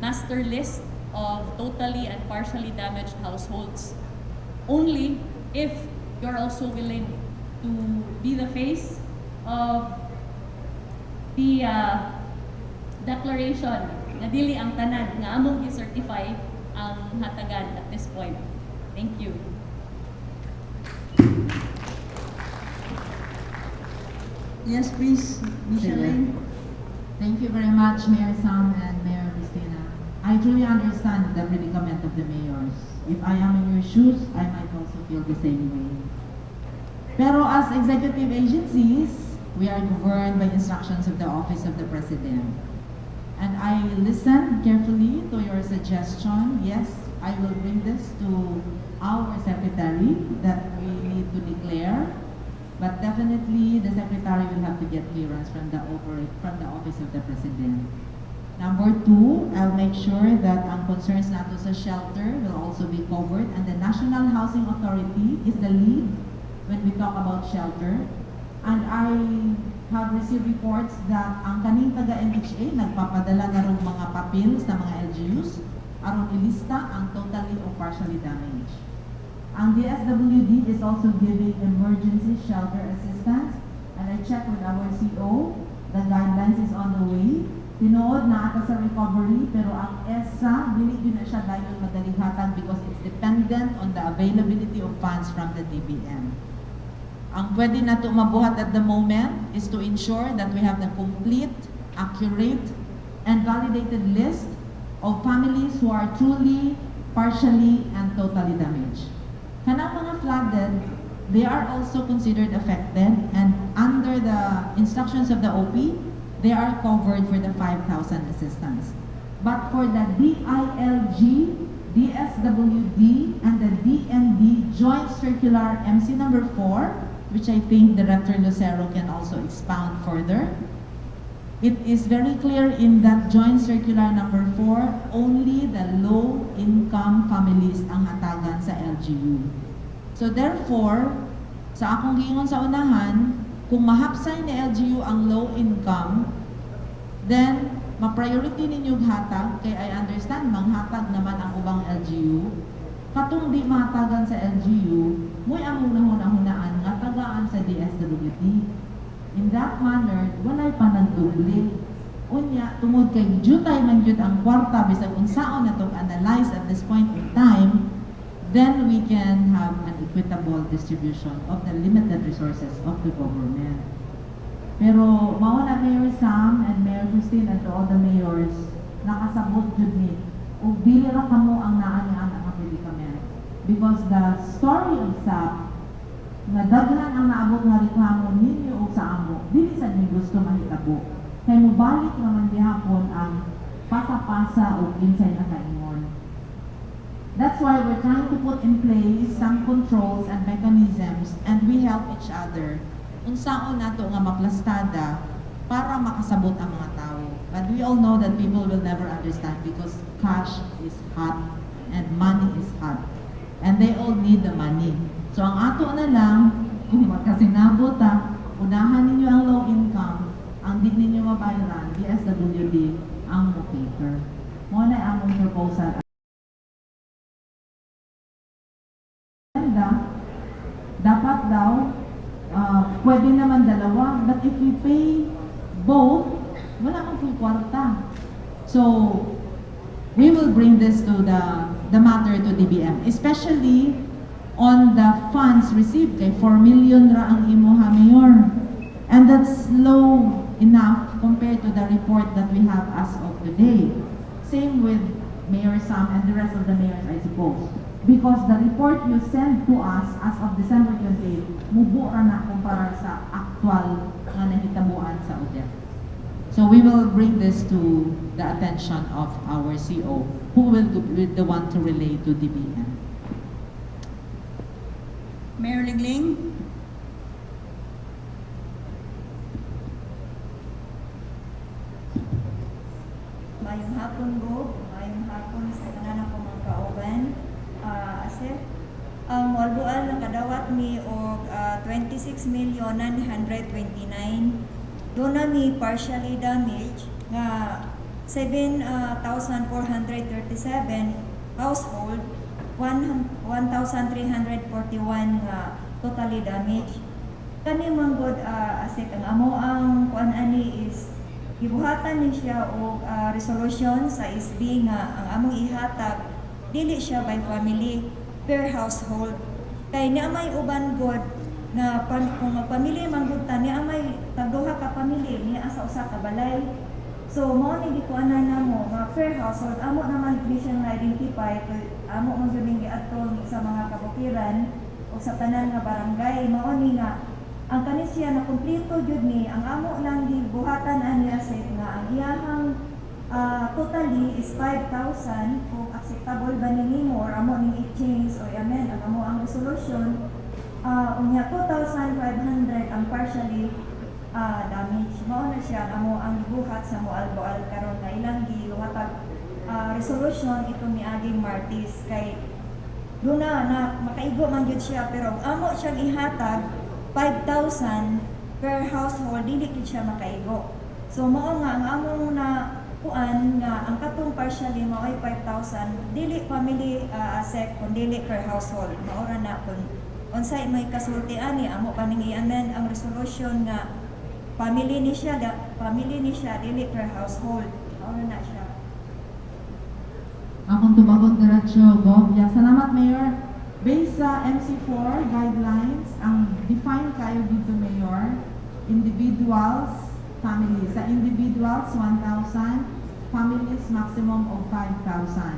[SPEAKER 20] master list of totally and partially damaged households only if you're also willing to be the face of the declaration na dili ang tanan nga among gi-certify ang hatagan at this point. Thank you.
[SPEAKER 2] Yes, please, Micheline.
[SPEAKER 18] Thank you very much, Mayor Sam and Mayor Cristina. I truly understand the predicament of the mayors. If I am in your shoes, I might also feel the same way. Pero as executive agencies, we are governed by instructions of the Office of the President. And I listened carefully to your suggestion. Yes, I will bring this to our secretary that we need to declare. But definitely, the secretary will have to get clearance from the Office of the President. Number two, I'll make sure that ang concerns nato sa shelter will also be covered, and the National Housing Authority is the lead when we talk about shelter. And I have received reports that ang kaning taga NHA nagpapadala na rong mga papel sa mga LGUs aron ilista ang totally or partially damaged. Ang DSWD is also giving emergency shelter assistance, and I checked with our CO, the guidelines is on the way. Tinuod na ata sa recovery, pero ang ESSA dili gyud na siya dayon madaling hatag because it's dependent on the availability of funds from the DBM. Ang pwede nato mabuhat at the moment is to ensure that we have the complete, accurate, and validated list of families who are truly, partially, and totally damaged. Kanang mga flooded, they are also considered affected, and under the instructions of the OP, they are covered for the 5,000 assistance. But for the DILG, DSWD, and the DND Joint Circular MC number 4, which I think Director Lucero can also expound further, it is very clear in that Joint Circular number 4, only the low-income families ang hatagan sa LGU. So therefore, sa akong giingon sa unahan, kung mahapsay ni LGU ang low income, then ma-priority ninyo hatag, kay I understand manghatag naman ang ubang LGU. Katong di mahatagan sa LGU, mo'y among nahuna-hunaan nga tagaan sa DSWD. In that manner, walay panagdoble. Unya, tungod kay jutay man gyud ang kwarta bisag unsaon natong analyze at this point in time, then we can have an equitable distribution of the limited resources of the government. Pero mao na, Mayor Sam and Mayor Christine and to all the mayors, nakasabot jud ni ug dili ra kamo ang naa ni ana nga predicament. Because the story of SAP nga daghan ang naabot nga reklamo ninyo ug sa amo, dili sad ni gusto mahitabo. Kay mobalik naman gihapon ang pasa-pasa ug kinsay nakaingon. That's why we're trying to put in place some controls and mechanisms, and we help each other. Unsaon nato nga maplastada para makasabot ang mga tao. But we all know that people will never understand because cash is hot and money is hot. And they all need the money. So ang ato na lang, kung magkasinabot ta, unahan ninyo ang low income, ang di ninyo mabayaran, DSWD ang mo cater. Mao na among proposal. Agenda, dapat daw, pwede naman dalawa, but if we pay both, wala man pong kwarta. So, we will bring this to the matter to DBM, especially on the funds received. Kay 4 million ra ang imo ha, Mayor. And that's low enough compared to the report that we have as of today. Same with Mayor Sam and the rest of the mayors, I suppose. Because the report you send to us as of December 28, mubo ra na kumpara sa actual nga nahitabuan sa Odette. So we will bring this to the attention of our CO, who will be the one to relay to DBM.
[SPEAKER 2] Mayor Lingling.
[SPEAKER 21] Mayong hapon, Gob. Mayong hapon sa tanan ako mga kauban. Asir, ang Moalboal nakadawat mi og 26,929. Doon na mi partially damaged nga 7,437 household, 1,341 nga totally damaged. Kani man gud, asik, ang amo ang kuan ani is gibuhatan ni siya og resolution sa SB nga ang among ihatag dili siya by family, per household, kay niya may uban god na kung magpamilya man gud ta, niya may tagduha ka pamilya niya sa usa ka balay. So mao ni gikuanan namo nga per household. Amo naman ni siyang na-identify kay amo man gyud ning giadto sa mga kabukiran o sa tanan nga barangay. Mao ni nga ang kani siya na kumpleto gyud ni ang amo lang gibuhatan ani asset nga ang iyahang totally is 5,000. Kung acceptable ba ni nimo or amo ning i-change or i-amend ang amo ang resolution, unya 2,500 ang partially Damage mao na siya ang amo ang gibuhat sa Moalboal karon nga ilang gihatag resolution itong miaging Martes, kay duna na makaigo man gyud siya, pero ang amo siyang ihatag 5,000 per household, dili gyud siya makaigo. So mao nga ang among na kuan nga ang katong partially mao ay 5,000, dili family, asek, kun dili per household. Mao ra na. Kun unsay may kasulti ani, amo pa ning i-amend ang resolution nga family ni siya da, family ni siya, dili per household. Mao ra na siya.
[SPEAKER 18] Akong tubagon diretso, Gov. Yeah, salamat, Mayor. Based sa MC4 guidelines, ang define kayo dito, Mayor, individuals, families. Sa individuals, 1,000, families, maximum of 5,000.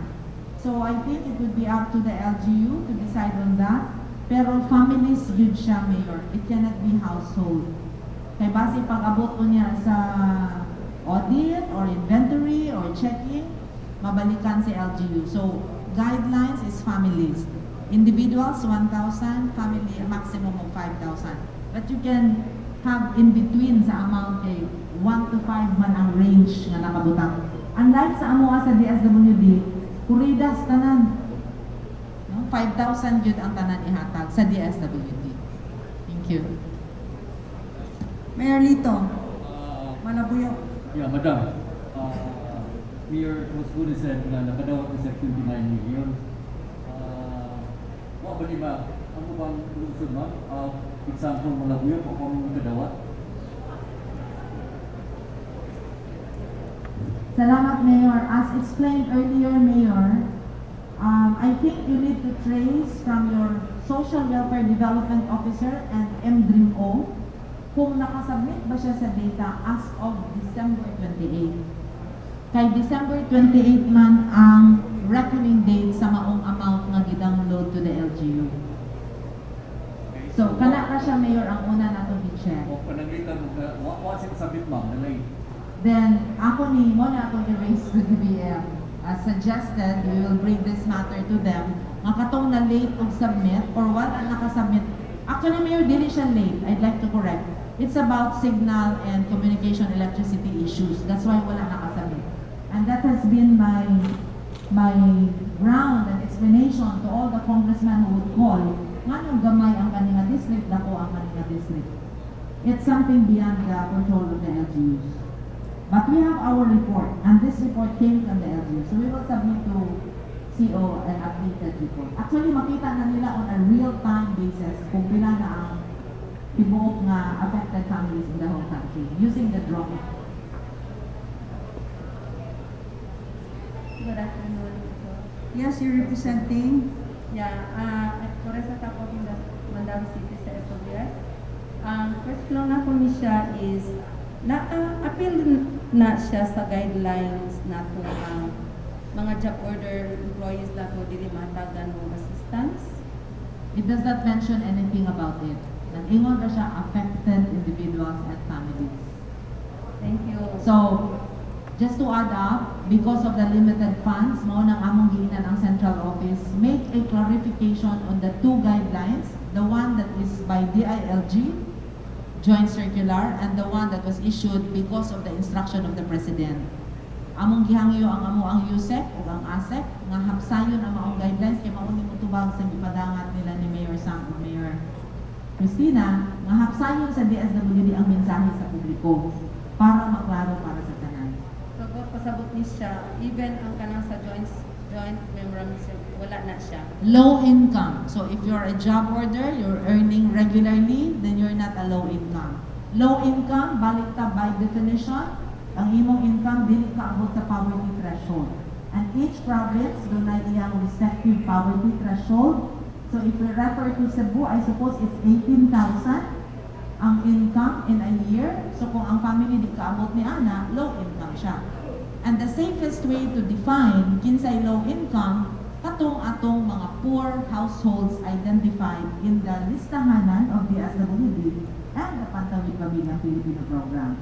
[SPEAKER 18] So I think it would be up to the LGU to decide on that. Pero families yun siya, Mayor. It cannot be household. Kay base pag-abot mo niya sa audit or inventory or checking, mabalikan si LGU. So, guidelines is families. Individuals, 1,000, family, a maximum of 5,000. But you can have in between sa amount kay 1 to 5 man ang range nga nakabutang. Unlike sa amoa sa DSWD, kuridas tanan. No? 5,000 yun ang tanan ihatag sa DSWD. Thank you.
[SPEAKER 2] Mayor Lito, Malabuyoc.
[SPEAKER 4] Yeah, Madam. Mayor Rosguni said na nakadawat ni sir 29 million. Wa ba ni ma, ano bang lungsod, ma'am? Example, Malabuyoc, o kung kadawat?
[SPEAKER 18] Salamat, Mayor. As explained earlier, Mayor, I think you need to trace from your Social Welfare Development Officer and MDreamO kung nakasubmit ba siya sa data as of December 28. Kay December 28 man ang reckoning date sa maong amount nga gidownload to the LGU. So, kana ka siya, Mayor, ang una natong i-check.
[SPEAKER 4] O pananglitan mo ka, wa siya submit, ma'am, nalay.
[SPEAKER 18] Then, ako ni mo na akong i-raise to DBM. As suggested, we will bring this matter to them. Nga katong na late og submit or wala nakasubmit. Actually, Mayor, dili siya late. I'd like to correct. It's about signal and communication electricity issues. That's why wala nakasubmit. And that has been my ground and explanation to all the congressmen who would call, nganong gamay ang kaninga district, dako ang kaninga district. It's something beyond the control of the LGUs. But we have our report, and this report came from the LGU. So we will submit to CO an updated report. Actually, makita na nila on a real-time basis kung pila na ang tibuok nga affected families in the whole country using the drone.
[SPEAKER 1] Good afternoon.
[SPEAKER 2] Yes, you're representing.
[SPEAKER 1] Yeah, Coresa Tapo from the Mandaue City sa SWS. Ang question lang nako ni siya is, na appeal na siya sa guidelines nato ang mga job order employees nato dili matagan og assistance?
[SPEAKER 18] It does not mention anything about it. Nag-ingon ra siya affected individuals and families.
[SPEAKER 1] Thank you.
[SPEAKER 18] So, just to add up, because of the limited funds, mao nang among giingnan ang central office, make a clarification on the two guidelines, the one that is by DILG, joint circular, and the one that was issued because of the instruction of the President. Among gihangyo ang amo ang USEC ug ang ASEC nga hapsayon ang maong guidelines kay mao ni motubag sa gipadangat nila ni Mayor Sam ug Mayor Cristina nga hapsayon sa DSWD ang mensahe sa publiko para maklaro para sa tanan.
[SPEAKER 1] So, pasabot ni siya, even ang kanang sa joint memorandum, wala na siya.
[SPEAKER 18] Low income. So if you're a job order, you're earning regularly, then you're not a low income. Low income, balik ta by definition, ang imong income dili kaabot sa poverty threshold. And each province dunay iyang respective poverty threshold. So if we refer to Cebu, I suppose it's 18,000 ang income in a year. So kung ang family di kaabot ni ana, low income siya. And the safest way to define kinsay low income, katong atong mga poor households identified in the listahanan of the DSWD and the Pantawid Pamilyang Pilipino Program.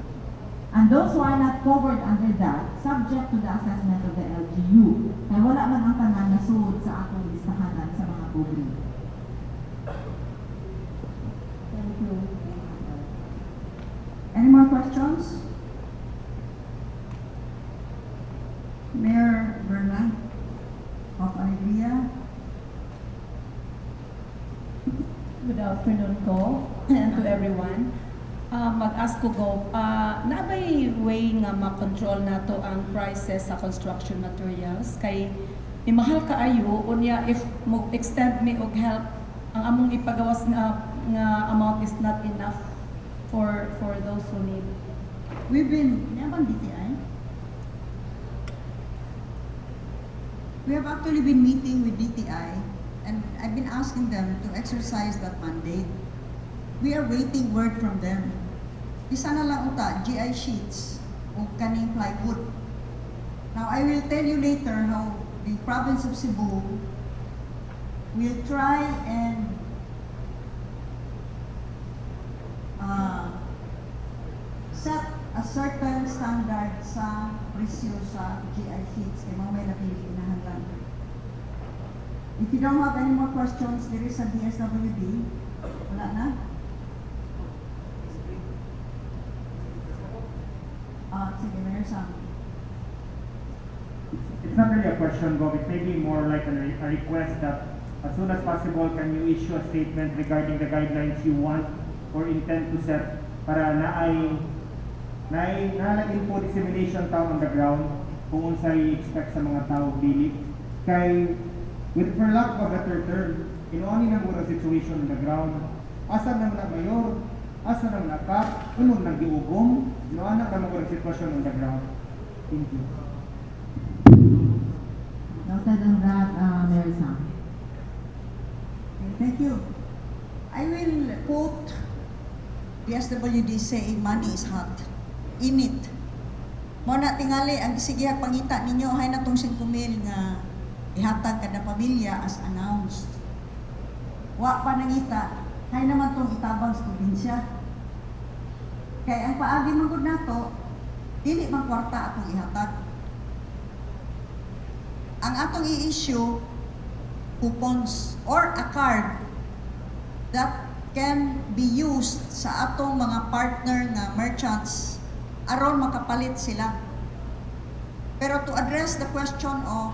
[SPEAKER 18] And those who are not covered under that, subject to the assessment of the LGU. Kay wala man ang tanan nasuod sa atong listahanan sa mga pobre.
[SPEAKER 1] Thank you.
[SPEAKER 18] Any
[SPEAKER 1] Good afternoon ko and to everyone. Mag-ask ko go, naa bay way nga makontrol nato ang prices sa construction materials kay ni mahal kaayo, unya if mo extend mi og help, ang among ipagawas nga amount is not enough for those who need.
[SPEAKER 2] We've been, naa bang DTI? We have actually been meeting with DTI and I've been asking them to exercise that mandate. We are waiting word from them. Isa na lang unta, GI sheets o kaning plywood. Now, I will tell you later how the province of Cebu will try and set a certain standard sa presyo sa GI sheets kay mao may labing kinahanglan. If you don't have any more questions, there is a DSWD. Wala na? Ah, sige, Mayor Sam.
[SPEAKER 19] It's not really a question, Bob. It's maybe more like a request that as soon as possible, can you issue a statement regarding the guidelines you want or intend to set para naay na info dissemination tao on the ground kung unsay expect sa mga tao dili kay, with for lack of a better term, inuani na mura situation on the ground. Asa naman na, mayor? Asa naman na, kap? Unong nang giugong inuana na mura sitwasyon on the ground. Thank you.
[SPEAKER 18] Noted on that, Mayor Sam.
[SPEAKER 2] Okay, thank you. I will quote DSWD saying money is hot. Init. Mao na tingali ang gisigihag pangita ninyo hay na tong 5 mil nga ihatag kada pamilya as announced. Wa pa nangita, hay naman tong itabang sa probinsya. Kay ang paagi man gud nato, dili man kwarta atong ihatag. Ang atong i-issue coupons or a card that can be used sa atong mga partner nga merchants aron makapalit sila. Pero to address the question of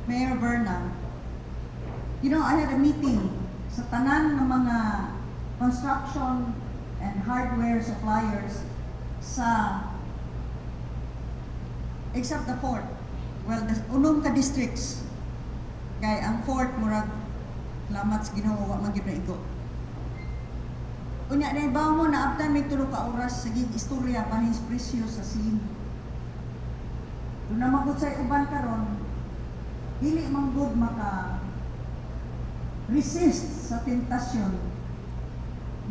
[SPEAKER 2] Mayor Berna, I had a meeting sa tanan ng mga construction and hardware suppliers sa except the fourth. Well, the unom ka districts. Kay ang fourth murag salamat sa Ginoo wa man gyud naigo. Unya na ibaw mo naabtan may tulo ka oras sa gig istorya bahin sa presyo sa scene. Doon na magud sa uban karon, dili man gud maka resist sa tentasyon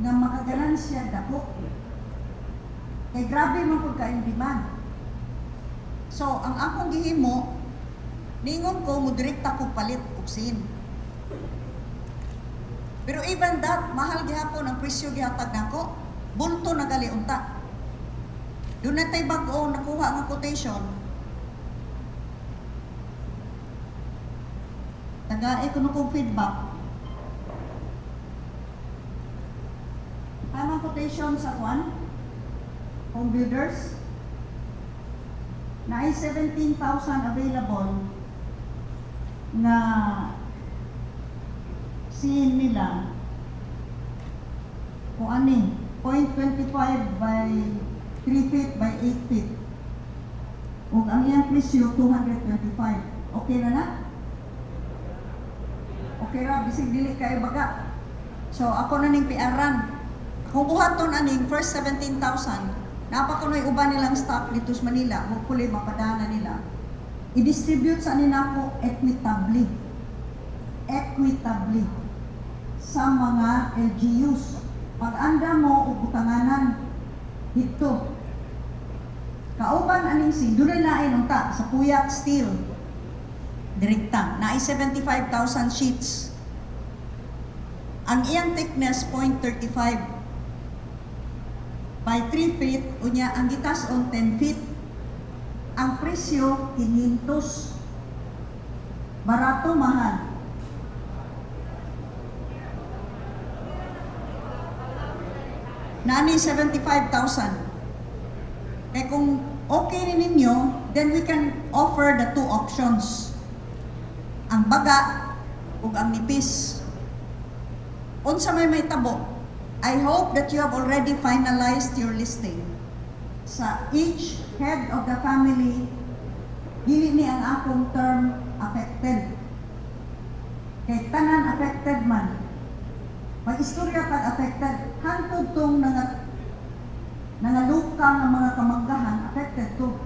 [SPEAKER 2] nga makaganansya dako. Kay grabe man pud kaayong demand. So, ang akong gihimo, ningon ko mo direkta ko palit og scene. Pero even that, mahal gihapon ang presyo gihatag nako. Bulto na gali unta. Doon na tay bag-o nakuha nga quotation. Tagae ko kong feedback. Tamang quotation sa kwan? Home builders? Naay 17,000 available na scene nila kung ani 0.25 by 3 feet by 8 feet ug ang iyang presyo 225. Okay na na? Okay ra, bisig dili kayo baga. So ako na ning PR-an. Kung buhaton aning first 17,000, napa kunoy uban nilang stock dito sa Manila, hopefully mapadana nila. I-distribute sa ani nako equitably. Equitably sa mga LGUs. Pag-anda mo og butanganan dito. Kauban aning si dunay lain unta sa Puyat Steel. Direkta, naay 75,000 sheets. Ang iyang thickness 0.35 by 3 feet, unya ang gitas on 10 feet. Ang presyo 500. Barato, mahal? Nani 75,000. Eh kung okay ni ninyo, then we can offer the two options. Ang baga ug ang nipis. Unsa may mahitabo, I hope that you have already finalized your listing. Sa each head of the family, dili ni ang akong term affected. Kay tanan affected man. Mag-istorya pag affected, hangtod tong nangalukang ang mga kamanggahan, affected to.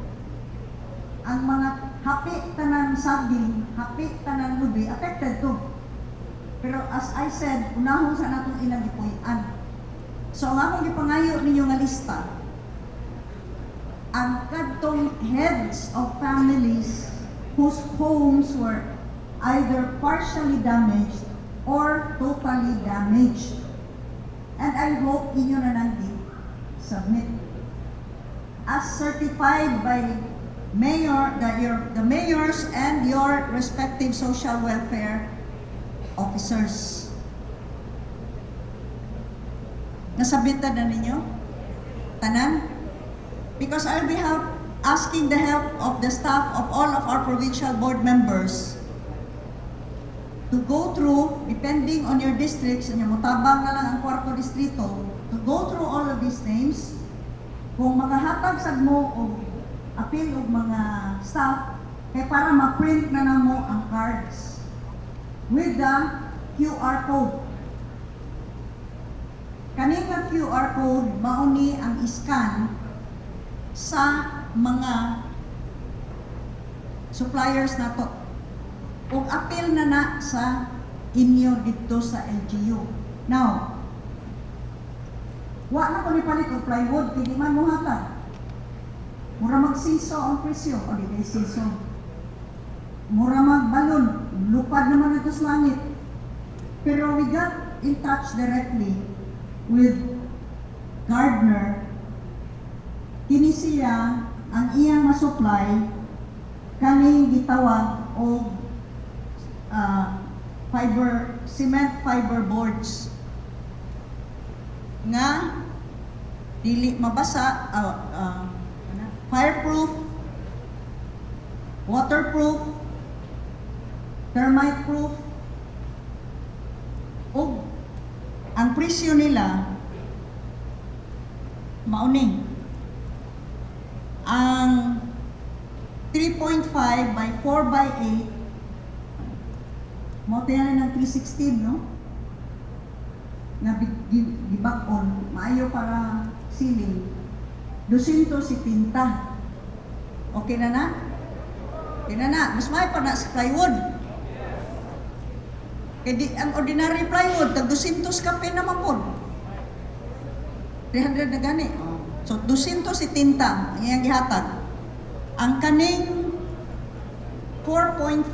[SPEAKER 2] Ang mga hapi tanan saging, hapi tanan lubi, affected to. Pero as I said, unahon sa natong ilang gipuy-an. So ang akong gipangayo ninyo nga lista, ang kadtong heads of families whose homes were either partially damaged or totally damaged. And I hope inyo na nang submit. As certified by mayor, the mayors and your respective social welfare officers. Nasubmit na ninyo? Tanan? Because I'll be asking the help of the staff of all of our provincial board members to go through, depending on your districts, and mutabang na lang ang kwarto distrito, to go through all of these names. Kung makahatag sad mo og apil og mga staff, kay para ma-print na namo ang cards with the QR code. Kani nga QR code mao ni ang scan sa mga suppliers nato. Ug apil na na sa inyo didto sa LGU. Now, wa na ko ni palit og plywood kay di man mohatag. Mura magsiso ang presyo o di kay siso. Mura magbalon, lupad naman ito sa langit. Pero we got in touch directly with Gardner. Kini siya ang iyang masupply kaning gitawag og fiber cement fiber boards nga dili mabasa, ano? Fireproof, waterproof, termite proof, ug ang presyo nila mao ni ang 3.5 by 4 by 8 mo tayo ng 316, no, nga gibak-on maayo para ceiling, 270. Okay na na, okay na na. Mas maayo pa na sa plywood kay di ang ordinary plywood tag 200 kapin naman pod, 300 na gani. Oh. So 270 ang iyang gihatag. Ang kaning 4.5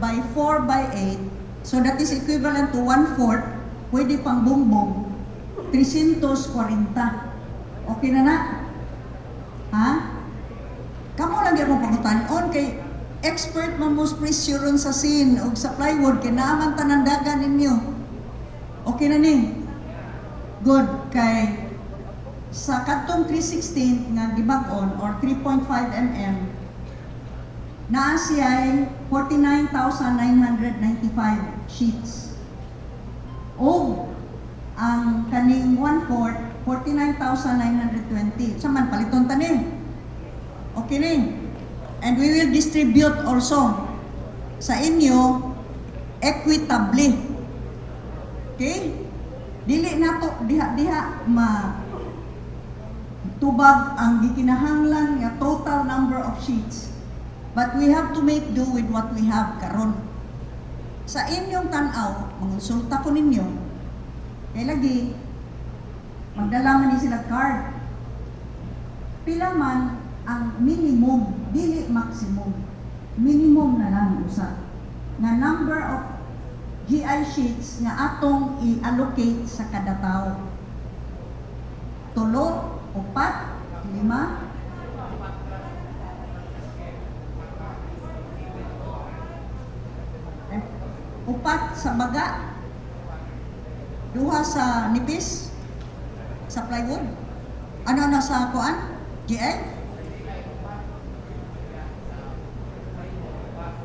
[SPEAKER 2] by 4 by 8, so that is equivalent to 1/4, pwede pang bumbong, 340. Okay na na? Ha? Kamo lang gyud mo pangutan-on kay expert man mo sa presyo ron sa scene og sa plywood kay naa man tanan dagan ninyo. Okay na ni? Good, kay sa kadtong 316 nga gibag-on or 3.5 naa siya'y 49,995 sheets. O ang kaning 1/4, 49,920. Sa man paliton tani. Okay ni. And we will distribute also sa inyo equitably. Okay? Dili nato diha-diha ma tubag ang gikinahanglan nga total number of sheets. But we have to make do with what we have karon. Sa inyong tan-aw, mangonsulta ko ninyo. Kay lagi, magdala man ni sila card. Pila man ang minimum, dili maximum. Minimum na lang usa. Nga number of GI sheets nga atong i-allocate sa kada tao. Tulo, upat, lima. Eh, upat sa baga, duha sa nipis, sa plywood. Ano na sa kuan? GI?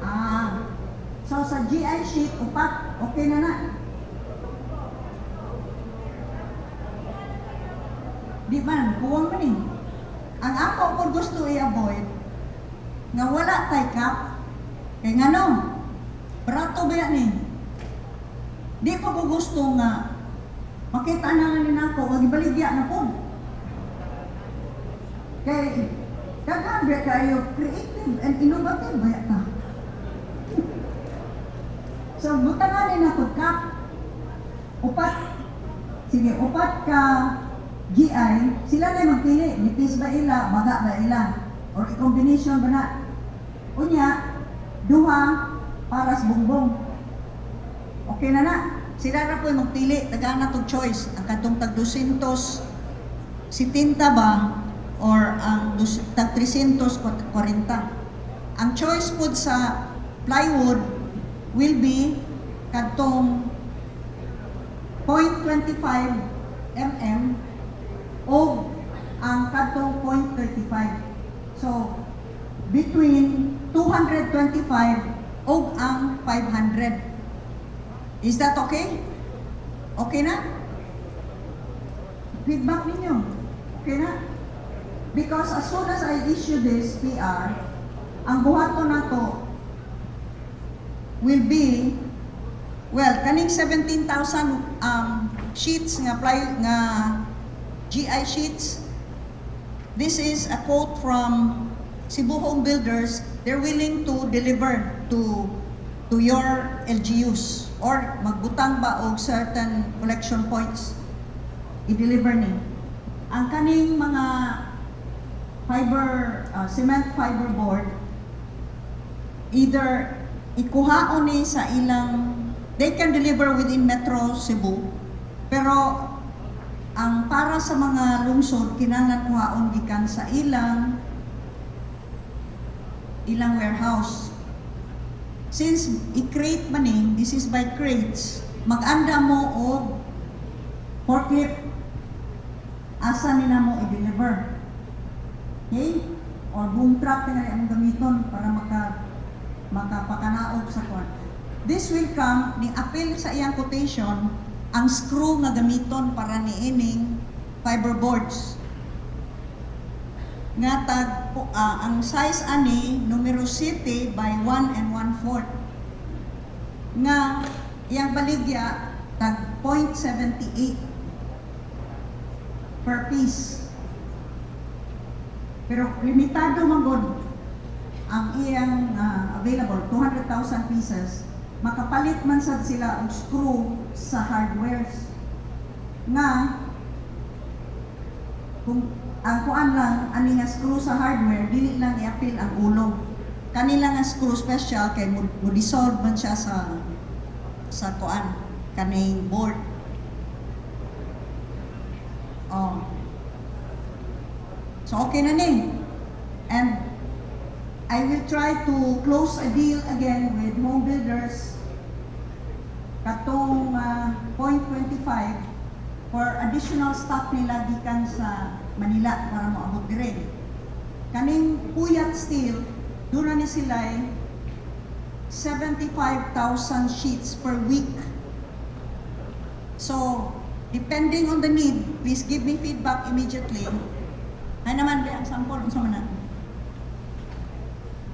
[SPEAKER 2] Ah. So sa GI sheet, upat, okay na na. Di man, kuwang man eh. Ang ako po gusto i-avoid, nga wala tay cap, kay ngano, barato ba yan eh? Di pa ko gusto nga, makita na nga ni nako, nga gibaligya na po. Kay, daghan ba kayo, creative and innovative ba ta? So, butangan ni nako cap, upat, sige, upat ka GI, sila na magpili, nipis ba ila, baga ba ila, or i-combination ba na. Unya, duha para sa bongbong. Okay na na. Sila na po magpili, tagaan na tong choice. Ang katong tag 270 ba or ang tag 340. Ang choice po sa plywood will be kadtong 0.25 o ang kadtong 0.35. So, between 225 o ang 500. Is that okay? Okay na? Feedback ninyo. Okay na? Because as soon as I issue this PR, ang buhaton nato will be, well, kaning 17,000 sheets nga ply nga GI sheets. This is a quote from Cebu Home Builders. They're willing to deliver to your LGUs or magbutang ba og certain collection points, i-deliver ni. Ang kaning mga fiber cement fiber board, either ikuhaon ni sa ilang, they can deliver within Metro Cebu, pero ang para sa mga lungsod, kinahanglan kuhaon gikan sa ilang ilang warehouse. Since i-crate man ni, this is by crates, mag-anda mo og forklift, asa ni namo i-deliver. Okay? Or boom truck na ang gamiton para makapakanaog sa kwan. This will come ni apil sa iyang quotation ang screw nga gamiton para niining fiber boards. Nga tag ang size ani numero 7 by 1 and 1/4. Nga iyang baligya tag 0.78 per piece. Pero limitado man gud ang iyang available, 200,000 pieces. Makapalit man sad sila og screw sa hardwares. Nga kung ang kuan lang ani nga screw sa hardware, dili lang iapil ang ulo. Kanila nga screw special kay mo dissolve man siya sa kuan kaning board. Oh. So okay na ni. And I will try to close a deal again with home builders katong 0.25 for additional stock nila gikan sa Manila para moabot dire. Kaning Puyat Steel, doon na ni sila 75,000 sheets per week. So, depending on the need, please give me feedback immediately. Ay naman, be, ang sample, unsa man na?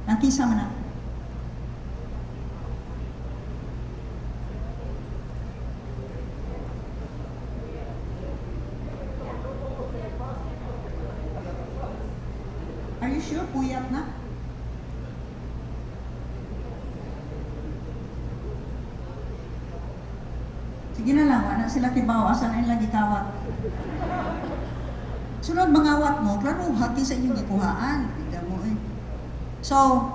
[SPEAKER 2] Nakisa man na? Are you sure? Puyat na? Sige na lang, wala sila kibaw, asa na lagi kawat. Sunod mangawat mo, klaro, hati sa inyong gikuhaan. Tignan mo eh. So,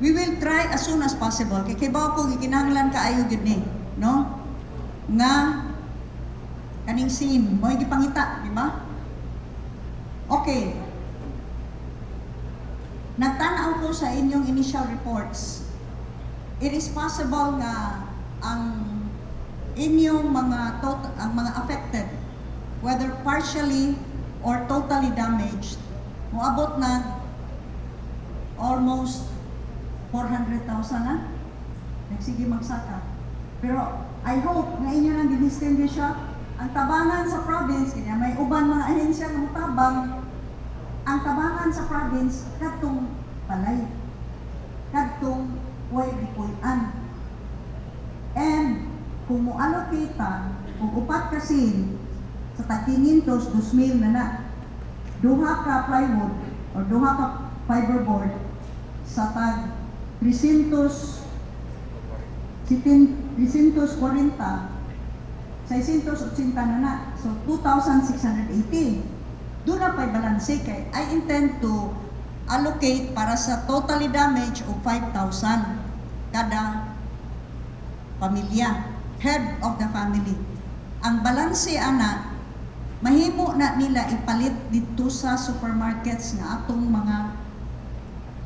[SPEAKER 2] we will try as soon as possible. Kay kibaw ko, gikinahanglan kaayo gid ni, no? Nga kaning scene, mo'y gipangita, di ba? Okay. Nagtanaw ko sa inyong initial reports. It is possible nga ang inyong mga ang mga affected, whether partially or totally damaged, moabot na almost 400,000 na. Nagsige magsaka. Pero I hope nga inyo nang gidistinguish siya. Ang tabangan sa province, kanya may uban mga ahensya nga motabang, ang tabangan sa province kadtong balay, kadtong way gipuy-an. And kung mo-allocate ta, kung upat ka zinc sa tag 500, 2,000 na na. Duha ka plywood or duha ka fiberboard sa tag 300 340, 680 na na. So, 2,680. Doon na pa'y balanse kay I intend to allocate para sa totally damage of 5,000 kada pamilya, head of the family. Ang balanse ana, mahimo na nila ipalit dito sa supermarkets nga atong mga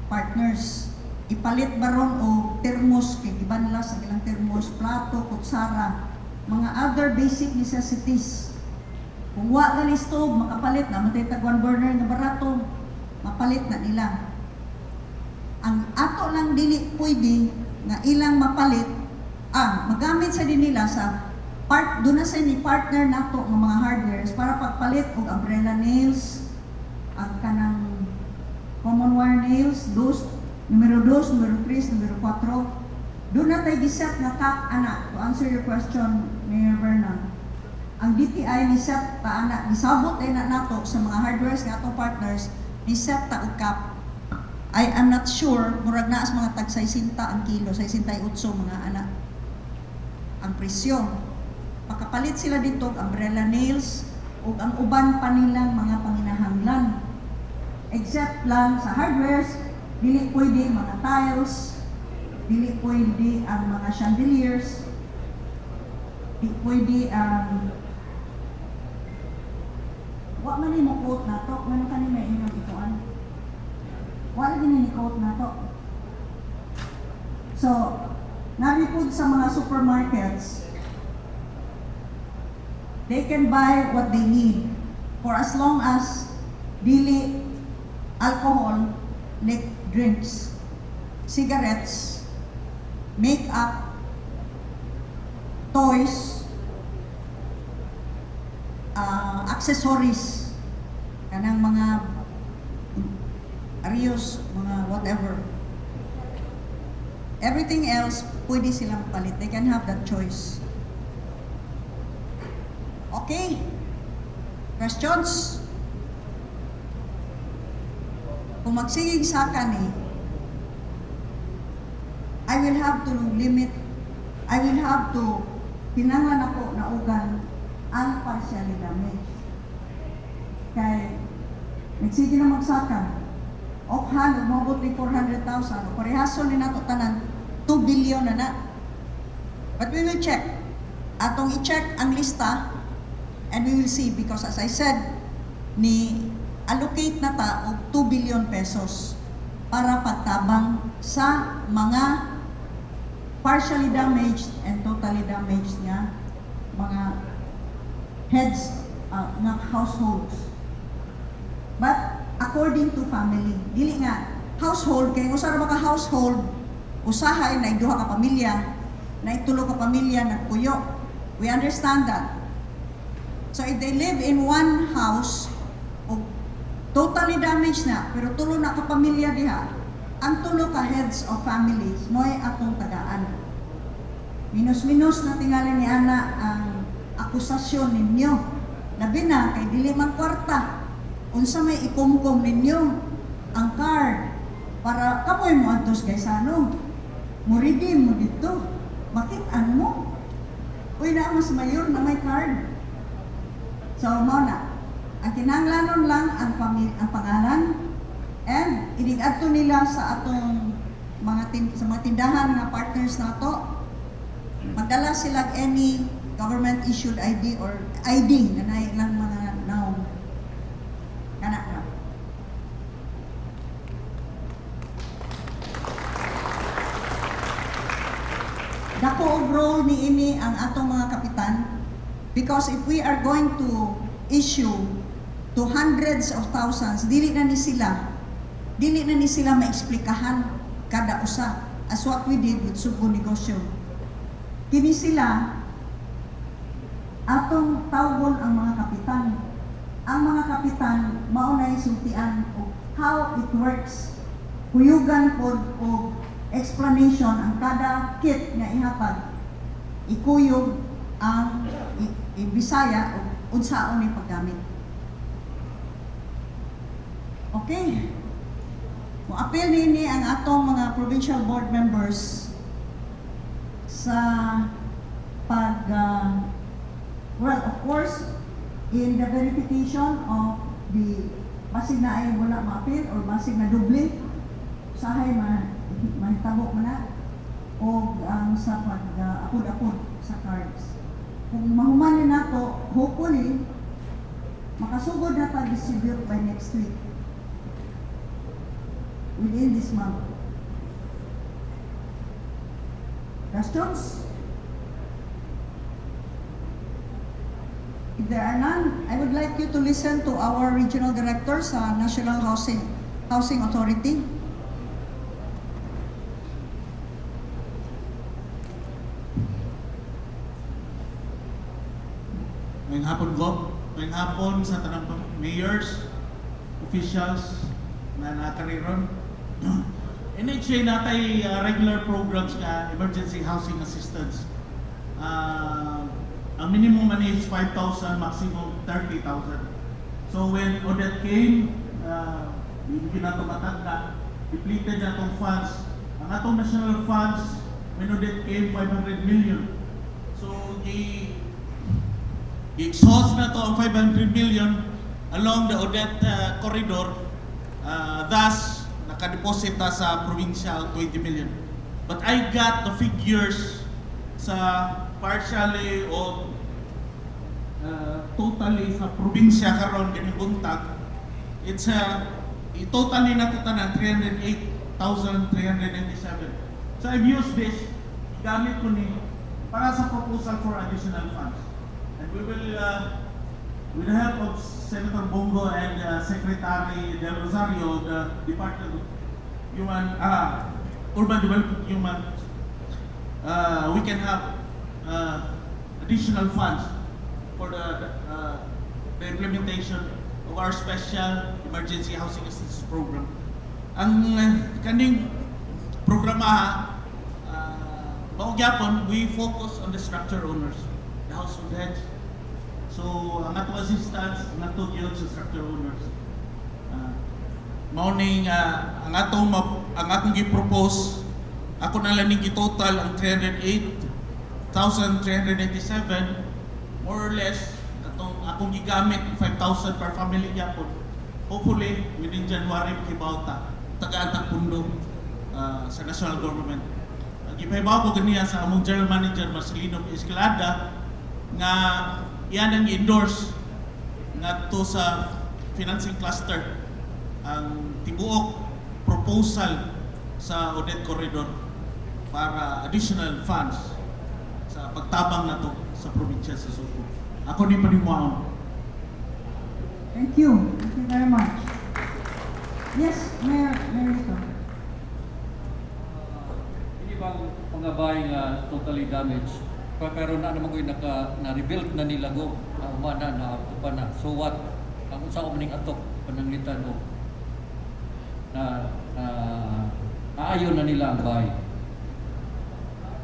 [SPEAKER 2] partners. Ipalit baron o thermos kay gibanla sa ilang thermos, plato, kutsara, mga other basic necessities. Kung wa gali stove, makapalit na man tag one burner nga barato, mapalit na nila. Ang ato lang dili pwede nga ilang mapalit, magamit sa din nila sa part doon na sa ni partner nato ng mga hardwares para pagpalit og umbrella nails, ang kanang common wire nails, dos, numero 2, numero 3, numero 4. Doon na tayo giset nga cap, ana, to answer your question, Mayor Vernon. Ang DTI ni set ta ana, gisabot ay na nato sa mga hardwares nga atong partners, ni set ta og cap. I am not sure, murag naa sa mga tag 60 ang kilo, 68 mga ana. Ang presyo. Makapalit sila dito og umbrella nails ug ang uban pa nilang mga panginahanglan. Except lang sa hardwares, dili pwede mga tiles, dili pwede ang mga chandeliers, di pwede ang wa man ni mo quote nato, ngano kani may inyong ikuan. Wa lagi ni quote nato. So, naripod sa mga supermarkets, they can buy what they need for as long as dili alcohol, like drinks, cigarettes, makeup, toys, accessories, kanang mga arios, mga whatever. Everything else, pwede silang palit. They can have that choice. Okay. Questions? Kung magsigig sa ni, I will have to limit, I will have to, kinahanglan ako naugan ang partially damaged. Kay, nagsige na magsaka, offhand, umabot ni 400,000, o parehason ni nato tanan, 2 billion na na. But we will check. Atong i-check ang lista and we will see because, as I said, ni allocate na ta og 2 billion pesos para pagtabang sa mga partially damaged and totally damaged nga mga heads nga households. But according to family, dili nga household kay usa ra ba ka household, usahay na duha ka pamilya, na tulo ka pamilya nagpuyo. We understand that. So if they live in one house, og totally damaged na, pero tulo na ka pamilya diha, ang tulo ka heads of families mo'y atong tagaan. Minus-minus na tingali ni ana ang akusasyon ninyo. Labi na kay dili man kwarta. Unsa may ikumkum ninyo ang card para kamoy mo antos kay sano. Mo redeem mo dito. Makit-an mo. Uy na mas mayor na may card. So mao na. Ang kinahanglanon lang ang pangalan and inig-adto nila sa atong sa mga tindahan nga partners nato. Magdala sila any government issued ID or ID na naay ilang mga naong. Kana na. Dako og role ni ini ang atong mga kapitan because if we are going to issue to hundreds of thousands, dili na ni sila maesplikahan kada usa as what we did with Sugbo Negosyo. Kini sila Atong tawgon ang mga kapitan. Ang mga kapitan mao nay sultian og how it works. Kuyugan pod og explanation ang kada kit nga ihatag. Ikuyog ang i Bisaya ug unsaon ni paggamit. Okay. Mo-apil nini ang atong mga provincial board members sa pag well, of course, in the verification of the basig na ay wala maapil or basig na doble, usahay ma mahitabo man na o ang sa pag apod-apod sa cards. Kung mahuman ni nato, hopefully makasugod na ta distribute by next week, within this month. Questions? If there are none, I would like you to listen to our regional director sa National Housing Authority.
[SPEAKER 6] Ngayong hapon, Gob. Ngayong hapon sa tanang mayors, officials na nakariron. NHA natay regular programs nga emergency housing assistance. Ang minimum man is 5,000, maximum 30,000. So when Odette came, hindi na tumatag na, depleted na itong funds. Ang atong national funds, when Odette came, 500 million. So, i-exhaust na to ang 500 million along the Odette corridor. Thus, nakadeposit ta sa provincial 20 million. But I got the figures sa partially o totally sa probinsya karon ganing buntag. It's totally na to tanan 308,397. So I've used this, gamit ko ni para sa proposal for additional funds. And we will, with the help of Senator Bong Go and Secretary Del Rosario of the Department of Urban Development Human, we can have additional funds for the implementation of our special emergency housing assistance program. Ang kaning programa, mao gyapon, we focus on the structure owners, the household heads. So, ang atong assistance ngadto gyud sa structure owners. Mao ning ang atong gi-propose, ako na lang ning gi-total ang 308,397, more or less katong akong gigamit 5,000 per family gyapon. Hopefully within January makibaw ta, tagaan tag pundo sa national government. Gipahibaw ko ganiya sa among general manager Marcelino P. Escalada nga iyan ang i-endorse ngadto sa financing cluster ang tibuok proposal sa Odette Corridor para additional funds sa pagtabang nato sa probinsya sa Sugbo. Ako ni panimuaon.
[SPEAKER 2] Thank you. Thank you very much. Yes, Mayor, Mayor Lito.
[SPEAKER 3] Hindi bang mga bahay nga totally damaged, pero na naman ko naka na-rebuild na nila go, na umana na upa na. So what? Ang unsa ko maning atok pananglitan o na na naayon na nila ang bahay.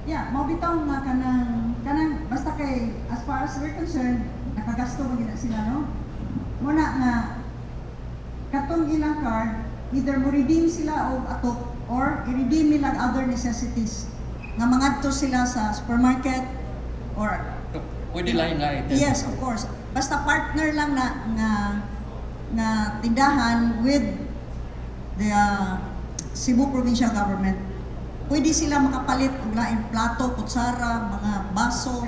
[SPEAKER 2] Yeah, mao bitaw nga kanang basta kay as far as we're concerned, nakagasto man gyud na sila, no? Muna nga katong ilang card, either mo redeem sila og atok or i-redeem nila ang other necessities nga mangadto sila sa supermarket or
[SPEAKER 3] Pwede lain nga item.
[SPEAKER 2] Yes, of course. Basta partner lang na nga tindahan with the Cebu Provincial Government. Pwede sila makapalit og lain plato, kutsara, mga baso,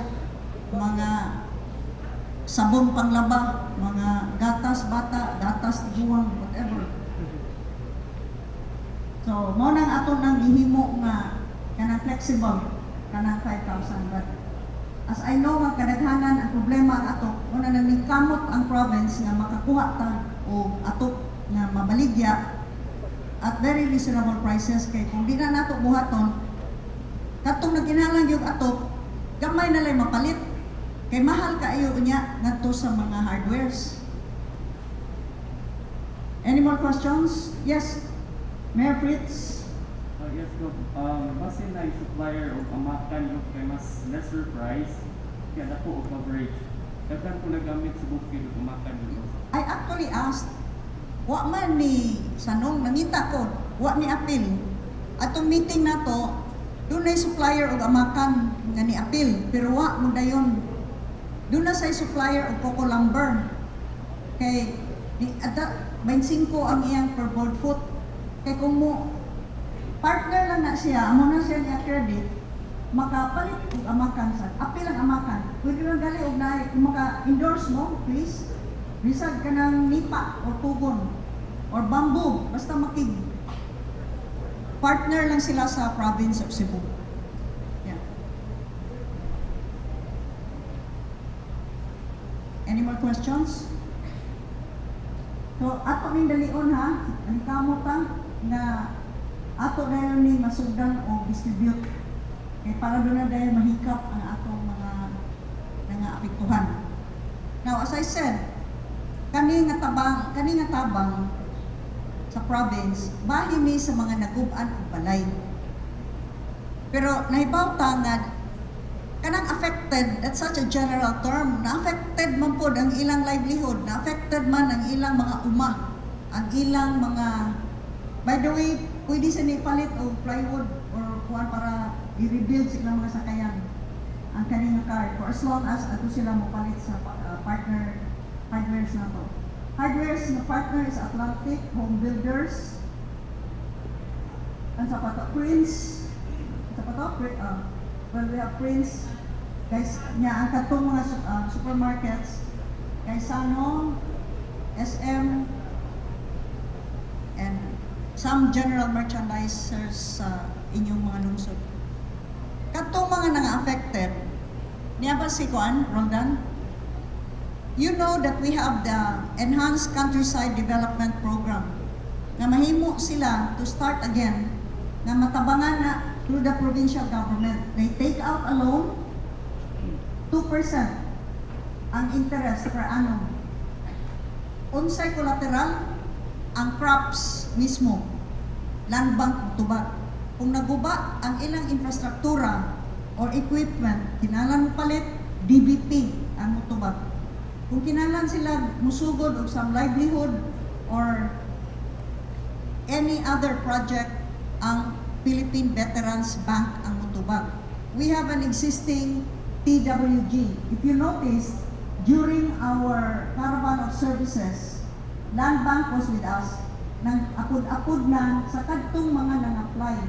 [SPEAKER 2] mga sabon panglaba, mga gatas bata, gatas tiguang, whatever. So, mao nang ato nang gihimo nga kanang flexible, kanang 5,000, but as I know nga kadaghanan ang problema ang atok, mao na nang ningkamot ang province nga makakuha ta og atok nga mabaligya at very reasonable prices, kay kung di na nato buhaton katong nagkinahanglan gyud atok, gamay na lay mapalit. Kay mahal kaayo unya ngadto sa mga hardwares. Any more questions? Yes, Mayor Fritz.
[SPEAKER 5] Yes, Gov. Basin na supplier og amakan yung kay mas lesser price kaya dako og coverage. Daghan ko nagamit sa bukid og amakan yung.
[SPEAKER 2] I actually asked, wa man ni sanong nangita ko, wa ni apil. Atong meeting nato, dunay supplier og amakan nga ni apil, pero wa mo dayon. Duna say supplier og coco lumber. Kay di ada 25 ang iyang per board foot. Kay kung mo partner lang na siya, amo na siya niya credit, makapalit og amakan sa apil ang amakan. Pwede lang gali og naay kung maka-endorse mo, please. Bisag ka ng nipa or tugon or bamboo, basta makig partner lang sila sa province of Cebu. Yeah. Any more questions? So, ato ning dalion ha, ang kamo ta nga ato dayon ni masugdan o distribute kay para doon na dayon mahikap ang atong mga nangaapektuhan. Now, as I said, kani nga tabang sa province, bahin ni sa mga nagub-an og balay. Pero nahibaw ta nga kanang affected, that's such a general term, na affected man pod ang ilang livelihood, na affected man ang ilang mga uma, ang ilang mga. By the way, pwede sa ni palit og plywood or kuan para i-rebuild silang mga sakayan ang kaning car for as long as ato sila mopalit sa partner hardwares na to. Hardwares na partner is Atlantic, Home Builders, ang sa pa to, Prince, sa pa to, well, we have Prince, guys, niya ang katong mga supermarkets, Gaisano, SM, and some general merchandisers sa inyong mga lungsod. Katong mga nanga-affected, niya ba si Kuan, Roldan? You know that we have the Enhanced Countryside Development Program na mahimo sila to start again na matabangan na through the provincial government. They take out a loan, 2% ang interest per annum. Unsay collateral? Ang crops mismo. Land Bank tubag. Kung naguba ang ilang infrastruktura or equipment, kinahanglan mo palit, DBP ang mutubag. Kung kinahanglan sila musugod og some livelihood or any other project, ang Philippine Veterans Bank ang mutubag. We have an existing TWG. If you notice, during our caravan of services, Land Bank was with us nang apod-apod na sa kadtong mga nang-apply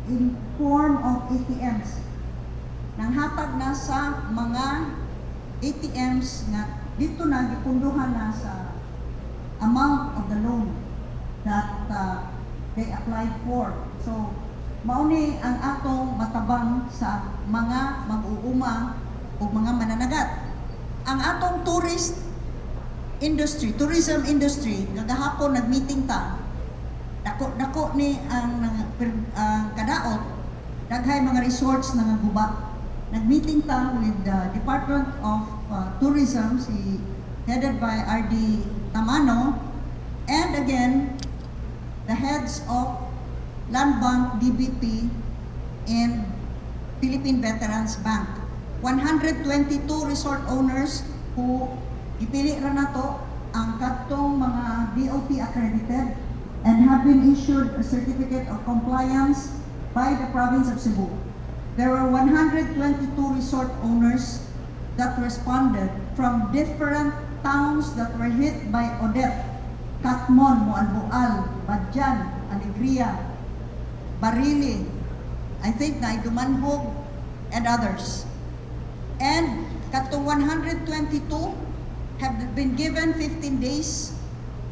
[SPEAKER 2] in form of ATMs. Nang hatag na sa mga ATMs nga dito na gipunduhan na sa amount of the loan that they applied for. So, mao ni ang atong matabang sa mga mag-uuma ug mga mananagat. Ang atong tourist industry, tourism industry, kagahapon nag-meeting ta. Dako-dako ni ang kadaot, daghay mga resorts na guba. Nag-meeting ta with the Department of Tourism, si headed by RD Tamano, and again, the heads of Land Bank, DBP, and Philippine Veterans Bank. 122 resort owners who ipili ra nato ang kadtong mga DOT accredited and have been issued a certificate of compliance by the province of Cebu. There were 122 resort owners that responded from different towns that were hit by Odette, Catmon, Moalboal, Badian, Alegria, Barili, I think na Dumanjug, and others. And katong 122 have been given 15 days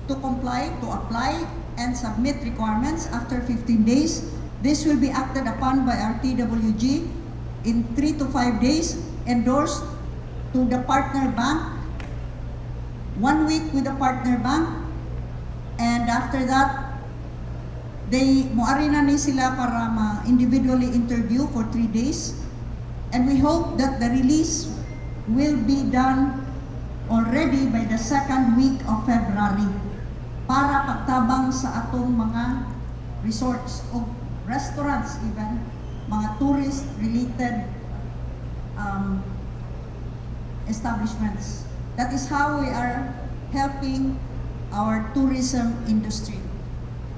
[SPEAKER 2] to comply, to apply, and submit requirements. After 15 days, this will be acted upon by our TWG in 3 to 5 days, endorsed to the partner bank, one week with the partner bank, and after that, they moari na ni sila para ma-individually interview for 3 days. And we hope that the release will be done already by the second week of February para pagtabang sa atong mga resorts o restaurants, even mga tourist related establishments. That is how we are helping our tourism industry.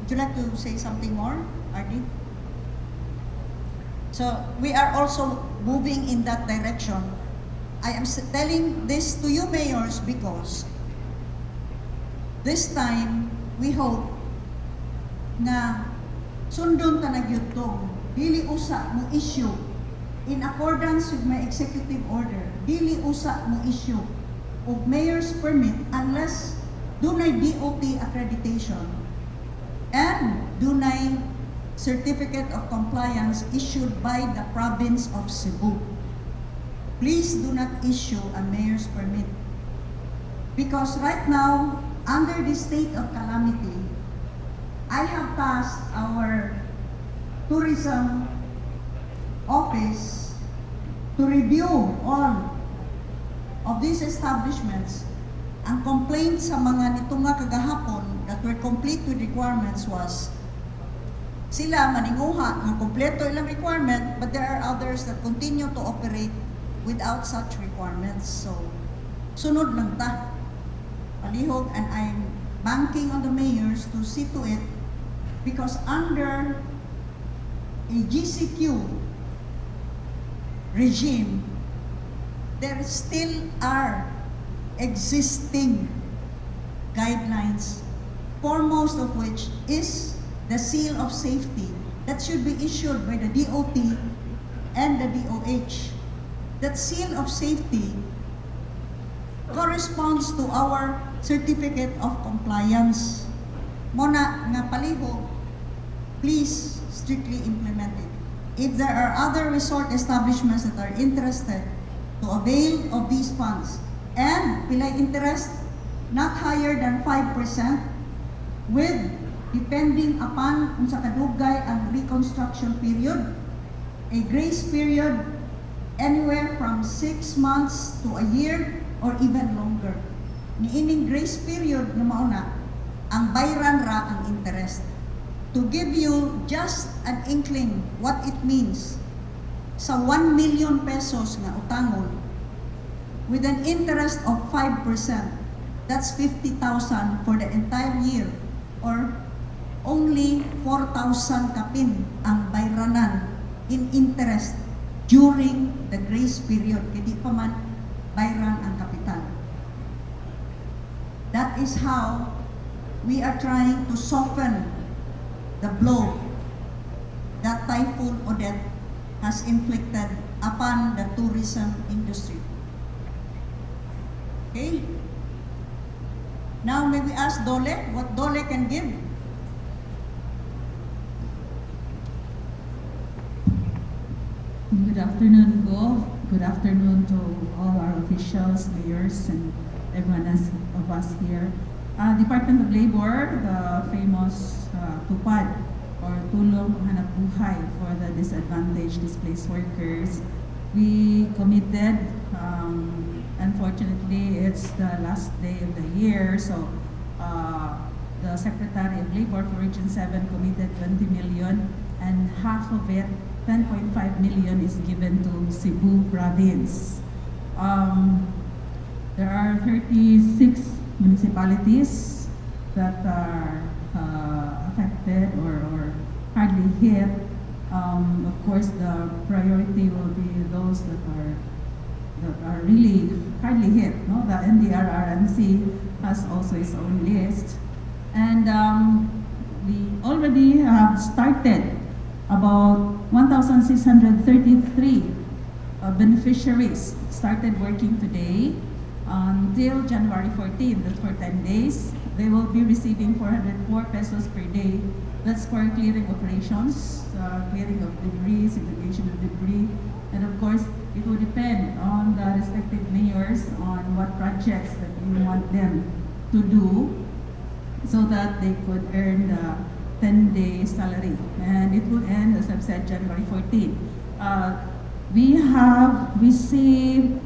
[SPEAKER 2] Would you like to say something more, RD? So we are also moving in that direction. I am telling this to you mayors because this time we hope nga sundon ta na gyud to. Dili usa mo issue, in accordance with my executive order, dili usa mo issue og mayor's permit unless dunay DOT accreditation and dunay certificate of compliance issued by the province of Cebu. Please do not issue a mayor's permit. Because right now, under the state of calamity, I have tasked our tourism office to review all of these establishments. Ang complaint sa mga nitunga kagahapon that were complete with requirements was sila maninguha ng kompleto ilang requirement, but there are others that continue to operate without such requirements. So, sunod lang ta. Palihog, and I'm banking on the mayors to see to it because under a GCQ regime, there still are existing guidelines, foremost of which is the seal of safety that should be issued by the DOT and the DOH. That seal of safety corresponds to our certificate of compliance. Mao na nga palihog, please strictly implement it. If there are other resort establishments that are interested to avail of these funds and pilay interest not higher than 5% with depending upon unsa kadugay ang reconstruction period, a grace period anywhere from 6 months to a year or even longer. Niining grace period nga mao na, ang bayran ra ang interest. To give you just an inkling what it means, sa 1 million pesos nga utangon, with an interest of 5%, that's 50,000 for the entire year or only 4,000 kapin ang bayranan in interest during the grace period. Kay di pa man bayran ang kapital. That is how we are trying to soften the blow that Typhoon Odette has inflicted upon the tourism industry. Okay? Now, may we ask DOLE what DOLE can give?
[SPEAKER 7] Good afternoon, Gov. Good afternoon to all our officials, mayors, and everyone else of us here. Department of Labor, the famous TUPAD, or Tulong Hanap Buhay for the disadvantaged displaced workers. We committed, unfortunately, it's the last day of the year, so the Secretary of Labor for Region 7 committed 20 million, and half of it, 10.5 million, is given to Cebu Province. There are 36 municipalities that are affected or hardly hit. Of course, the priority will be those that are really hardly hit. No, the NDRRMC has also its own list, and we already have started about 1,633 beneficiaries started working today until January 14, that's for 10 days. They will be receiving 404 pesos per day. That's for clearing operations, clearing of debris, segregation of debris. And of course, it will depend on the respective mayors on what projects that you want them to do so that they could earn the 10-day salary. And it will end, as I've said, January 14. We have received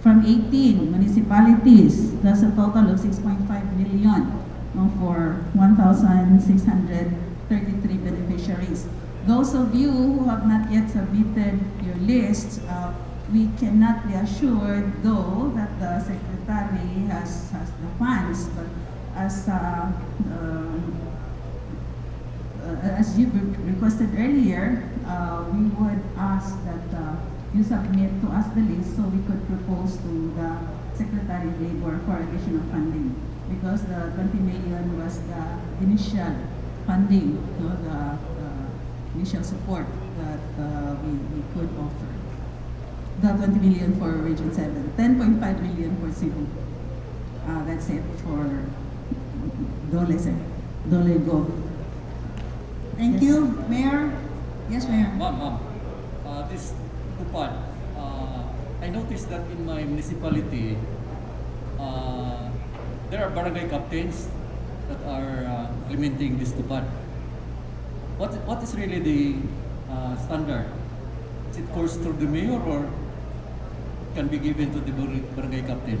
[SPEAKER 7] from 18 municipalities. That's a total of 6.5 million, no, for 1,633 beneficiaries. Those of you who have not yet submitted your lists, we cannot be assured, though, that the secretary has the funds, but as you requested earlier, we would ask that you submit to us the list so we could propose to the Secretary of Labor for additional funding, because the 20 million was the initial funding, no, the initial support that we could offer. The 20 million for Region 7, 10.5 million for Cebu. That's it for DOLE, sir. DOLE Go.
[SPEAKER 2] Thank
[SPEAKER 7] Yes.
[SPEAKER 2] you, Mayor. Yes, Mayor.
[SPEAKER 3] Ma'am, this TUPAD, I noticed that in my municipality, there are barangay captains that are implementing this TUPAD. What is really the standard? Is it coursed through the mayor or can be given to the barangay captain?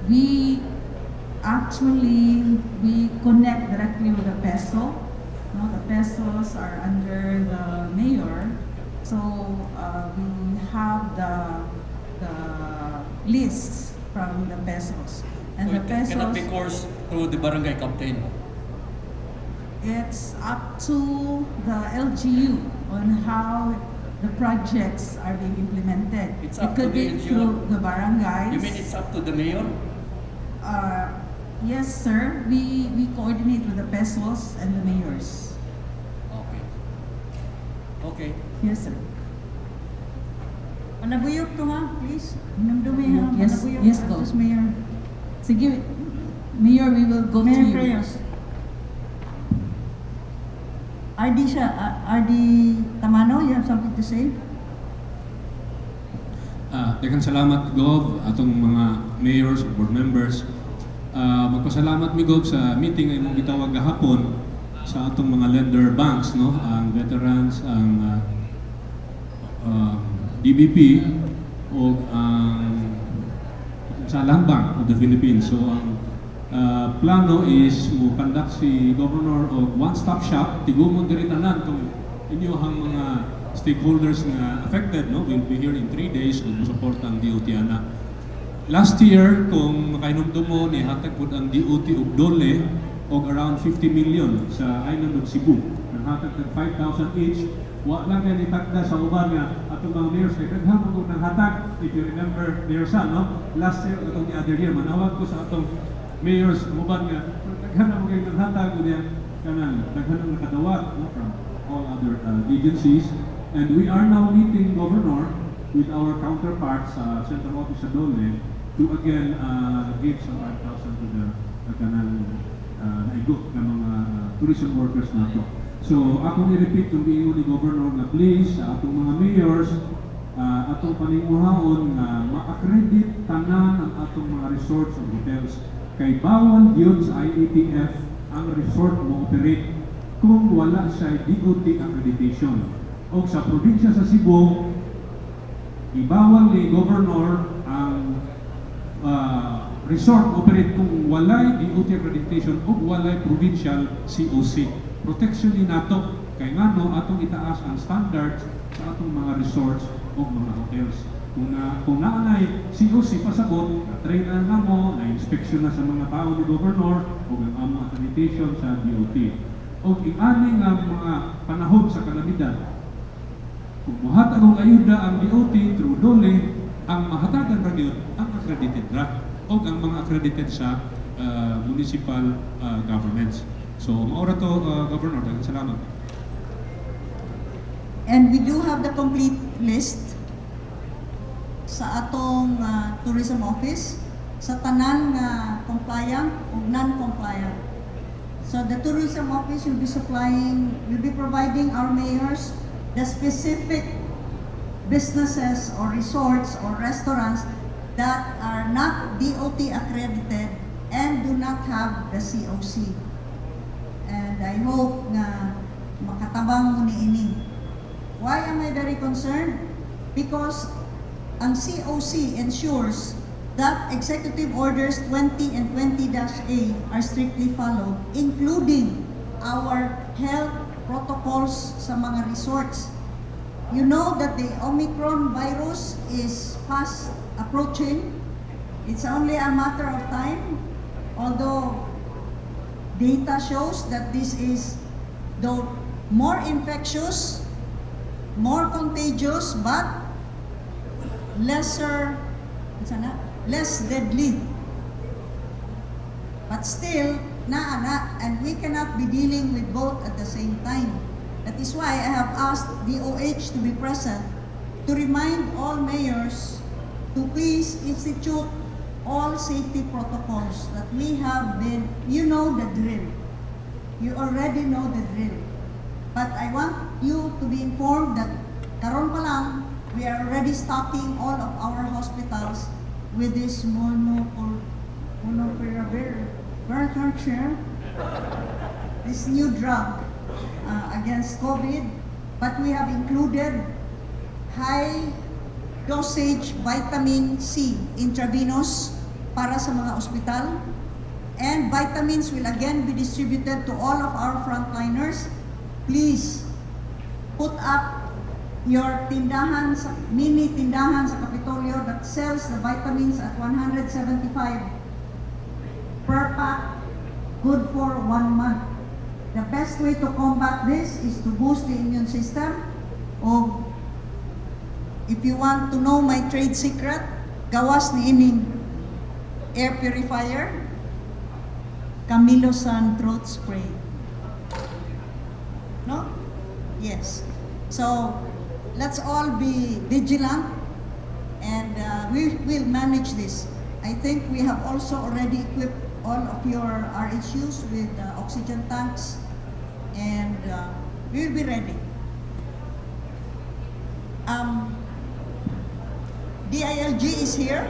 [SPEAKER 7] We actually, we connect directly with the PESO. No, the PESOs are under the mayor, so we have the lists from the PESOs. And
[SPEAKER 3] So
[SPEAKER 7] the
[SPEAKER 3] it cannot
[SPEAKER 7] PESOs,
[SPEAKER 3] be coursed through the barangay captain.
[SPEAKER 7] It's up to the LGU on how the projects are being implemented.
[SPEAKER 3] It's
[SPEAKER 7] It
[SPEAKER 3] up to
[SPEAKER 7] could
[SPEAKER 3] the
[SPEAKER 7] be
[SPEAKER 3] LGU?
[SPEAKER 7] through the barangays.
[SPEAKER 3] You mean it's up to the mayor?
[SPEAKER 7] Yes, sir. We coordinate with the PESOs and the mayors.
[SPEAKER 3] Okay.
[SPEAKER 7] Yes, sir.
[SPEAKER 2] Panabuyok to ha, please. Hinumdumi ha,
[SPEAKER 7] Yes,
[SPEAKER 2] panabuyok.
[SPEAKER 7] yes, go.
[SPEAKER 2] Just Mayor.
[SPEAKER 7] Sige, Mayor, we will go to
[SPEAKER 2] Mayor
[SPEAKER 7] you.
[SPEAKER 2] Creos. RD siya, RD Tamano, you have something to say?
[SPEAKER 14] Daghang salamat, Gov, atong mga mayors, board members. Magpasalamat mi, Gov, sa meeting nga imong gitawag gahapon sa atong mga lender banks, no, ang veterans, ang DBP o ang sa Land Bank of the Philippines. So ang plano is mo conduct si Governor og one-stop shop, tigumon diri tanan tong inyong mga stakeholders nga affected, no, will be here in 3 days ug mosuporta ang DOT ana. Last year, kung makainumdum mo, nihatag pud ang DOT og DOLE og around 50 million sa island of Cebu. Nanghatag tag 5,000 each. Wa lang kay nitagda sa uban nga atong mga mayors kay daghan man kog nanghatag. If you remember, Mayor San, no? Last year atong the other year, manawag ko sa atong mayors uban nga daghan na mo kay nanghatag, unya kanang daghan ang nakadawat, no, from all other agencies. And we are now meeting, Governor, with our counterparts sa Central Office sa DOLE to again give some 5,000 to the kanang naigo ng mga tourism workers nato. So akong i-repeat yung giingon ni Governor nga please sa atong mga mayors, atong paninguhaon nga ma-accredit tanan ang atong mga resorts and hotels kay bawal gyud sa IATF ang resort mo operate kung wala siya DOT accreditation. O sa probinsya sa Cebu, ibawal ni Governor ang resort operate kung walay DOT accreditation o walay provincial COC. Protection ni nato kay ngano atong itaas ang standards sa atong mga resorts o mga hotels. Kung naanay COC, pasabot, na-train na namo, na-inspection na sa mga tao ni Governor o ang among accreditation sa DOT. O iani nga mga panahon sa kalamidad, kung muhatag og ayuda ang DOT through DOLE, ang mahatagan ra gyud ang accredited ra o ang mga accredited sa municipal governments. So mao ra to, Governor, daghang salamat.
[SPEAKER 2] And we do have the complete list sa atong tourism office sa tanan nga compliant o non-compliant. So the tourism office will be supplying, will be providing our mayors the specific businesses or resorts or restaurants that are not DOT accredited and do not have the COC. And I hope nga makatabang mo ni ini. Why am I very concerned? Because ang COC ensures that Executive Orders 20 and 20-A are strictly followed, including our health protocols sa mga resorts. You know that the Omicron virus is fast approaching. It's only a matter of time, although data shows that this is, though more infectious, more contagious, but lesser, sana, less deadly. But still, naa na, and we cannot be dealing with both at the same time. That is why I have asked DOH to be present to remind all mayors to please institute all safety protocols that we have been, you know the drill. You already know the drill. But I want you to be informed that karon pa lang, we are already stocking all of our hospitals with this molnupiravir, this new drug against COVID. But we have included high dosage vitamin C intravenous para sa mga ospital. And vitamins will again be distributed to all of our frontliners. Please put up your tindahan, sa, mini tindahan sa Kapitolyo that sells the vitamins at 175 per pack, good for one month. The best way to combat this is to boost the immune system. O if you want to know my trade secret, gawas ni ining air purifier, Kamillosan throat spray. No? Yes. So, let's all be vigilant and we will manage this. I think we have also already equipped all of your RHUs with oxygen tanks and we will be ready. DILG is here.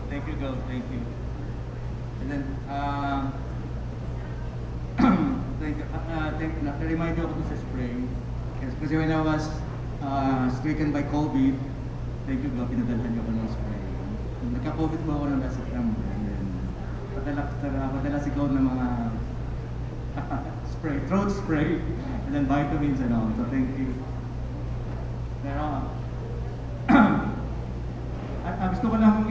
[SPEAKER 19] Thank you, Gov. Thank you. And then, thank you. Na-remind ako dun sa spray. Yes, kasi when I was stricken by COVID, thank you, Gov, pinadalhan niyo ako ng spray. Nagka-COVID po ako noong last September. And then, padala si Gov ng mga spray, throat spray, and then vitamins and all. So thank you. Pero, gusto ko lang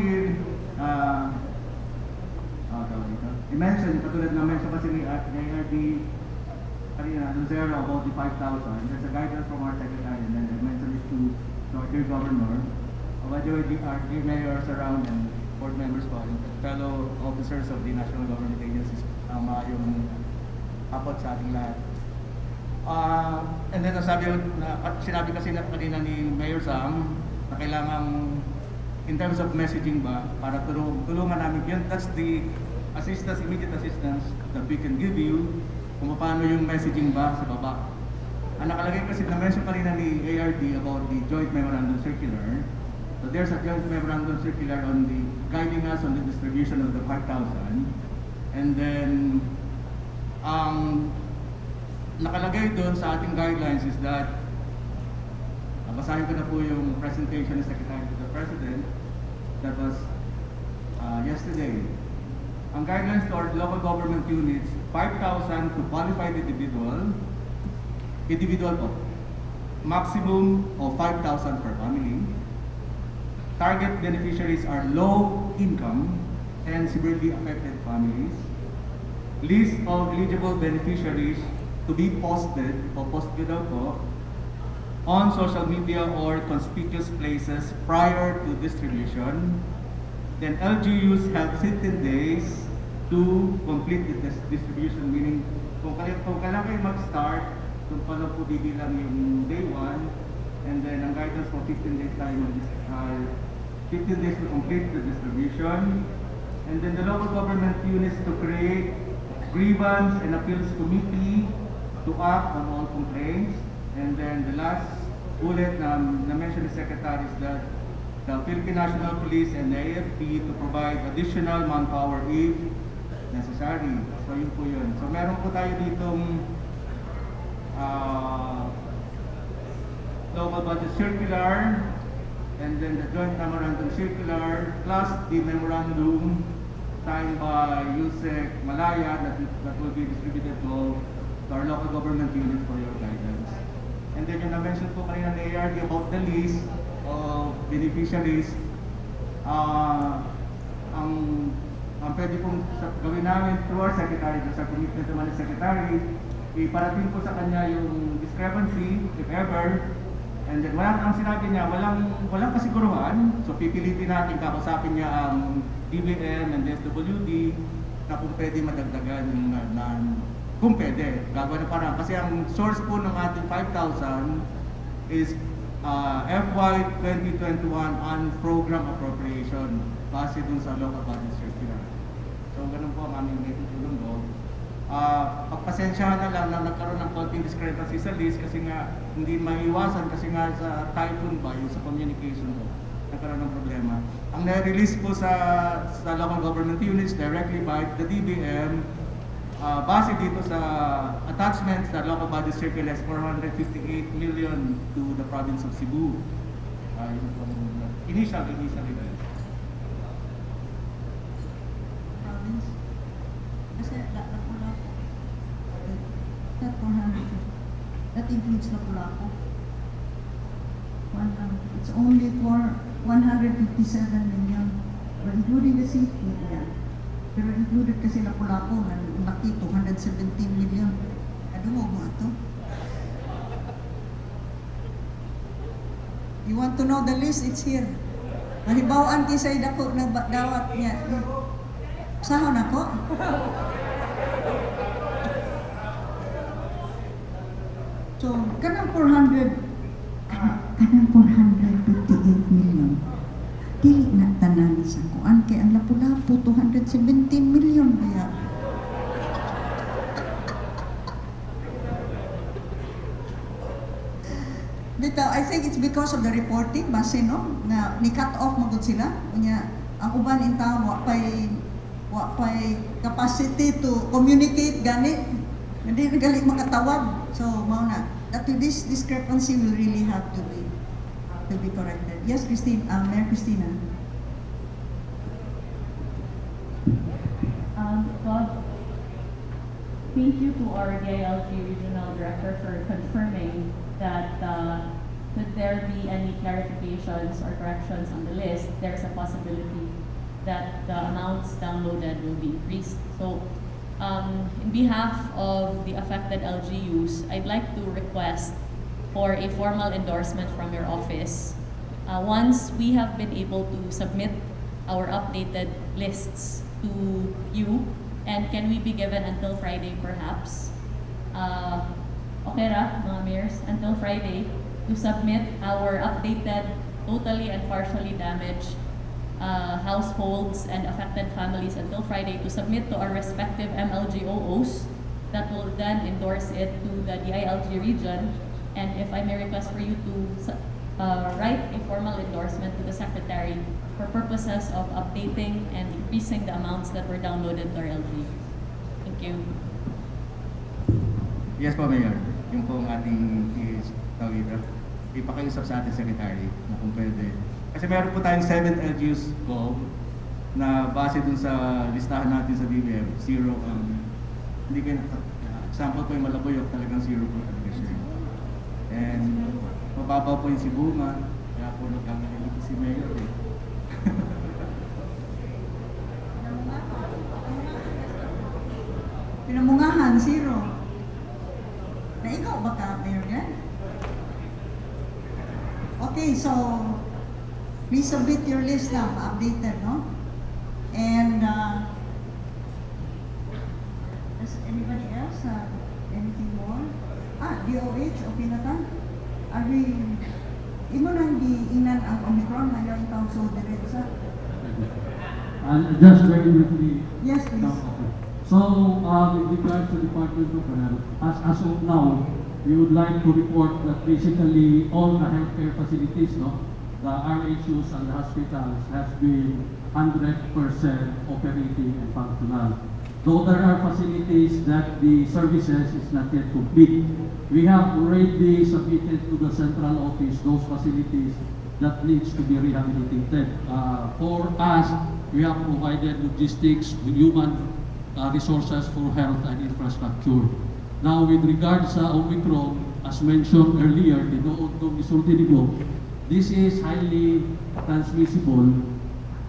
[SPEAKER 19] tawag dito, i-mention, katulad na mention kasi ni ARD kanina, Lucero, about the 5,000. There's a guidance from our secretary, and then I mentioned it to our dear governor. By the way, our dear mayors around and board members po, and fellow officers of the national government agencies, maayong hapon sa ating lahat. And then sabi na, sinabi kasi na kanina ni Mayor Sam na kailangang in terms of messaging ba para tulungan namin yun, that's the assistance, immediate assistance that we can give you kung paano yung messaging ba sa baba. Ang nakalagay kasi, na-mention kanina ni ARD about the joint memorandum circular. So there's a joint memorandum circular on the guiding us on the distribution of the 5,000. And then, ang nakalagay doon sa ating guidelines is that, basahin ko na po yung presentation ni Secretary to the President that was yesterday. Ang guidelines to our local government units, 5,000 to qualified individual, individual po, maximum of 5,000 per family. Target beneficiaries are low income and severely affected families. List of eligible beneficiaries to be posted, o post ko daw po, on social media or conspicuous places prior to distribution. Then LGUs have 15 days to complete the distribution, meaning kung kailan kayo mag-start, kung paano po bibilang yung day 1, and then ang guidance for 15 days tayo 15 days to complete the distribution. And then the local government units to create grievance and appeals committee to act on all complaints. And then the last bullet na na-mention ni Secretary is that the Philippine National Police and the AFP to provide additional manpower if necessary. So yun po yun. So meron po tayo ditong
[SPEAKER 17] local budget circular and then the joint memorandum circular plus the memorandum signed by Usec Malaya that will be distributed to our local government units for your guidance. And then yung na-mention po kanina ni ARD about the list of beneficiaries, ang pwede pong gawin namin through our secretary, sa commitment naman ng secretary, iparating po sa kanya yung discrepancy, if ever, and then walang, ang sinabi niya, walang kasiguruhan, so pipilitin natin, kakausapin niya ang DBM and DSWD na kung pwede madagdagan yung kung pwede, gagawa ng parang. Kasi ang source po ng ating 5,000 is FY 2021 unprogrammed appropriation base dun sa local budget circular. So ganun po ang aming maitutulong doon. Pagpasensyahan na lang na nagkaroon ng konting discrepancy sa list kasi nga hindi maiwasan kasi nga sa typhoon ba, yung sa communication po, nagkaroon ng problema. Ang na-release po sa local government units directly by the DBM, base dito sa attachments sa local budget circular is 458 million to the province of Cebu. Yun po ang initial release.
[SPEAKER 2] Province. Kasi Lapu-Lapu. That 450. That includes Lapu-Lapu. One, it's only for 157 million. But including the city, yeah. Pero included kasi Lapu-Lapu, na laki, 217 million. Ano mo ato? You want to know the list? It's here. Mahibaw-an kisay dako na dawat niya. Sahon ako? So, kanang 400, kanang 458 million, dili na tanan sa kuan kay ang Lapu-Lapu 217 million kaya. Bitaw, I think it's because of the reporting, base no, na ni cut off magud sila. Unya, ang uban in town wa pay capacity to communicate gani. Hindi na gali makatawag. So mao na. That this discrepancy will really have to be corrected. Yes, Christine, Mayor Christina.
[SPEAKER 20] Bob, thank you to our DILG Regional Director for confirming that should there be any clarifications or corrections on the list, there's a possibility that the amounts downloaded will be increased. So, in behalf of the affected LGUs, I'd like to request for a formal endorsement from your office. Once we have been able to submit our updated lists to you, and can we be given until Friday perhaps? Okay ra, mga mayors, until Friday to submit our updated, totally and partially damaged households and affected families until Friday to submit to our respective MLGOOs that will then endorse it to the DILG region. And if I may request for you to write a formal endorsement to the Secretary for purposes of updating and increasing the amounts that were downloaded to our LGUs. Thank you.
[SPEAKER 19] Yes po, Mayor. Yung po ang ating tawag dito, ipakiusap sa ating secretary na kung pwede. Kasi meron po tayong 7 LGUs go na base dun sa listahan natin sa DBM, zero ang hindi kayo example po yung Malabuyoc, talagang zero po talaga siya. And mababaw po yung Sibonga, kaya po nagkagaling ito si Mayor eh.
[SPEAKER 2] Pinamungahan, zero. Naigaw ba ka, Mayor Glenn? Okay, so please submit your list now, updated, no? And does anybody else have anything more? DOH, okay na ta? Are we, imo nang giingnan ang Omicron, ayaw ikaw so diretsa?
[SPEAKER 14] And just very briefly.
[SPEAKER 2] Yes, please.
[SPEAKER 14] Okay. So, with regards to Department of Health, as of now, we would like to report that basically all the healthcare facilities, no, the RHUs and the hospitals has been 100% operating and functional. Though there are facilities that the services is not yet complete. We have already submitted to the central office those facilities that needs to be rehabilitated. For us, we have provided logistics, human resources for health and infrastructure. Now, with regards sa Omicron, as mentioned earlier, tinuod itong isulti ni Gov, this is highly transmissible,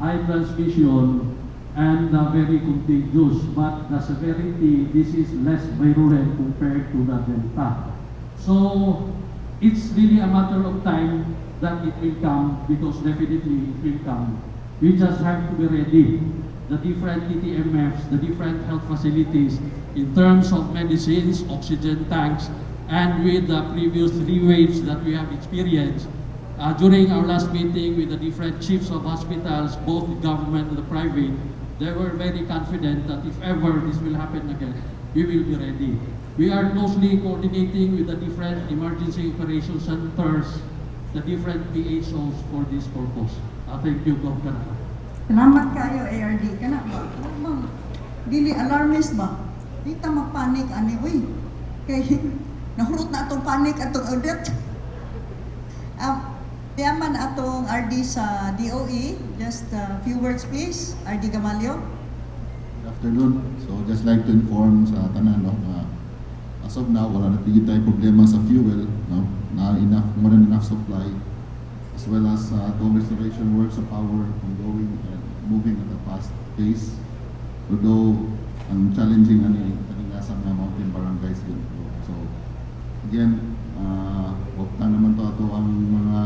[SPEAKER 14] high transmission, and very contagious. But the severity, this is less virulent compared to the Delta. So, it's really a matter of time that it will come, because definitely it will come. We just have to be ready. The different TTMFs, the different health facilities, in terms of medicines, oxygen tanks, and with the previous three waves that we have experienced, during our last meeting with the different chiefs of hospitals, both the government and the private, they were very confident that if ever this will happen again, we will be ready. We are closely coordinating with the different emergency operation centers, the different PHOs for this purpose. Thank you, Gov. Kanaka.
[SPEAKER 2] Salamat kayo, ARD. Kana ba? Ma'am, dili alarmist ba? Di ta magpanik ani uy. Kay nahurot na atong panic atong audit. Yaman atong RD sa DOE. Just a few words, please. RD Gamalio.
[SPEAKER 8] Good afternoon. So just like to inform sa tanan, no, nga as of now wala na tigil tayo problema sa fuel, no, na enough, more than enough supply, as well as atong restoration work sa power ongoing and moving at a fast pace. Although ang challenging ani kaning nasa mga mountain barangays yun. So again, wag naman to ato ang mga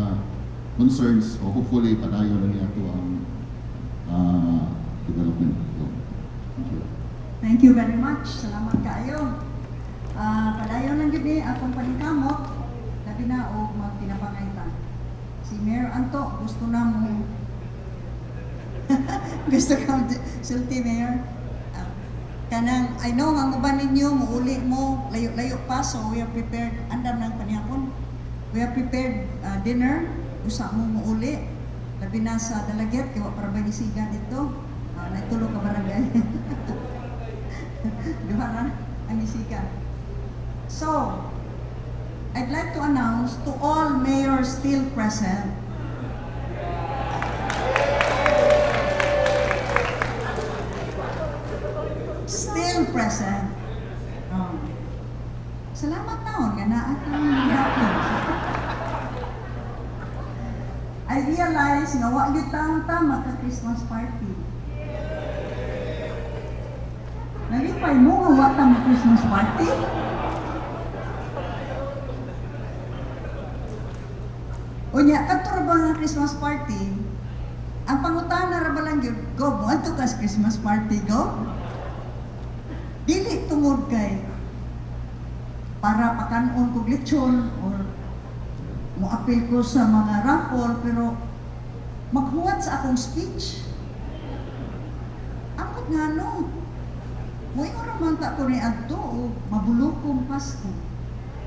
[SPEAKER 8] concerns o hopefully padayon na niya ato ang development. So, thank you.
[SPEAKER 2] Thank you very much. Salamat kaayo. Padayon lang gyud ni akong paningkamot, labi na og magtinabangay ta. Si Mayor Anto gusto na mo, gusto ka sulti, Mayor. Kanang I know nga ang uban ninyo muuli mo layo-layo pa, so we are prepared, andam ng panihapon. We are prepared dinner usa mo muuli, labi na sa Dalaguete kay wa para ba gisiga dito. Naitulo ka barangay. Duha ra ang isiga. So, I'd like to announce to all mayors still present, still present. Salamat taon nga naa kang gihapon. I realize nga wa gyud taon ta magka Christmas party. Nalipay mo nga wa ta mag Christmas party? Unya, kadto ra ba nga Christmas party? Ang pangutana ra ba lang gyud, "Go, moadto ka sa Christmas party, go?" Dili tungod kay para pakanon kog lechon or moapil ko sa mga raffle, pero maghuwat sa akong speech. Amot nga no. Moingon ra man ta ko ni adto og mabulokong Pasko.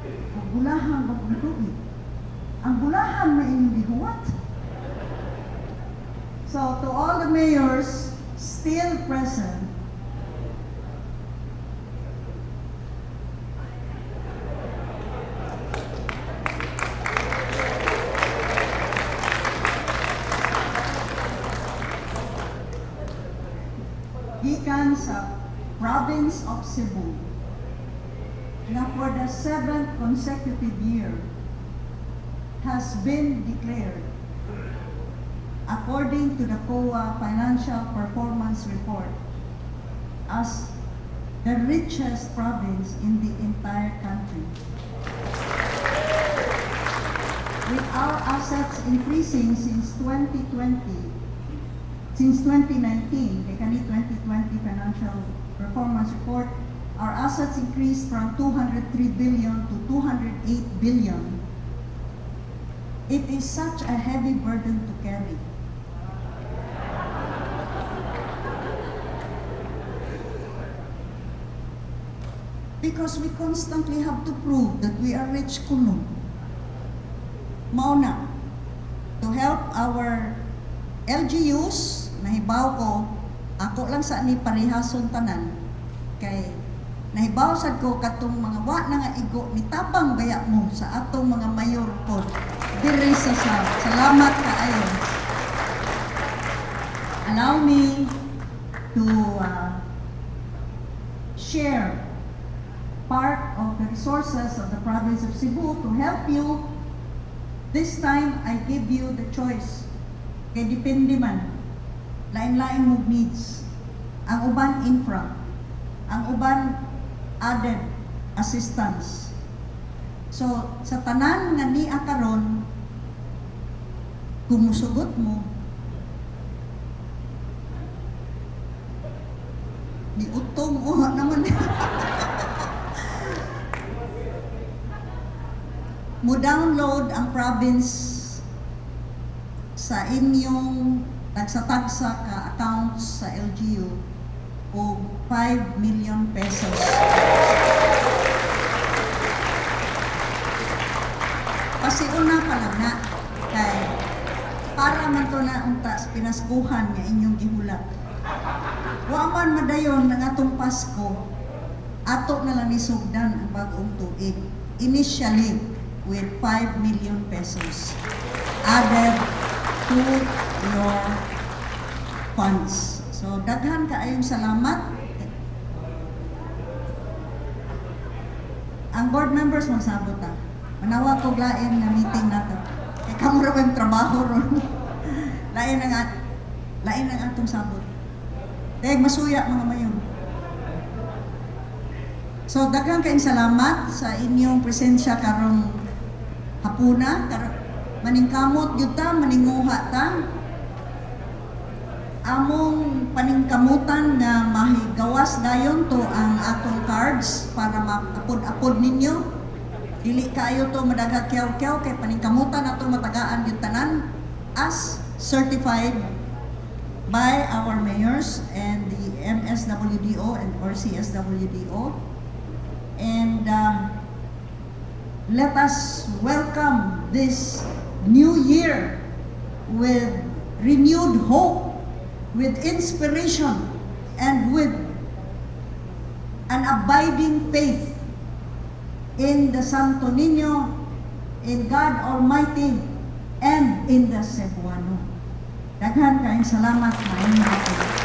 [SPEAKER 2] Og bulahan bagong tuig. Ang bulahan may inyong gihuwat. So to all the mayors still present, gikan sa province of Cebu, na for the seventh consecutive year has been declared, according to the COA Financial Performance Report, as the richest province in the entire country. With our assets increasing since 2020, since 2019, the kani 2020 Financial Performance Report, our assets increased from 203 billion to 208 billion. It is such a heavy burden to carry. Because we constantly have to prove that we are rich kuno. Mao na, to help our LGUs, nahibaw ko, ako lang sa ni parehason tanan. Kay nahibaw sad ko katong mga wa na nga igo nitabang baya mo sa atong mga mayor pod diri sa South. Salamat kaayo. Allow me to share part of the resources of the province of Cebu to help you. This time, I give you the choice. Kay depende man. Lain-lain mo needs. Ang uban infra. Ang uban added assistance. So, sa tanan nga niya karon, kung musugot mo, ni utong oh naman, mo download ang province sa inyong tagsa-tagsa ka accounts sa LGU og 5 million pesos. Pasiuna pa lang na kay para man to na unta sa pinaskuhan nga inyong gihulat. Wa man madayon ng atong Pasko, ato na lang nisugdan ang bag-ong tuig. Initially, with 5 million pesos added to your funds. So, daghan kaayong salamat. Ang board members magsabot ta. Manawag ko lain nga meeting nato. Kay kamo ra yung trabaho ron. Lain ang atong sabot. Dahil masuya mga mayon. So daghan kayong salamat sa inyong presensya karong hapuna. Maningkamot gyud ta, maninguha ta. Among paningkamutan nga mahigawas dayon to ang atong cards para maapod-apod ninyo. Dili kaayo to madaghag kyaw-kyaw kay paningkamutan ato matagaan gyud tanan as certified by our mayors and the MSWDO and or CSWDO. And let us welcome this new year with renewed hope, with inspiration, and with an abiding faith in the Santo Niño, in God Almighty, and in the Cebuano. Daghan kaayong salamat. Maayong hapon.